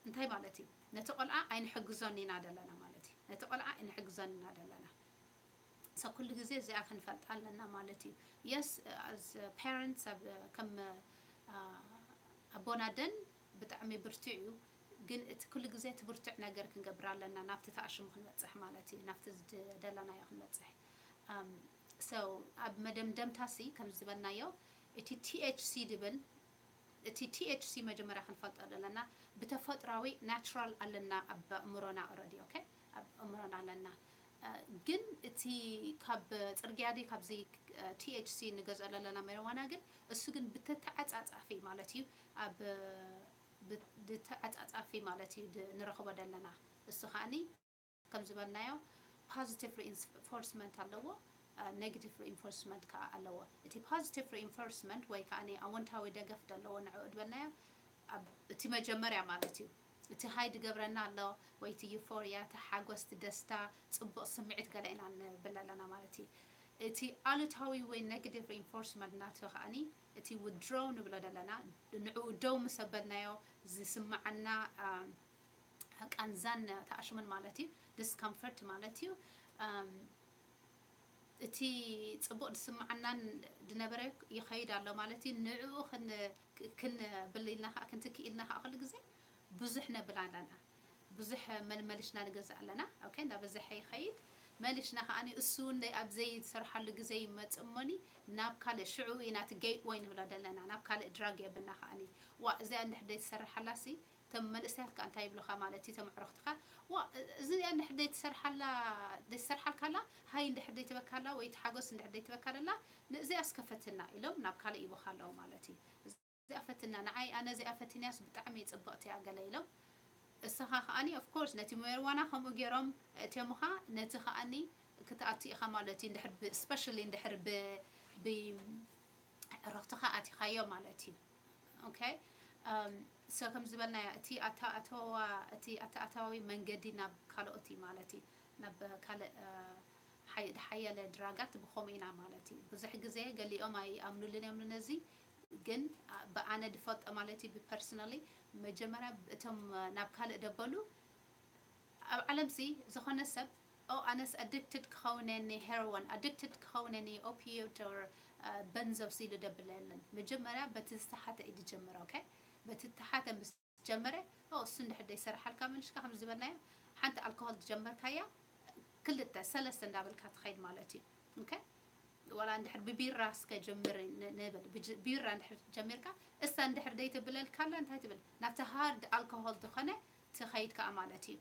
እንታይ ማለት እዩ ነቲ ቆልዓ ኣይንሕግዞን ኢና ደለና ማለት እዩ ነቲ ቆልዓ ኣይንሕግዞን ኢና ደለና so ኩሉ ግዜ እዚኣ ክንፈልጣ ኣለና ማለት እዩ yes as parents ኣብ ከም ኣቦናደን ብጣዕሚ ብርቱዕ እዩ ግን እቲ ኩሉ ግዜ እቲ ብርቱዕ ነገር ክንገብር ኣለና ናብቲ ተኣሽሙ ክንበፅሕ ማለት እዩ ናብቲ ዝደለናዮ ክንበፅሕ so ኣብ መደምደምታ ሲ ከም ዝበልናዮ እቲ THC ድብል እቲ THC መጀመርያ ክንፈልጦ ዘለና ብተፈጥራዊ natural ኣለና ኣብ ኣእምሮና already okay ኣብ ኣእምሮና ኣለና ግን እቲ ካብ ፅርግያ ድዩ ካብዚ THC ንገዝኦ ዘለና መሪዋና ግን እሱ ግን ብተተዓፃፃፊ ማለት እዩ ኣብ ብተዓፃፃፊ ማለት እዩ ንረኽቦ ዘለና እሱ ከዓኒ ከም ዝበልናዮ positive reinforcement ኣለዎ negative reinforcement ከዓ ኣለዎ እቲ positive reinforcement ወይ ከዓ ኣወንታዊ ደገፍ ዘለዎ ንዕኡ ዝበልናዮ እቲ መጀመርያ ማለት እዩ እቲ high ድገብረና ኣሎ ወይ እቲ euphoria እቲ ሓጎስ እቲ ደስታ ፅቡቅ ስምዒት ገለ ኢና ንብል ኣለና ማለት እዩ እቲ ኣሉታዊ ወይ negative reinforcement ናቱ ከዓኒ እቲ withdraw ንብሎ ዘለና ንዕኡ ደው ምስ ኣበልናዮ ዝስምዓና ቃንዛን ተኣሽሙን ማለት እዩ discomfort ማለት እዩ እቲ ፅቡቅ ዝስምዓናን ዝነበረ ይኸይድ ኣሎ ማለት እዩ ንዕኡ ክንብል ኢልና ከዓ ክንትክእ ኢልና ከዓ ኩሉ ግዜ ብዙሕ ነብል ኣለና ብዙሕ መልመልሽና ንገዝእ ኣለና okay እንዳበዝሐ ይኸይድ መሊሽና ከዓ እሱ እውን ኣብ ዘይሰርሓሉ ግዜ ይመፅእ እሞኒ ናብ ካልእ ሽዑ ኢና እቲ gateway ንብሎ ዘለና ናብ ካልእ drug የብልና ከዓ ዋ እዚኣ እንድሕር ዘይትሰርሓላ ሲ እቶም መንእሰያት ከዓ እንታይ ይብሉካ ማለት እዩ እቶም ኣዕሩኽትካ ዋ እዚኣ እንድሕር ዘይትሰርሓላ ዘይትሰርሓልካላ ሃይ እንድሕር ዘይትበካላ ወይ እቲ ሓጎስ እንድሕር ዘይትበካለላ ንእዚኣ እስከፈትና ኢሎም ናብ ካልእ ይብኻ ኣለዉ ማለት እዩ እዚኣ ፈትና ንዓይ ኣነ እዚኣ ፈቲንያስ ብጣዕሚ ፅብቕቲ እያ ገለ ኢሎም እስኻ ከዓኒ of course ነቲ መርዋና ከምኡ ገይሮም እትዮምኻ ነቲ ከዓኒ ክትኣቱ ኢኻ ማለት እዩ እንድሕር especially እንድሕር ብዕረፍትኻ ኣቲኻዮ ማለት እዩ okay so ከም ዝበልናዮ እቲ ኣተኣተዋ እቲ ኣተኣታዊ መንገዲ ናብ ካልኦት እዩ ማለት እዩ ናብ ካልእ ሓያለ ድራጋት ብኸምኡ ኢና ማለት እዩ ብዙሕ ግዜ ገሊኦም ኣይኣምኑልን እዮም ነዚ ግን ብኣነ ድፈልጦ ማለት እዩ ብpersonally መጀመርያ እቶም ናብ ካልእ ደበሉ ኣብ ዓለም ሲ ዝኾነ ሰብ ኦ ኣነስ addicted ክኸውን እየ ኒ heroin addicted ክኸውን እየ ኒ opioid or benzos ኢሉ ደብል የለን መጀመርያ በቲ ዝተሓተ እዩ ዝጀምር okay በቲ ዝተሓተ ምስ ጀመረ ኦ እሱ እንድሕር ዘይሰርሓልካ መልሽካ ከም ዝበልናዮ ሓንቲ ኣልኮሆል ዝጀመርካያ ክልተ ሰለስተ እንዳበልካ ትኸይድ ማለት እዩ okay ዋላ እንድሕር ብቢራ እስከ ጀምር ንብል ቢራ እንድሕር ጀሚርካ እሳ እንድሕር ደይትብለልካላ እንታይ ትብል ናብቲ hard alcohol ዝኾነ ትኸይድ ከዓ ማለት እዩ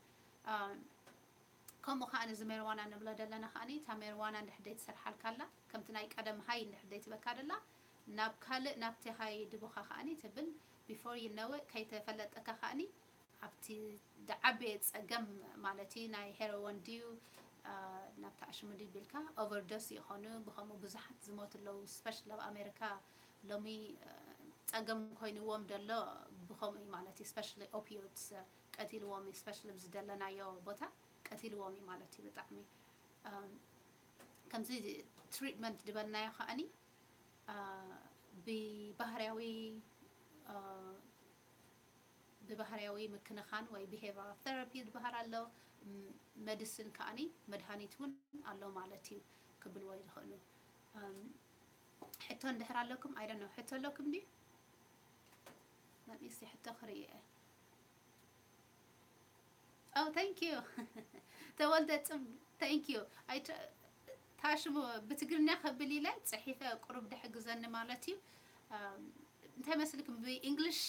ከምኡ ከዓ ነዚ ሜርዋና ንብሎ ዘለና ከዓ እታ ሜርዋና እንድሕር ደይትሰርሓልካላ ከምቲ ናይ ቀደም ሃይ እንድሕር ደይትበካ ደላ ናብ ካልእ ናብቲ ሃይ ድቡኻ ከዓ ትብል before you know it ከይተፈለጠካ ከዓ ኣብቲ ዝዓበየ ፀገም ማለት እዩ ናይ ሄሮወን ድዩ ናብቲ ኣሽሙ ድዩ ቢልካ ኦቨርዶስ ይኾኑ ብከምኡ ብዙሓት ዝሞቱ ኣለዉ specially ኣብ ኣሜሪካ ሎሚ ፀገም ኮይንዎም ደሎ ብከምኡ እዩ ማለት እዩ specially opioids ቀቲልዎም እዩ specially ኣብዚ ዘለናዮ ቦታ ቀቲልዎም እዩ ማለት እዩ ብጣዕሚ ከምዚ treatment ዝበልናዮ ከዓኒ ብባህርያዊ ብባህርያዊ ምክንኻን ወይ behavioral therapy ዝበሃል ኣሎ። መድስን ከዓኒ መድሃኒት እውን ኣሎ ማለት እዩ ክብልዎ ይኽእሉ። ሕቶ እንድሕር ኣለኩም? I don't know፣ ሕቶ ኣለኩም ድዩ? መሚሲ ሕቶ ክርኢ እየ። Oh, thank you። ተወልደ ጽም፣ thank you። ኣይተ-፣ ታሽሙ ብትግርኛ ከብል ኢለ ጽሒፈ ቁሩብ ድሕግዘኒ ማለት እዩ። እንታይ መስልኩም? ብእንግሊሽ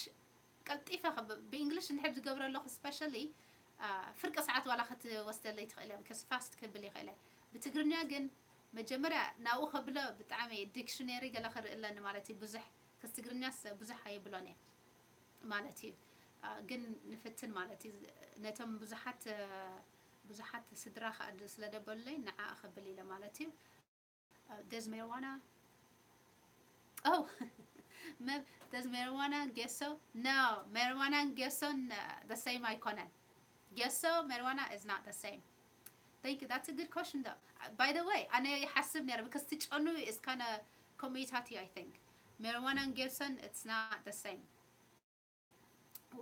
ቀልጢፈ ከብ-፣ ብእንግሊሽ እንድሕር ዝገብረ ኣለኹ፣ especially ፍርቂ ሰዓት ዋላ ክትወስደለይ ትኽእል እያ፣ because fast ክብል ይኽእል እየ። ብትግርኛ ግን መጀመርያ ናብኡ ከብሎ ብጣዕሚ ዲክሽነሪ ገለ ክርኢ ኣለኒ ማለት እዩ። ብዙሕ፣ ከስ ትግርኛስ ብዙሕ ኣይብሎን እየ ማለት እዩ። ግን ንፍትን ማለት እዩ። ነቶም ብዙሓት፣ ብዙሓት ስድራ ከኣ ስለ ደበሉለይ ንዓ ከብል ኢለ ማለት እዩ። Does marijuana? Oh, does marijuana gesso? No, marijuana and gesso, the same ኣይኮነን። Gesso, marijuana is not the same. Thank you. That's a good question, though. By the way, ኣነ ይሓስብ ነረ፣ because ትጨኑ is kind of community, I think. Marijuana and gesso, it's not the same.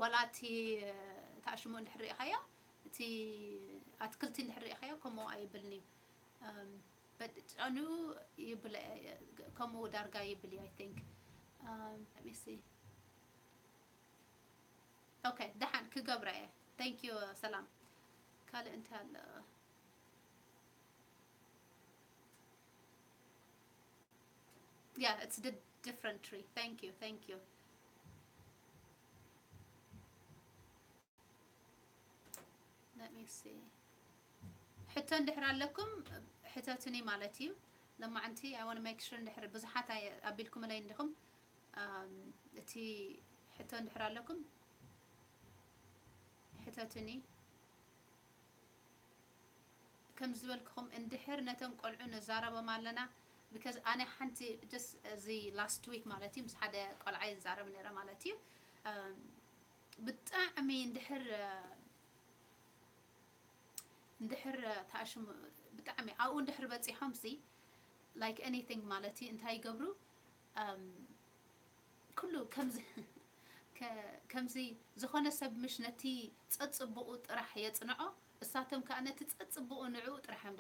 ዋላ እቲ ታሽሙ እንድሕር ሪኢኻዮ፣ እቲ ኣትክልቲ እንድሕር ሪኢኻዮ፣ ከምኡ ኣይብልን እዩ። በድ ጨንኡ ይብል፣ ከምኡ ዳርጋ ይብል እዩ፣ I think. Let me see. Okay፣ ደሓን ክገብረ እየ። Thank you። ሰላም። ካልእ እንታይ ኣሎ? Yeah, it's the different tree. Thank you, thank you. Let me see. ሕቶ እንድሕር ኣለኩም ሕተቱኒ ማለት እዩ። ለማዓንቲ I want to make sure እንድሕር ብዙሓት ኣይ-፣ ኣቢልኩምለይ እንዲኹም፣ እቲ ሕቶ እንድሕር ኣለኩም ሕተቱኒ። ከም ዝበልኩኹም እንድሕር ነቶም ቆልዑ ንዛረቦም ኣለና፣ because ኣነ ሓንቲ just እዚ last week ማለት እዩ ምስ ሓደ ቆልዓ ይዛረብ ነረ ማለት እዩ። ብጣዕሚ እንድሕር እንድሕር ታሽሙ ብጣዕሚ ኣብኡ እንድሕር በፂሖም ሲ like anything ማለት እዩ እንታይ ይገብሩ ኩሉ ከምዚ ከምዚ ዝኾነ ሰብ ምሽ ነቲ ጸጽብቑ ጥራሕ የጽንዖ፣ እሳቶም ከኣ ነቲ ጸጽብቑ ንዕኡ ጥራሕ እዮም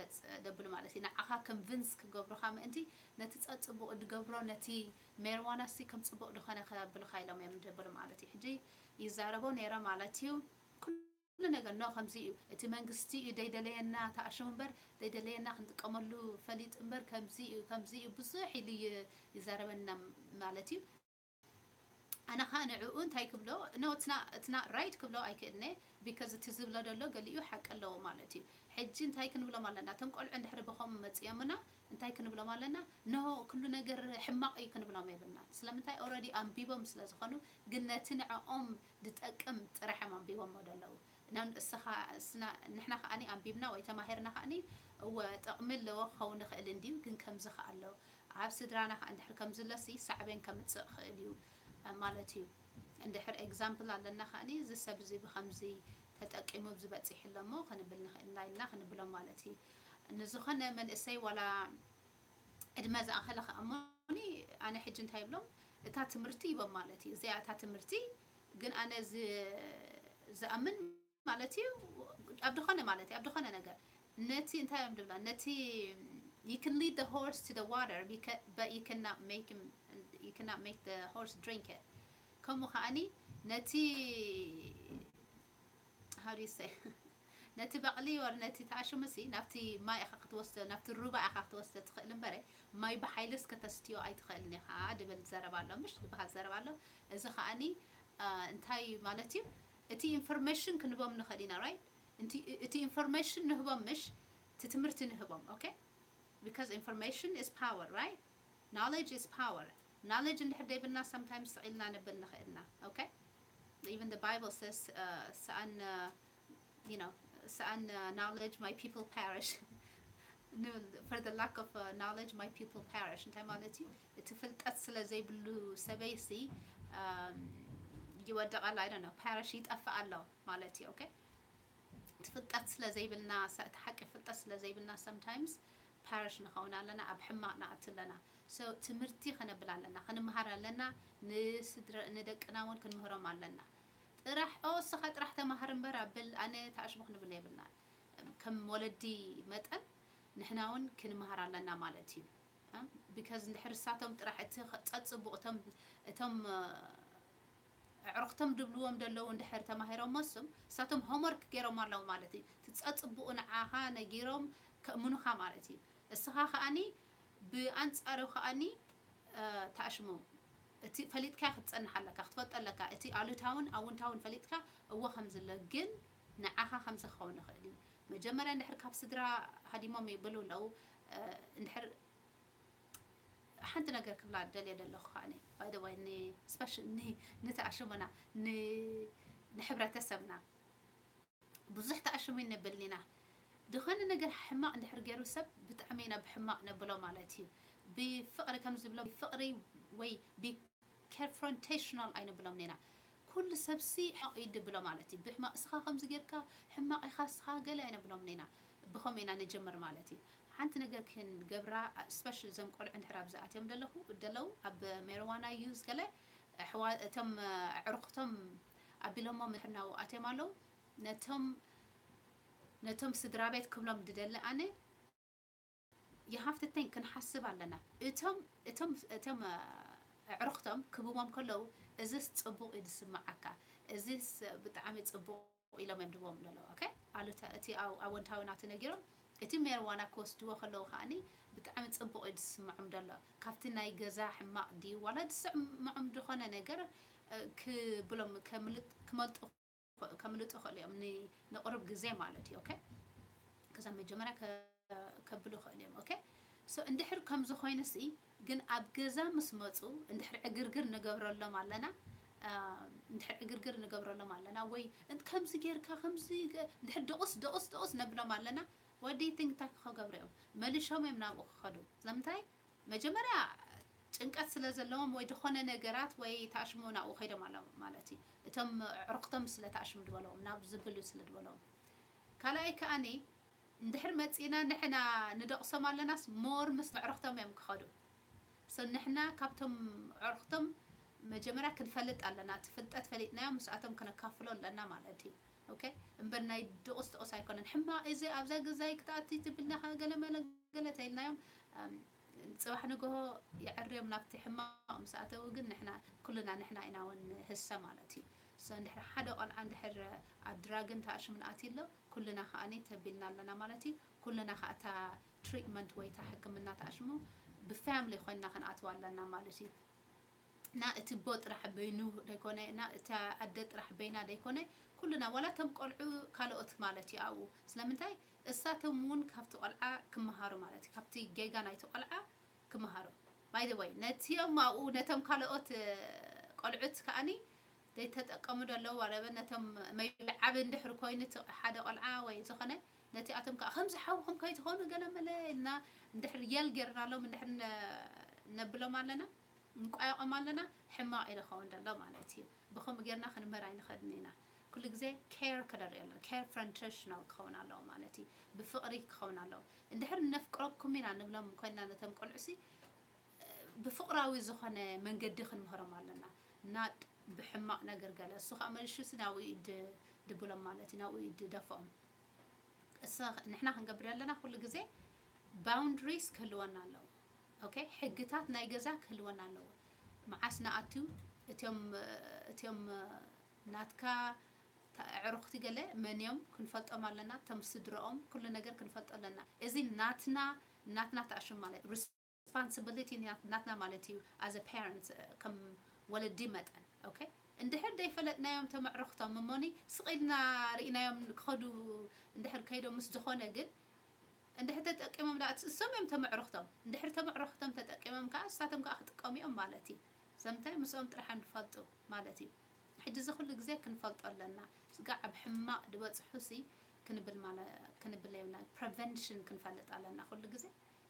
ደብሉ ማለት እዩ። ንዓኻ ኮንቪንስ ክገብሩኻ ምእንቲ ነቲ ጸጽብቑ ድገብሮ ነቲ ሜርዋና ሲ ከም ጽቡቕ ድኾነ ከብልኻ ኢሎም እዮም ደብሉ ማለት እዩ። ሕጂ ይዛረቦ ነይረ ማለት እዩ። ኩሉ ነገር ኖ ከምዚ እዩ፣ እቲ መንግስቲ እዩ ደይደለየና ተኣሽሙ እምበር ደይደለየና ክንጥቀመሉ ፈሊጡ እምበር ከምዚ እዩ፣ ከምዚ እዩ ብዙሕ ኢሉ ይ-፣ ይዛረበና ማለት እዩ። ኣነ ኸኣ ንዕኡ እንታይ ክብሎ፣ no, it's not, it's not right ክብሎ ኣይክእልነ፣ because እቲ ዝብሎ ዘሎ ገሊኡ ሓቂ ኣለዎ ማለት እዩ። ሕጂ እንታይ ክንብሎም ኣለና? እቶም ቆልዑ እንድሕር ብኸም መጽዮምና እንታይ ክንብሎም ኣለና? ኖ፣ ኩሉ ነገር ሕማቕ እዩ ክንብሎም የብልና። ስለምንታይ? ኦረዲ ኣንቢቦም ስለ ዝኾኑ፣ ግን ነቲ ንዕኦም ዝጠቅም ጥራሕ እዮም ኣንቢቦሞ ዘለዉ። ና-፣ እስኻ፣ እስና-፣ ንሕና ከኣኒ ኣንቢብና ወይ ተማሂርና ከኣኒ፣ እወ፣ ጥቕሚ ኣለዎ ክኸውን ይኽእል እንድዩ፣ ግን ከምዚ ከኣ ኣሎ። ኣብ ስድራና ከኣ እንድሕር ከምዚ ኣሎሲ፣ ሳዕቤን ከምጽእ ክእል እዩ፣ እ፣ ማለት እዩ። እንድሕር ኤግዛምፕል ኣለና ከኣኒ፣ እዚ ሰብ እዚ ብኸምዚ ተጠቂሙ ኣብዚ በጺሑ ኣሎ እሞ፣ ክንብል ንኽእል ኢና ኢልና ክንብሎም ማለት እዩ። ንዝኾነ መንእሰይ ዋላ ዕድመ ዝኣኸለ ከኣ እሞኒ፣ ኣነ ሕጂ እንታይ ይብሎም፣ እታ ትምህርቲ ይቦም ማለት እዩ። እዚኣ እታ ትምህርቲ፣ ግን ኣነ ዝ-፣ ዝኣምን ማለት እዩ፣ ኣብ ዝኾነ ማለት እዩ፣ ኣብ ዝኾነ ነገር፣ ነቲ እንታይ እዮም ድብላ፣ ነቲ you can lead the horse to the water, but you cannot make him, you cannot make the horse drink it. ከምኡ ከኣኒ ነቲ፣ how do you say? ነቲ በቕሊ ወር ነቲ ተኣሽሙሲ ናብቲ ማይ ኢኻ ክትወስዶ፣ ናብቲ ሩባ ኢኻ ክትወስዶ ትኽእል እምበረ፣ ማይ ብሓይልስ ከተስትዮ ኣይትኽእልን ኢኻ ድብል ዘረባ ኣሎ፣ ምሽ ዝበሃል ዘረባ ኣሎ። እዚ ከኣኒ፣ አ፣ እንታይ ማለት እዩ? እቲ ኢንፎርሜሽን ክንቦም ንኽእል ኢና፣ ራይት? እንቲ-፣ እቲ ኢንፎርሜሽን ንህቦም፣ ምሽ እቲ ትምህርቲ ንህቦም፣ ኦኬ? Because information is power, right? Knowledge is power. Knowledge እንድሕር ደይብልና sometimes ስቕ ኢልና ንብል ንኽእል ኢና። Okay? Even the Bible says, uh, ሰኣን፣ uh, you know, ሰኣን፣ uh, knowledge, my people perish. ንብል፣ for the lack of, uh, knowledge, my people perish. እንታይ ማለት እዩ? እቲ ፍልጠት ስለ ዘይብሉ ሰበይሲ፣ um፣ ይወድቕ ኣሎ፣ I don't know፣ perish ይጠፍእ ኣሎ ማለት እዩ። Okay? እቲ ፍልጠት ስለ ዘይብልና፣ ሰ-፣ እቲ ሓቂ ፍልጠት ስለ ዘይብልና sometimes perish ንኸውን ኣለና፣ ኣብ ሕማቕ ንኣቱ ኣለና። So ትምህርቲ ከነብል ኣለና፣ ክንምሃር ኣለና። ንስድራ ንደቅና እውን ክንምህሮም ኣለና። ጥራሕ ኦ እስኻ ጥራሕ ተማሃር እምበር ኣብል ኣነ ተኣሽሙ ክንብል የብልና። ከም ወለዲ መጠን ንሕና እውን ክንምሃር ኣለና ማለት እዩ። Because እንድሕር እሳቶም ጥራሕ እቲ ጸጽቡቕ እቶም እቶም ኣዕሩኽቶም ድብልዎም ደለዉ እንድሕር ተማሂሮም መስም እሳቶም homework ገይሮም ኣለዉ ማለት እዩ። ትጸጽቡኡ ንዓኻ ነጊሮም ከእምኑኻ ማለት እዩ። እስኻ ከኣኒ ብኣንጻሩ ከኣኒ ተኣሽሙ እቲ ፈሊጥካ ክትጸንሕ ኣለካ ክትፈልጦ ኣለካ። እቲ ኣሉታውን ኣውንታውን ፈሊጥካ እዎ ከምዝለ ግን ንዓኻ ከምዚ ክኸውን ይኽእል እዩ። መጀመርያ እንድሕር ካብ ስድራ ሃዲሞም ይብሉ ኣለዉ እንድሕር ሓንቲ ነገር ክብላ ደልየ ዘለኹ ከዓኒ by the way ንስፔሻል ንተኣሽሙና ንሕብረተሰብና ብዙሕ ተኣሽሙ ነብልን ኢና። ዝኾነ ነገር ሕማቕ እንድሕር ገይሩ ሰብ ብጣዕሚ ኢና ብሕማቕ ነብሎ ማለት እዩ። ብፍቕሪ ከም ዝብሎ ብፍቕሪ ወይ ብኮንፍሮንቴሽናል ኣይነብሎም ኢና። ኩሉ ሰብሲ ሕማቕ እዩ ድብሎ ማለት እዩ። ብሕማቕ እስኻ ከምዚ ጌርካ ሕማቕ ኢኻ እስኻ ገለ ኣይነብሎም ኢና። ብኸምኡ ኢና ንጀምር ማለት እዩ። ሓንቲ ነገር ክንገብራ ስፔሻል እዞም ቆልዑ እንድሕር ኣብዚ ኣትዮም ደለኹ ደለዉ ኣብ ሜሪዋና ዩዝ ገለ እቶም ኣዕሩኽቶም ኣቢሎሞ ምሕናው ኣትዮም ኣለዉ ነቶም ነቶም ስድራ ቤት ክብሎም ድደሊ ኣነ you have to think ክንሓስብ ኣለና። እቶም እቶም እቶም ኣዕሩኽቶም ክብዎም ከለዉ እዚስ ጽቡቕ እዩ ዝስምዓካ፣ እዚስ ብጣዕሚ ጽቡቕ ኢሎም እዮም ድዎም ዘለዉ። ኦኬ ኣሉታ እቲ ኣወንታዊ ናቱ ነጊሮም እቲ ሜርዋና ክወስድዎ ከለዉ ከዓኒ ብጣዕሚ ጽቡቕ እዩ ዝስምዖም ዘሎ። ካብቲ ናይ ገዛ ሕማቕ ድዩ ዋላ ዝስምዖም ዝኾነ ነገር ክብሎም ክመልጡ ከምልጡ ይኽእሉ እዮም ንቕሩብ ግዜ ማለት እዩ። ኦኬ ከዛ መጀመርያ ከብሉ ይኽእሉ እዮም። ኦኬ so እንድሕር ከምዚ ኮይኑሲ ግን ኣብ ገዛ ምስ መፁ እንድሕር ዕግርግር ንገብረሎም ኣለና እንድሕር ዕግርግር ንገብረሎም ኣለና ወይ ከምዚ ጌርካ ከምዚ እንድሕር ደቑስ ደቑስ ደቑስ ነብሎም ኣለና። What do you think እንታይ ክገብሩ እዮም? መሊሾም እዮም ናብኡ ክኸዱ። ስለምንታይ? መጀመርያ ጭንቀት ስለ ዘለዎም ወይ ዝኾነ ነገራት ወይ ተኣሽሙ ናብኡ ከይዶም ኣለዉ ማለት እዩ። እቶም ኣዕሩኽቶም ስለ ተኣሽሙ ዝበለዎም ናብ ዝብሉ ስለ ዝበለዎም። ካልኣይ ከኣኒ እንድሕር መፂና ንሕና ንደቕሶም ኣለናስ more ምስ ኣዕሩኽቶም እዮም ክኸዱ። So ንሕና ካብቶም ኣዕሩኽቶም መጀመርያ ክንፈልጥ ኣለና። እቲ ፍልጠት ፈሊጥናዮ ምስኣቶም ክነካፍሎ ኣለና ማለት እዩ። ኦኬ እምበር ናይ ድቑስ ድቑስ ኣይኮነን። ሕማቕ እዚ ኣብዛ ገዛይ ክትኣቲ ትብልና ገለ መለ ገለ ተይልናዮም ፅባሕ ንግሆ የዕርዮም ናብቲ ሕማቕ ምስ ኣተው ግን ንሕና ኩልና ንሕና ኢና እውን ንህሰ ማለት እዩ። So እንድሕር ሓደ ቆልዓ እንድሕር ኣብ ድራግን ተኣሽሙን ኣትዩ ኣሎ ኩልና ከዓኒ ተቢልና ኣለና ማለት እዩ። ኩልና ከዓ እታ ትሪትመንት ወይ እታ ሕክምና ተኣሽሙ ብፋሚሊ ኮይንና ክንኣትዋ ኣለና ማለት እዩ። እና እቲ ቦ ጥራሕ በይኑ ደይኮነ እና እታ ኣደ ጥራሕ በይና ደይኮነ ኩልና ዋላ እቶም ቆልዑ ካልኦት ማለት እዩ ኣብኡ ስለምንታይ እሳቶም እውን ካብቲ ቆልዓ ክመሃሩ ማለት እዩ ካብቲ ጌጋ ናይቲ ቆልዓ ክመሃሩ by the way ነቲኦም ኣብኡ ነቶም ካልኦት ቆልዑት ከዓኒ ዘይተጠቀሙ ደለዉ ዋለበ ነቶም መይቢ ዓብ እንድሕር ኮይኑ ሓደ ቆልዓ ወይ ዝኾነ ነቲኣቶም ከዓ ከምዚ ሓውኹም ከይትኾኑ ገለ መለ ኢልና እንድሕር የል ጌርናሎም እንድሕር ነብሎም ኣለና እንቋየቖም ኣለና ሕማቕ እዩ ዝኸውን ዘሎ ማለት እዩ። ብኸምኡ ጌርና ክንመር ኣይንኸድን ኢና። ኩሉ ግዜ ኬር ክደርዮ ኣሎ ኬር ፍሮንቴሽናል ክኸውን ኣለዎ ማለት እዩ። ብፍቕሪ ክኸውን ኣለዎ። እንድሕር ነፍቅረኩም ኢና ንብሎም ኮይንና ነቶም ቆልዑሲ ብፍቕራዊ ዝኾነ መንገዲ ክንምህሮም ኣለና። ናጥ ብሕማቕ ነገር ገለ እሱ ከዓ መሊሹ ሲ ናብኡ እዩ ድብሎም ማለት እዩ ናብኡ እዩ ድደፍኦም። ንሕና ክንገብር ኣለና ኩሉ ግዜ ባውንድሪስ ክህልወና ኣለዎ። ኦኬ ሕግታት ናይ ገዛ ክህልወና ኣለዎ። መዓስ ንኣትዩ እትዮም እትዮም ናትካ ኣዕሩኽቲ ገለ መን እዮም ክንፈልጦም ኣለና። እቶም ስድረኦም ኩሉ ነገር ክንፈልጦ ኣለና። እዚ ናትና ናትና ተኣሽም ማለት ሪስፖንሲቢሊቲ ናትና ማለት እዩ። As a parent ከም ወለዲ መጠን ኦኬ እንድሕር ዘይፈለጥናዮም ተመዕርኽቶም እሞኒ ስቕ ኢልና ርኢናዮም ክኸዱ እንድሕር ከይዶም ምስ ዝኾነ ግን እንድሕር ተጠቂሞም ደኣ እሶም እዮም ተመዕርኽቶም። እንድሕር ተመዕርኽቶም ተጠቂሞም ከዓ እሳቶም ከዓ ክጥቀሙ እዮም ማለት እዩ። ዘምታይ ምስኦም ጥራሕ ንፈልጡ ማለት እዩ። ሕጂ እዚ ኩሉ ግዜ ክንፈልጦ ኣለና። ስጋዕ ኣብ ሕማቕ ዝበፅሑ ሲ ክንብል ክንብል የብልና። ፕሪቨንሽን ክንፈልጥ ኣለና ኩሉ ግዜ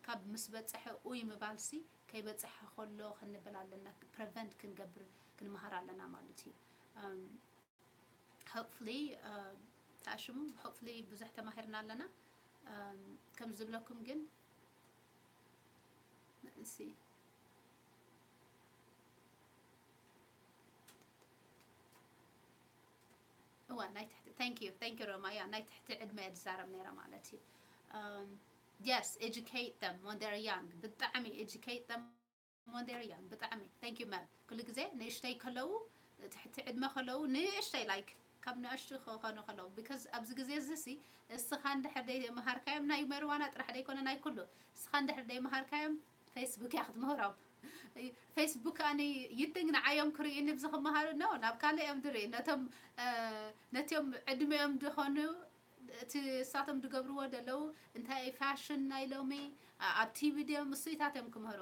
ካብ ምስ በፀሐ ኡይ ምባልሲ ከይበፀሐ ከሎ ክንብል ኣለና። ፕሪቨንት ክንገብር ክንመሃር ኣለና ማለት እዩ። ሆፕፍሊ ተኣሽሙ ሆፕፍሊ ብዙሕ ተማሂርና ኣለና። ከም ዝብለኩም ግን እሲ Thank you, thank you ሮማያ። ናይ ትሕቲ ዕድመ እየ ዝዛረብ ነይረ ማለት እዩ። Yes, educate them when they're young። ብጣዕሚ educate them when they're young። ብጣዕሚ thank you መም። ኩሉ ግዜ ንእሽተይ ከለዉ፣ ትሕቲ ዕድመ ከለዉ፣ ንእሽተይ like ካብ ንእሽቱ ክኾኑ ከለዉ፣ because ኣብዚ ግዜ እዚ ሲ እስኻ እንድሕር ደይ መሃርካዮም፣ ናይ መርዋና ጥራሕ ደይኮነ ናይ ኩሉ፣ እስኻ እንድሕር ደይ መሃርካዮም ፌስቡክ እያ ክትምህሮም። ፌስቡክ ኣነ you think ንዓዮም ክርእዩኒ ብዚ ክመሃሩ ነው ናብ ካልእ እዮም ድርኢ ነቶም ነቲኦም ዕድሜኦም ድኾኑ እቲ እሳቶም ድገብርዎ ደለዉ እንታይ ፋሽን ናይ ሎሚ ኣብ ቲቪ ድዮም እሱይታት እዮም ክምህሩ።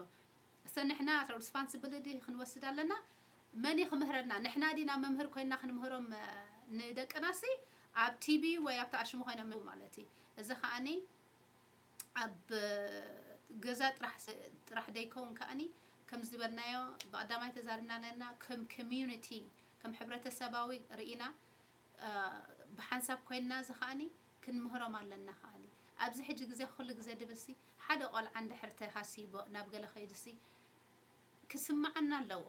እሰ ንሕና responsibility ክንወስድ ኣለና። መን ክምህረና? ንሕና ዲና መምህር ኮይና ክንምህሮም ንደቅናሲ ኣብ ቲቪ ወይ ኣብ ተኣሽሙ ኮይኖም ማለት እዩ። እዚ ከዓኒ ኣብ ገዛ ጥራሕ ጥራሕ ደይከውን ከዓኒ ከም ዝበልናዮ ብቐዳማይ ተዛርብና ኣለና ከም community ከም ሕብረተሰባዊ ርኢና ብሓንሳብ ኮይንና እዚ ከዓኒ ክንምህሮም ኣለና ከዓኒ ኣብዚ ሕጂ ግዜ ኩሉ ግዜ ድብልሲ ሓደ ቆልዓ እንድሕር ተሃሲቦ ናብ ገለ ከይድሲ ክስምዓና ኣለዎ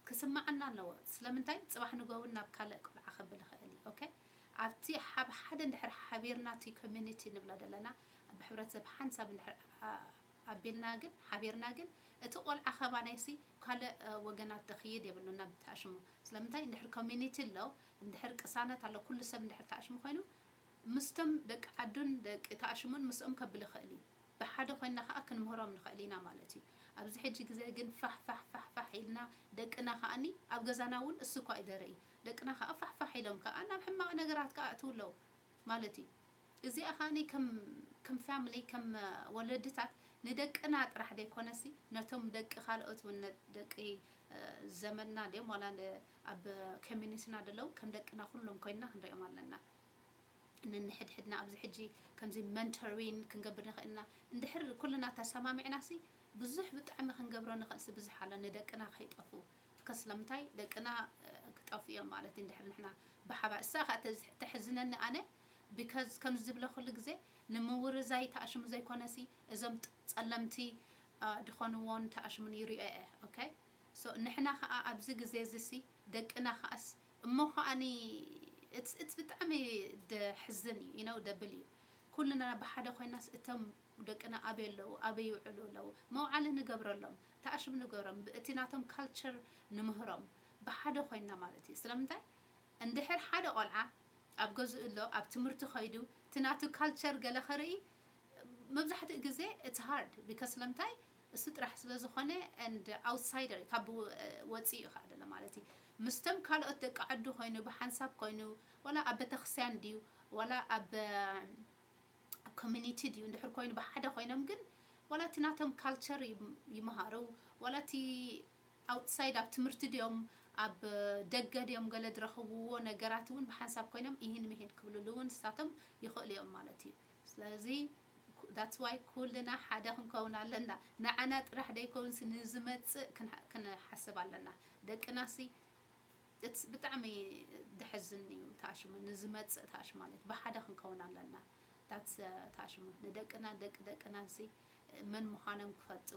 ክስምዓና ኣለዎ። ስለምንታይ ጽባሕ ንጎውን ናብ ካልእ ቆልዓ ከብል ይኽእል እዩ። ኦኬ ኣብቲ ሓብ ሓደ እንድሕር ሓቢርና እቲ community ንብሎ ዘለና ብሕብረተሰብ ሓንሳብ እንድሕር ኣቢልና ግን ሓቢርና ግን እቲ ቆልዓ ከባናይሲ ካልእ ወገናት ደኽይድ የብሉና ብተኣሽሙ። ስለምንታይ እንድሕር community ኣሎ እንድሕር ቅሳነት ኣሎ ኩሉ ሰብ እንድሕር ተኣሽሙ ኮይኑ ምስቶም ደቂ ዓዱን ደቂ ተኣሽሙን ምስኦም ከብል ይኽእል እዩ። ብሓደ ኮይና ከዓ ክንምህሮም ንኽእል ኢና ማለት እዩ። ኣብዚ ሕጂ ግዜ ግን ፋሕ ፋሕ ፋሕ ፋሕ ኢልና ደቅና ከዓኒ ኣብ ገዛና እውን እሱ እኳ እዩ ደርኢ ደቅና ከዓ ፋሕ ፋሕ ኢሎም ከዓ ናብ ሕማቕ ነገራት ከዓ ኣትው ኣለዉ ማለት እዩ። እዚኣ ከዓኒ ከም ከም family ከም ወለድታት ንደቅና ጥራሕ ደይኮነሲ ነቶም ደቂ ካልኦት እውን ደቂ ዘመድና ድዮም ዋላ ኣብ community ና ደለዉ ከም ደቅና ኩሎም ኮይንና ክንሪኦም ኣለና። ነንሕድሕድና ኣብዚ ሕጂ ከምዚ mentoring ክንገብር ንኽእልና እንድሕር ኩልና ተሰማሚዕና ሲ ብዙሕ ብጣዕሚ ክንገብሮ ንኽእል ሲ ብዙሕ ኣሎ ንደቅና ከይጠፉ because ስለምንታይ ደቅና ክጠፉ እዮም ማለት እንድሕር ንሕና ብሓባር እሳ ከዓ ተሕዝነኒ ኣነ because ከም ዝብለ ኩሉ ግዜ ንምውርዛይ ተኣሽሙ ዘይኮነ ሲ እዞም ጸለምቲ ድኾንዎን ተኣሽሙን ይሪኦ እየ okay so ንሕና ከዓ ኣብዚ ግዜ እዚ ሲ ደቅና ከዓስ እሞ ከዓኒ it's it's ብጣዕሚ ደሕዝን እዩ you know ደብል እዩ ኩልና ብሓደ ኮይናስ እቶም ደቅና ኣበይ ኣለዉ ኣበይ ይውዕሉ ኣለዉ መውዓሊ ንገብረሎም ተኣሽም ንገብሮም እቲ ናቶም culture ንምህሮም ብሓደ ኮይና ማለት እዩ ስለምንታይ እንድሕር ሓደ ቆልዓ ኣብ ገዝኡ ኣሎ ኣብ ትምህርቲ ከይዱ እቲ ናቱ culture ገለ ከርኢ መብዛሕትኡ ግዜ it's hard because ስለምንታይ እሱ ጥራሕ ስለ ዝኾነ and outsider ካብ ወፂኡ ከዓ ደሎ ማለት እዩ ምስቶም ካልኦት ደቂ ዓዱ ኮይኑ ብሓንሳብ ኮይኑ ዋላ ኣብ ቤተክርስትያን ድዩ ዋላ ኣብ community ድዩ እንድሕር ኮይኑ ብሓደ ኮይኖም ግን ዋላ እቲ ናቶም culture ይመሃሩ ዋላ እቲ outside ኣብ ትምህርቲ ድዮም ኣብ ደገ ድዮም ገለ ዝረኽብዎ ነገራት እውን ብሓንሳብ ኮይኖም ይህን ምሂን ክብልሉ እውን ንሳቶም ይኽእሉ እዮም ማለት እዩ ስለዚ that's why ኩልና ሓደ ክንከውን ኣለና ንዓና ጥራሕ ደይከውንስ ንዝመፅእ ክንሓስብ ኣለና ደቅናሲ ብጣዕሚ ደሕዝን እዩ ተኣሽሙ ንዝመፅእ ተኣሽ ማለት ብሓደ ክንከውን ኣለና that's ተኣሽሙ ንደቅና ደቂ ደቅናሲ መን ምዃኖም ክፈጡ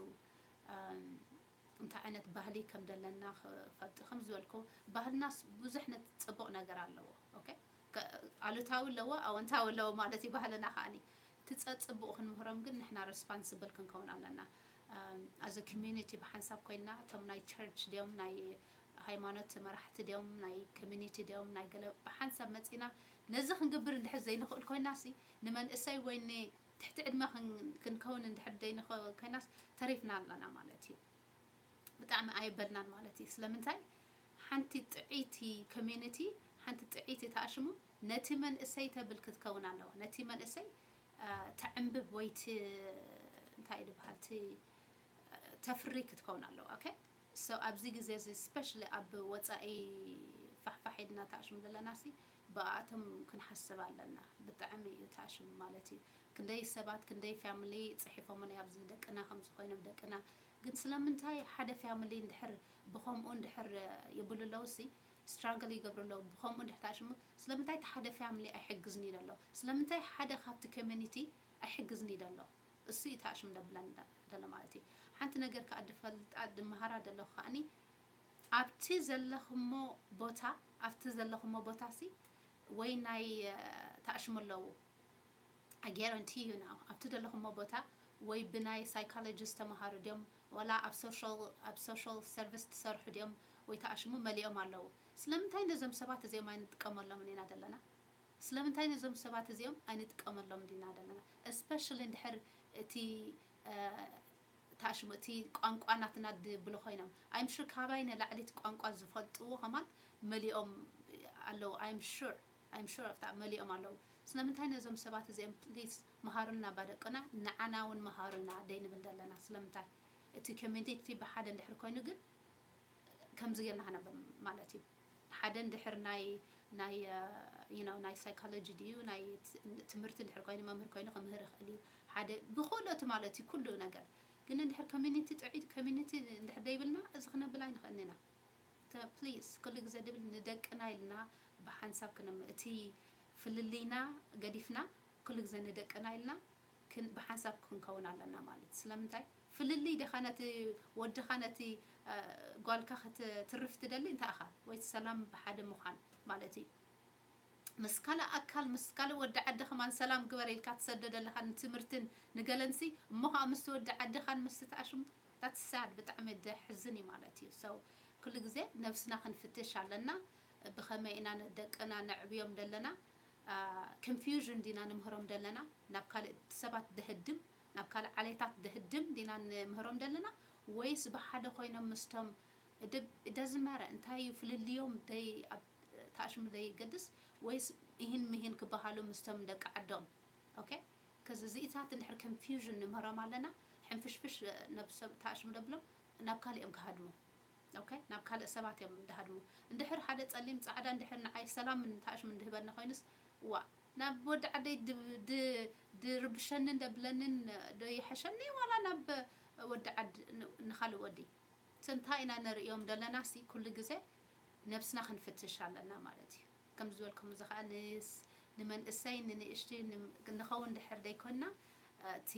እንታይ ዓይነት ባህሊ ከም ዘለና ክፈልጡ ከም ዝበልኩ ባህልናስ ብዙሕ ጽቡቕ ነገር ኣለዎ okay ኣሉታዊ ኣለዎ ኣወንታዊ ኣለዎ ማለት እዩ ባህልና ከዓኒ እቲ ጸጽቡቕ ክንምህሮም ግን ንሕና responsible ክንከውን ኣለና as a community ብሓንሳብ ኮይና እቶም ናይ church ድዮም ናይ ሃይማኖት መራሕቲ ድዮም ናይ community ድዮም ናይ ገለ ብሓንሳብ መጺና ነዚ ክንገብር እንድሕር ዘይንኽእል ኮይና ሲ ንመንእሰይ ወይ ትሕቲ ዕድመ ክንከውን እንድሕር ዘይንኽእል ኮይናስ ተሪፍና ኣለና ማለት እዩ ብጣዕሚ ኣየበልናን ማለት እዩ ስለምንታይ ሓንቲ ጥዕይቲ community ሓንቲ ጥዕይቲ ተኣሽሙ ነቲ መንእሰይ ተብል ክትከውን ኣለዋ ነቲ መንእሰይ ተዕንብብ ወይ እንታይ ዝበሃል ተፍሪ ክትከውን ኣለዋ okay so ኣብዚ ግዜ እዚ especially ኣብ ወፃኢ ፋሕፋሕ ኢልና ተኣሽሙ ዘለና ሲ ብኣቶም ክንሓስብ ኣለና ብጣዕሚ እዩ ተኣሽሙ ማለት እዩ ክንደይ ሰባት ክንደይ family ፅሒፎምና ኣብዚ ደቅና ከምዚ ኮይኖም ደቅና ግን ስለምንታይ ሓደ family እንድሕር ብኸምኡ እንድሕር ይብሉ ኣለዉ ሲ struggle ይገብሩ ኣለዉ ብኸምኡ እንድሕር ተኣሽሙ ስለምንታይ እቲ ሓደ family ኣይሕግዝኒ ደሎ ስለምንታይ ሓደ ካብቲ community ኣይሕግዝኒ ደሎ እሱ እዩ ተኣሽሙ ደብለን ደሎ ማለት እዩ ሓንቲ ነገር ከዓ ድፈልጣ ድመሃራ ደለኹ ከዓኒ ኣብቲ ዘለኽሞ ቦታ ኣብቲ ዘለኽሞ ቦታ ሲ ወይ ናይ ተኣሽሙ ኣለዉ። I guarantee you now ኣብቲ ዘለኹሞ ቦታ ወይ ብናይ psychologist ተምሃሩ ድዮም ወላ ኣብ social ኣብ social service ትሰርሑ ድዮም ወይ ተኣሽሙ መሊኦም ኣለዉ። ስለምንታይ ነዞም ሰባት እዚኦም ኣይንጥቀመሎምን ኢና ዘለና? ስለምንታይ ነዞም ሰባት እዚኦም ኣይንጥቀመሎም ዲና ዘለና? Especially እንድሕር እቲ ተኣሽሙ እቲ ቋንቋ ናትና ድብሉ ኮይኖም I'm sure ካባይ ንላዕሊ እቲ ቋንቋ ዝፈልጥዎ ከማን መሊኦም ኣለዉ። I'm sure I'm sure ኣብታ መሊኦም ኣለዉ። ስለምንታይ ነዞም ሰባት እዚኦም please መሃሩና ባደቅና ንዓና እውን መሃሩና ደይንብል ዘለና? ስለምንታይ እቲ community ብሓደ እንድሕር ኮይኑ ግን ከምዚ ጌርና ክነብር ማለት እዩ። ሓደ እንድሕር ናይ ናይ you know ናይ psychology ድዩ ናይ ትምህርቲ እንድሕር ኮይኑ መምህር ኮይኑ ክምህር ይኽእል እዩ። ሓደ ብክእለቱ ማለት እዩ ኩሉ ነገር። ግን እንድሕር community ጥዑይ community እንድሕር ደይብልና እዚ ክነብል ኣይንኽእልን ኢና። Please ኩሉ ግዜ ድብል ንደቅና ኢልና ብሓንሳብ ክነም እቲ ፍልልይና ገዲፍና ኩሉ ግዜ ንደቅና ኢልና ብሓንሳብ ክንከውን ኣለና ማለት። ስለምንታይ ፍልልይ ደኻ ነቲ ወድኻ ነቲ ጓልካ ክትርፍ ትደሊ እንታይ ኢኻ? ወይ ሰላም ብሓደ ምዃን ማለት እዩ። ምስ ካልእ ኣካል ምስ ካልእ ወዲ ዓዲ ከማን ሰላም ግበር ኢልካ ትሰዶ ዘለኻ ንትምህርትን ንገለንሲ እሞ ከዓ ምስ ወዲ ዓድኻን ምስ ተኣሽሙ that's sad ብጣዕሚ ደሕዝን እዩ ማለት እዩ። So ኩሉ ግዜ ነብስና ክንፍትሽ ኣለና። ብኸመይ ኢና ደቅና ነዕብዮም ዘለና? Confusion ዲና ንምህሮም ዘለና ናብ ካልእ ሰባት ደህድም ናብ ካልእ ዓሌታት ደህድም ዲና ንምህሮም ዘለና ወይስ ብሓደ ኮይኖም ምስቶም it doesn't matter እንታይ እዩ ፍልልዮም ደይ ኣብ ተኣሽሙ ደይ ገድስ ወይስ ይህን ምሂን ክበሃሉ ምስቶም ደቂ ዓዶም okay ከዚ እዚኢታት እንድሕር confusion ንምህሮም ኣለና ሕንፍሽፍሽ ነብሶም ተኣሽሙ ደብሎም ናብ ካልእ እዮም ክሃድሙ okay ናብ ካልእ ሰባት እዮም ድሃድሙ። እንድሕር ሓደ ጸሊም ጻዕዳ እንድሕር ንዓይ ሰላም ንታእሽም እንድህበኒ ኮይኑስ ዋ ናብ ወዲ ዓደይ ድርብሸንን ደብለንን ዶ ይሐሸኒ ዋላ ናብ ወዲ ዓድ ንኻልእ ወዲ ስንታይ ኢና ንርእዮም ደለና ሲ ኩሉ ግዜ ነብስና ክንፍትሽ ኣለና ማለት እዩ። ከም ዝበልኩም እዚ ኸዓ ንመንእሰይ ንንእሽቲ ንኸውን ድሕር ደይኮንና እቲ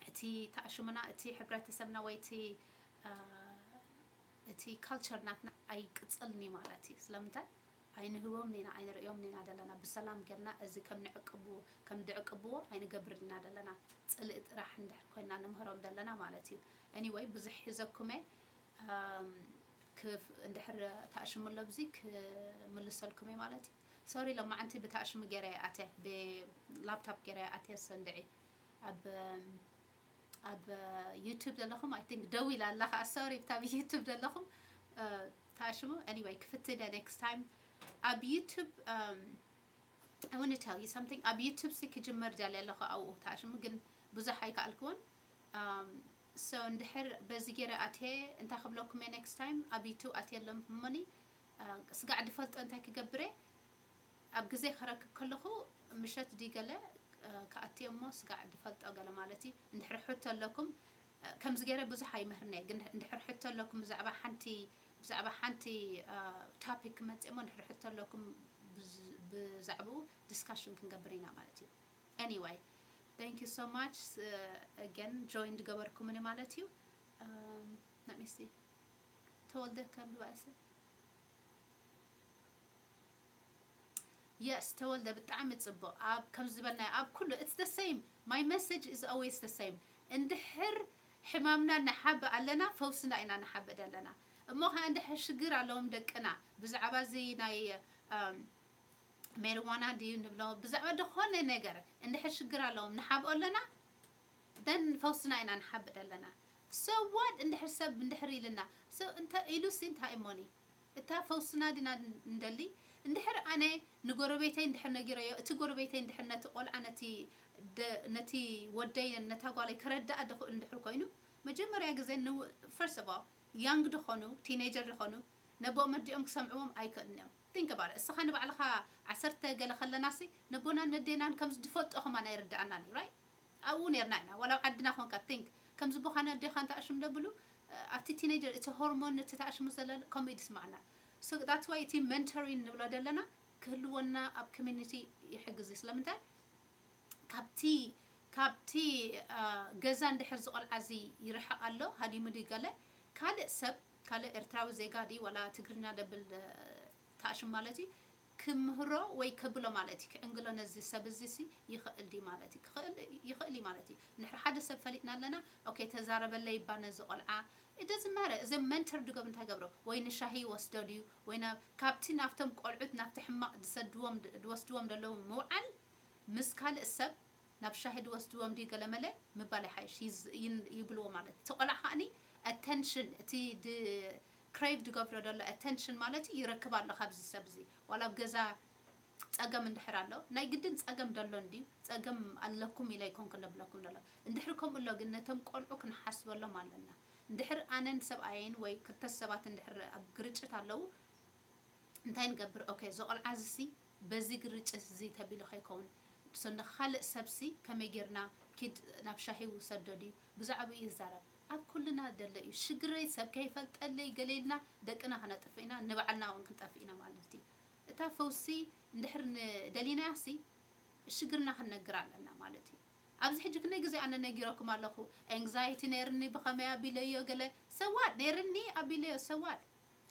እቲ ተኣሽሙና እቲ ሕብረተሰብና ወይ እቲ እቲ culture ናትና ኣይቅጽልን እዩ ማለት እዩ። ስለምንታይ ኣይንህቦም ኒና ኣይንርእዮም ኒና ደለና ብሰላም ጌርና እዚ ከም ንዕቅቡ ከም ድዕቅብዎ ኣይንገብር ኒና ደለና ጽልኢ ጥራሕ እንድሕር ኮይና ንምህሮም ደለና ማለት እዩ። Anyway ብዙሕ ሒዘኩመ እንድሕር ተኣሽሙ ኣሎ ብዚ ክምልሰልኩም እየ ማለት እዩ። Sorry ሎማዓንቲ ብተኣሽሙ ገይረ ኣትየ ብላፕቶፕ ገይረ ኣትየ ሰንድዒ ኣብ ኣብ YouTube ዘለኹም I think ደው ኢላ ኣላ ከዓ sorry ብታ ኣብ YouTube ዘለኹም ተኣሽሙ anyway ክፍትን እየ next time ኣብ YouTube I want to tell you something ኣብ YouTube ሲ ክጅመር ጃል ኣለኹ ኣብኡ ተኣሽሙ ግን ብዙሕ ኣይከኣልክዎን so እንድሕር በዚ ገይረ ኣትየ እንታይ ክብለኩም እየ next time ኣብ YouTube ኣትየ ኣሎም እሞኒ ስጋዕ ድፈልጦ እንታይ ክገብር እየ ኣብ ግዜ ከረክብ ከለኹ ምሸት ድዩ ገለ ክኣቲ እሞ ስጋዕ ድፈልጦ ገለ ማለት እዩ። እንድሕር ሕቶ ኣለኩም ከምዚ ገይረ ብዙሕ ኣይምህርን እየ ግን እንድሕር ሕቶ ኣለኩም ብዛዕባ ሓንቲ ብዛዕባ ሓንቲ topic ክመጽእ እሞ እንድሕር ሕቶ ኣለኩም ብዛዕባኡ discussion ክንገብር ኢና ማለት እዩ። Anyway thank you so much again join ድገበርኩምኒ ማለት እዩ። Let me see ተወልደ ከም ባእሲ Yes ተወልደ ብጣዕሚ ጽቡቕ ኣብ ከም ዝበልናዮ ኣብ ኩሉ it's the same my message is always the same እንድሕር ሕማምና ንሓብእ ኣለና ፈውስና ኢና ንሓብእ ደለና እሞ ኸዓ እንድሕር ሽግር ኣለዎም ደቅና ብዛዕባ እዚ ናይ ሜሪዋና ድዩ ንብሎ ብዛዕባ ዝኾነ ነገር እንድሕር ሽግር ኣለዎም ንሓብኦ ኣለና then ፈውስና ኢና ንሓብእ ደለና so what እንድሕር ሰብ እንድሕር ኢልና so እንተ ኢሉሲ እንታይ እሞኒ እታ ፈውስና ዲና እንደሊ እንድሕር ኣነ ንጎረቤተይ እንድሕር ነጊረዮ እቲ ጎረቤተይ እንድሕር ነቲ ቆልዓ ነቲ ነቲ ወደይ ነታ ጓለይ ከረድኣ ድኽእል እንድሕር ኮይኑ መጀመርያ ግዜ first of all young ድኾኑ teenager ድኾኑ ነቦኦም ኣዲኦም ክሰምዕዎም ኣይክእልን እዮም think about it እስኻ ንባዕልኻ ዓሰርተ ገለ ከለናሲ ነቦናን ነዴናን ከምዚ ድፈልጦ ከማን ኣይርድኣናን እዩ right ኣብኡ ነርና ኢና ዋላ ኣብ ዓድና ኮንካ think ከምዚ ቦኻን ኣዴኻን ተኣሽም ደብሉ ኣብቲ teenager እቲ hormone እቲ ተኣሽሙ ዘለ ከምኡ እዩ ድስማዕና so that's why እቲ mentoring ንብሎ ደለና ክህልወና ኣብ community ይሕግዝ እዩ ስለምንታይ ካብቲ ካብቲ ገዛ እንድሕር ዝቆልዓ እዚ ይርሕቕ ኣሎ ሃዲሙ ድዩ ገለ ካልእ ሰብ ካልእ ኤርትራዊ ዜጋ ድዩ ዋላ ትግርኛ ደብል ተኣሽም ማለት እዩ ክምህሮ ወይ ከብሎ ማለት እዩ። ክዕንግሎ ነዚ ሰብ እዚ ሲ ይኽእል ድዩ ማለት እዩ። ክኽእል፣ ይኽእል እዩ ማለት እዩ። እንድሕር ሓደ ሰብ ፈሊጥና ኣለና፣ ኦኬ፣ ተዛረበለይ እባ ነዚ ቆልዓ፣ it doesn't matter። እዚ ሜንተር ድገብ እንታይ ገብሮ? ወይ ንሻሂ ይወስዶ ድዩ? ወይ ናብ፣ ካብቲ ናብቶም ቆልዑት ናብቲ ሕማቕ ዝሰድዎም፣ ዝወስድዎም ዘለዉ ምውዓል ምስ ካልእ ሰብ ናብ ሻሂ ድወስድዎም ድዩ ገለመለ ምባል ይሓይሽ ይዝ-፣ ይን-፣ ይብልዎ ማለት እዩ። እቲ ቆልዓ ከዓኒ ኣተንሽን፣ እቲ ድ-፣ ክሬቭ ድገብሮ ዘሎ ኣተንሽን ማለት እዩ፣ ይረክብ ኣሎ ካብዚ ሰብ እዚ። ዋላ ኣብ ገዛ ጸገም እንድሕር ኣሎ፣ ናይ ግድን ጸገም ደሎ እንድዩ፣ ጸገም ኣለኩም ኢለ ኣይኮንኩን ደብለኩም ደሎ። እንድሕር ከምኡ ኣሎ ግን ነቶም ቆልዑ ክንሓስበሎም ኣለና። እንድሕር ኣነን ሰብኣየን ወይ ክልተ ሰባት እንድሕር ኣብ ግርጭት ኣለዉ፣ እንታይ ንገብር? ኦኬ፣ እዚ ቆልዓ እዚ ሲ በዚ ግርጭት እዚ ተቢሉ ከይከውን፣ ሶ ንኻልእ ሰብሲ ከመይ ጌርና ኪድ ናብ ሻሂ ውሰዶ ድዩ? ብዛዕባኡ ይዛረብ። ኣብ ኩልና ደሎ እዩ። ሽግረይ ሰብ ከይፈልጠለይ ገለ ኢልና ደቅና ክነጥፍእ ኢና፣ ንባዕልና እውን ክንጠፍእ ኢና ማለት እዩ። እታ ፈውሲ እንድሕር ን-፣ ደሊናያ ሲ ሽግርና ክንነግር ኣለና ማለት እዩ። ኣብዚ ሕጂ ክንደይ ግዜ ኣነ ነጊረኩም ኣለኹ፣ ኤንግዛይቲ ነይርኒ ብኸመይ ኣቢለዮ ገለ ሰዋት ነይርኒ ኣቢለዮ ሰዋት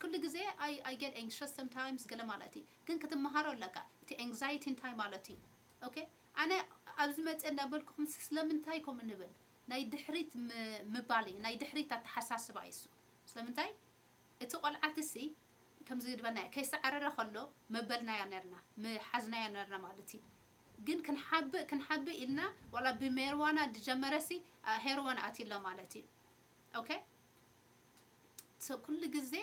ኩሉ ግዜ I, I get anxious sometimes ገለ ማለት እዩ። ግን ክትመሃሮ ኣለካ እቲ ኤንግዛይቲ እንታይ ማለት እዩ። ኦኬ፣ ኣነ ኣብዚ መፀ እንዳበልኩኹም ሲ ስለምንታይ ከምኡ ንብል ናይ ድሕሪት ም-፣ ምባል እዩ፣ ናይ ድሕሪት ኣተሓሳስባ እዩ እሱ። ስለምንታይ እቲ ቆልዓት ሲ ከምዚ ግድበና ከይሰዓረረ ከሎ መበልናዮ ነርና፣ ምሓዝናዮ ነርና ማለት እዩ። ግን ክንሓብእ ክንሓብእ ኢልና ዋላ ብሜርዋና ዝጀመረ ሲ ሄርዋን ኣትሎ ማለት እዩ። ኦኬ፣ ሶ ኩሉ ግዜ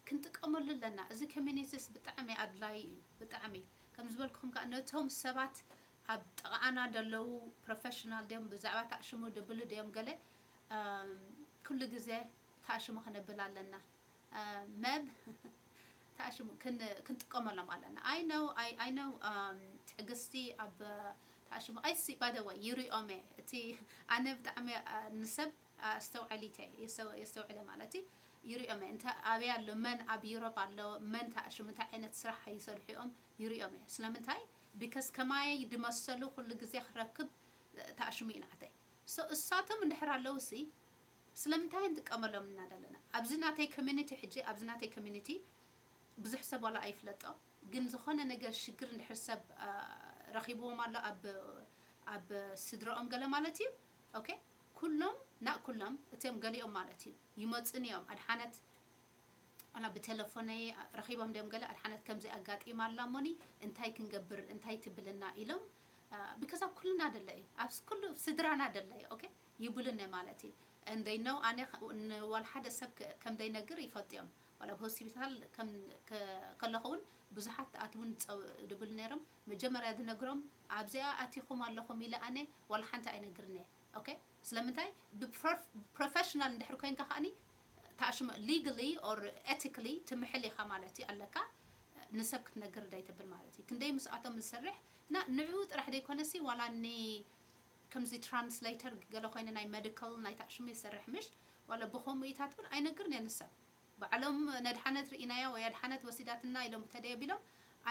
ክንጥቀመሉ ኣለና። እዚ ኮሚኒቲስ ብጣዕሚ ኣድላይ እዩ፣ ብጣዕሚ። ከም ዝበልኩኹም ከዓ ነቶም ሰባት ኣብ ጥቓና ዘለዉ ፕሮፌሽናል ድዮም፣ ብዛዕባ ተኣሽሙ ድብሉ ድዮም ገለ፣ ኣም፣ ኩሉ ግዜ ተኣሽሙ ክነብል ኣለና። አ፣ መብ ተኣሽሙ ክን-፣ ክንጥቀመሎም ኣለና። I know, I, I know, ኣም፣ ትዕግስቲ ኣብ ተኣሽሙ፣ I see, by the way፣ ይሪኦም እየ። እቲ ኣነ ብጣዕሚ፣ አ፣ ንሰብ ኣስተውዕሊተ የስተው-፣ የስተውዕለ ማለት እዩ። ይሪኦም እየ። እንተ ኣበይ ኣሎ፣ መን ኣብ ዩሮፕ ኣሎ፣ መን ተኣሽሙ፣ እንታይ ዓይነት ስራሕ ይሰርሑ እዮም፣ ይሪኦም እየ። ስለምንታይ? ቢካዝ ከማይ ድመሰሉ ኩሉ ግዜ ክረክብ ተኣሽሙ እዩ ናተይ። ሶ እሳቶም እንድሕር ኣለዉ ሲ ስለምንታይ ንጥቀመሎም እና ዘለና? ኣብዚ ናተይ ኮሚኒቲ ሕጂ፣ ኣብዚ ናተይ ኮሚኒቲ ብዙሕ ሰብ ዋላ ኣይፍለጦ፣ ግን ዝኾነ ነገር ሽግር እንድሕር ሰብ፣ አ፣ ረኺብዎም ኣሎ ኣብ፣ ኣብ ስድረኦም ገለ ማለት እዩ። ኦኬ፣ ኩሎም፣ not ኩሎም፣ እቶም ገሊኦም ማለት እዩ ይመጹን እዮም። ኣድሓነት ዋላ ብቴሌፎነይ ረኺቦም ድዮም ገለ፣ ኣድሓነት ከምዚ ኣጋጢማ ኣላ እሞኒ እንታይ ክንገብር፣ እንታይ ትብልና ኢሎም። አ፣ ቢካዝ ኣብ ኩልና ደሎ እዩ፣ ኣብ ኩሉ ስድራና ደሎ እዩ። ኦኬ፣ ይብሉኒ ማለት እዩ። And they know ኣነ ከ-፣ ንዋላ ሓደ ሰብ ከ-፣ ከም ዘይነግር ይፈልጡ እዮም። ዋላ ኣብ ሆስፒታል ከም ከ-፣ ከለኹ እውን ብዙሓት ኣትውን ጸው-፣ ድብሉ ነይሮም። መጀመርያ ዝነግሮም ኣብዚኣ ኣቲኹም ኣለኹም ኢለ ኣነ ዋላ ሓንቲ ኣይነግርን እየ። ኦኬ፣ ስለምንታይ? ብፕሮፍ-፣ ፕሮፌሽናል እንድሕር ኮይንካ ከዓኒ ተኣሽሙ ሊጋሊ ኦር ኤቲካሊ ትምሕል ኢኻ ማለት እዩ ኣለካ። ንሰብ ክትነግር ደይትብል ማለት እዩ። ክንደይ ምስኣቶም ዝሰርሕ እና ንዕኡ ጥራሕ ደይኮነሲ ዋላ ኒ ከምዚ ትራንስሌተር ገለ ኮይነ ናይ ሜዲካል ናይ ተኣሽሙ ይሰርሕ ምሽ ዋላ ብኸምኡ ኢታት እውን ኣይነግርን እየ ንሰብ። ባዕሎም ነድሓነት ርኢናያ ወይ ኣድሓነት ወሲዳትና ኢሎም ተደየቢሎም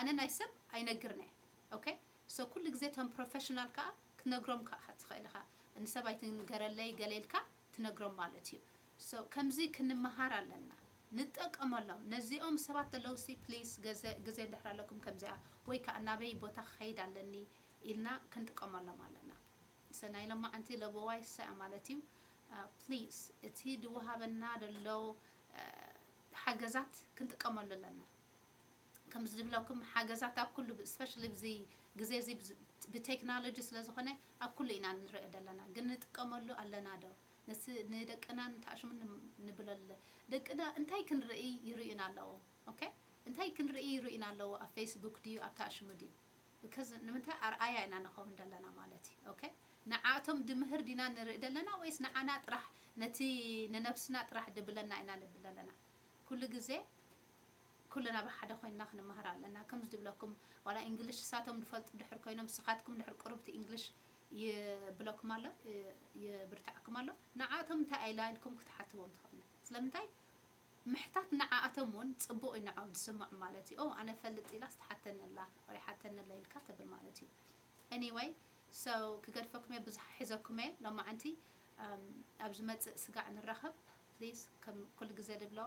ኣነ ናይ ሰብ ኣይነግርን እየ። ኦኬ፣ ሶ ኩሉ ግዜ እቶም ፕሮፌሽናል ከዓ ክትነግሮም ከዓ ትኽእል ኢኻ። ንሰብ ኣይትንገረለይ ገለ ኢልካ ትነግሮም ማለት እዩ። ሶ ከምዚ ክንመሃር ኣለና፣ ንጠቀመሎም። ነዚኦም ሰባት ዘለዉ ሲ ፕሊስ ገዘ-፣ ግዜ እንድሕር ኣለኩም ከምዚኣ ወይ ከዓ ናበይ ቦታ ክኸይድ ኣለኒ ኢልና ክንጥቀመሎም ኣለና። ሶ ናይ ሎማዓንቲ ለበዋይ ሰ ማለት እዩ። አ፣ ፕሊስ እቲ ዝወሃበና ዘሎ፣ አ፣ ሓገዛት ክንጥቀመሉ ኣለና። ከም ዝብለኩም ሓገዛት ኣብ ኩሉ፣ ስፔሻሊ ብዚ ግዜ እዚ ብዝ-፣ ብቴክኖሎጂ ስለ ዝኾነ ኣብ ኩሉ ኢና ንርኢ ዘለና። ግን ንጥቀመሉ ኣለና ዶ? ነቲ ንደቅና ንተኣሽሙ ን-፣ ንብለለ። ደቅና እንታይ ክንርኢ ይርእዩና ኣለዉ? ኦኬ? እንታይ ክንርኢ ይርእዩና ኣለዉ? ኣብ ፌስቡክ ድዩ? ኣብ ተኣሽሙ ድዩ? ቢካዝ ንምንታይ ኣርኣያ ኢና ንኸውን ዘለና ማለት እዩ። ኦኬ? ንዓቶም ድምህር ዲና ንርኢ ዘለና ወይስ ንዓና ጥራሕ ነቲ ንነብስና ጥራሕ ድብለና ኢና ንብል ዘለና? ኩሉ ግዜ ኩልና ብሓደ ኮይንና ክንመሃር ኣለና። ከም ዝብለኩም ዋላ እንግሊሽ እሳቶም ዝፈልጡ ድሕር ኮይኖም ንስኻትኩም ድሕር ቁሩብቲ እንግሊሽ ይብለኩም ኣሎ፣ ይ-፣ ይብርታዕኩም ኣሎ። ንዓቶም እንታይ ኣይላ ኢልኩም ክትሓትዎም ትኽእሉ። ስለምንታይ? ምሕታት ንዓኣቶም እውን ጽቡቕ እዩ፣ ንዕኦም ዝስምዖም ማለት እዩ። ኦ፣ ኣነ ፈልጥ ኢላስ ትሓተኒ ኣላ ወይ ሓተኒ ኣላ ኢልካ ትብል ማለት እዩ። ኤኒወይ፣ ሶ ክገድፈኩም እየ፣ ብዙሕ ሒዘኩም እየ ሎማዓንቲ። ኣም፣ ኣብ ዝመጽእ ስጋዕ ንራኸብ ፕሊዝ። ከም ኩሉ ግዜ ዝብሎ፣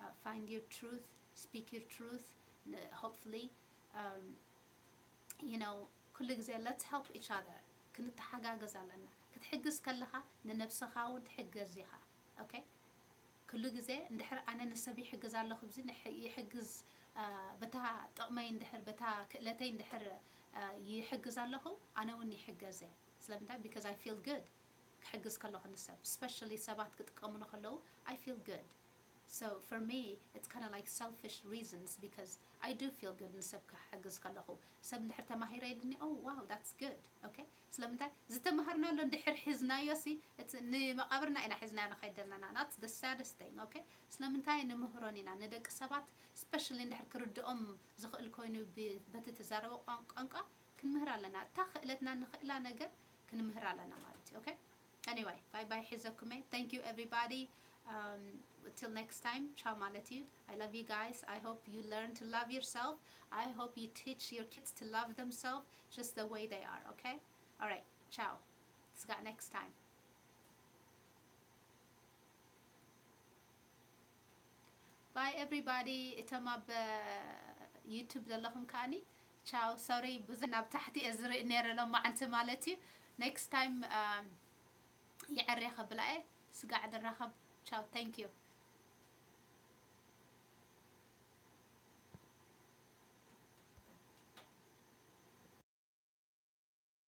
አ፣ find your truth, speak your truth, ን-፣ hopefully፣ ኣም፣ you know ኩሉ ግዜ let's help each other፣ ክንተሓጋገዝ ኣለና። ክትሕግዝ ከለኻ ንነብስኻ እውን ትሕገዝ ኢኻ። Okay? ኩሉ ግዜ እንድሕር ኣነ ንሰብ ይሕግዝ ኣለኹ፣ ብዚ ንሕ- ይሕግዝ፣ አ፣ በታ ጥቕመይ እንድሕር፣ በታ ክእለተይ እንድሕር፣ አ፣ ይሕግዝ ኣለኹ፣ ኣነ እውን ይሕገዝ እየ። ስለምንታይ? Because I feel good። ክሕግዝ ከለኹ ንሰብ፣ especially ሰባት ክጥቀሙኒ ከለዉ፣ I feel good። So for me, it's kind of like selfish reasons because I do feel good ንሰብ ክሕግዝ ከለኹ። ሰብ እንድሕር ተማሂረ ኢሉኒ፣ oh wow, that's good። Okay? ስለምንታይ? ዝተማሃርናሉ እንድሕር ሒዝናዮ ሲ፣ እቲ ንመቓብርና ኢና ሒዝናዮ ንኸይድ ዘለና። That's the saddest thing። Okay? ስለምንታይ? ንምህሮን ኢና ንደቂ ሰባት፣ especially እንድሕር ክርድኦም ዝኽእል ኮይኑ ብ- በቲ ትዛረቦ ቋን- ቋንቋ ክንምህር ኣለና። እታ ክእለትና ንኽእላ ነገር ክንምህር ኣለና ማለት እዩ። Okay? Anyway, bye bye ሒዘኩም እየ። Thank you everybody. Um, till next time, ቻው ማለት እዩ። I love you guys. I hope you learn to love yourself. I hope you teach your kids to love themselves just the way they are, okay? All right, ciao. እስካዕ next time. Bye everybody. እቶም ኣብ YouTube ዘለኹም ከኣኒ ቻው። Sorry፣ ብዙ ናብ ታሕቲ እየ ዝርኢ ነይረ ሎማዓንቲ ማለት እዩ። Next time, um, የዐርየ ከብላ እየ። ስጋዕ ንራኸብ። ቻው። Thank you.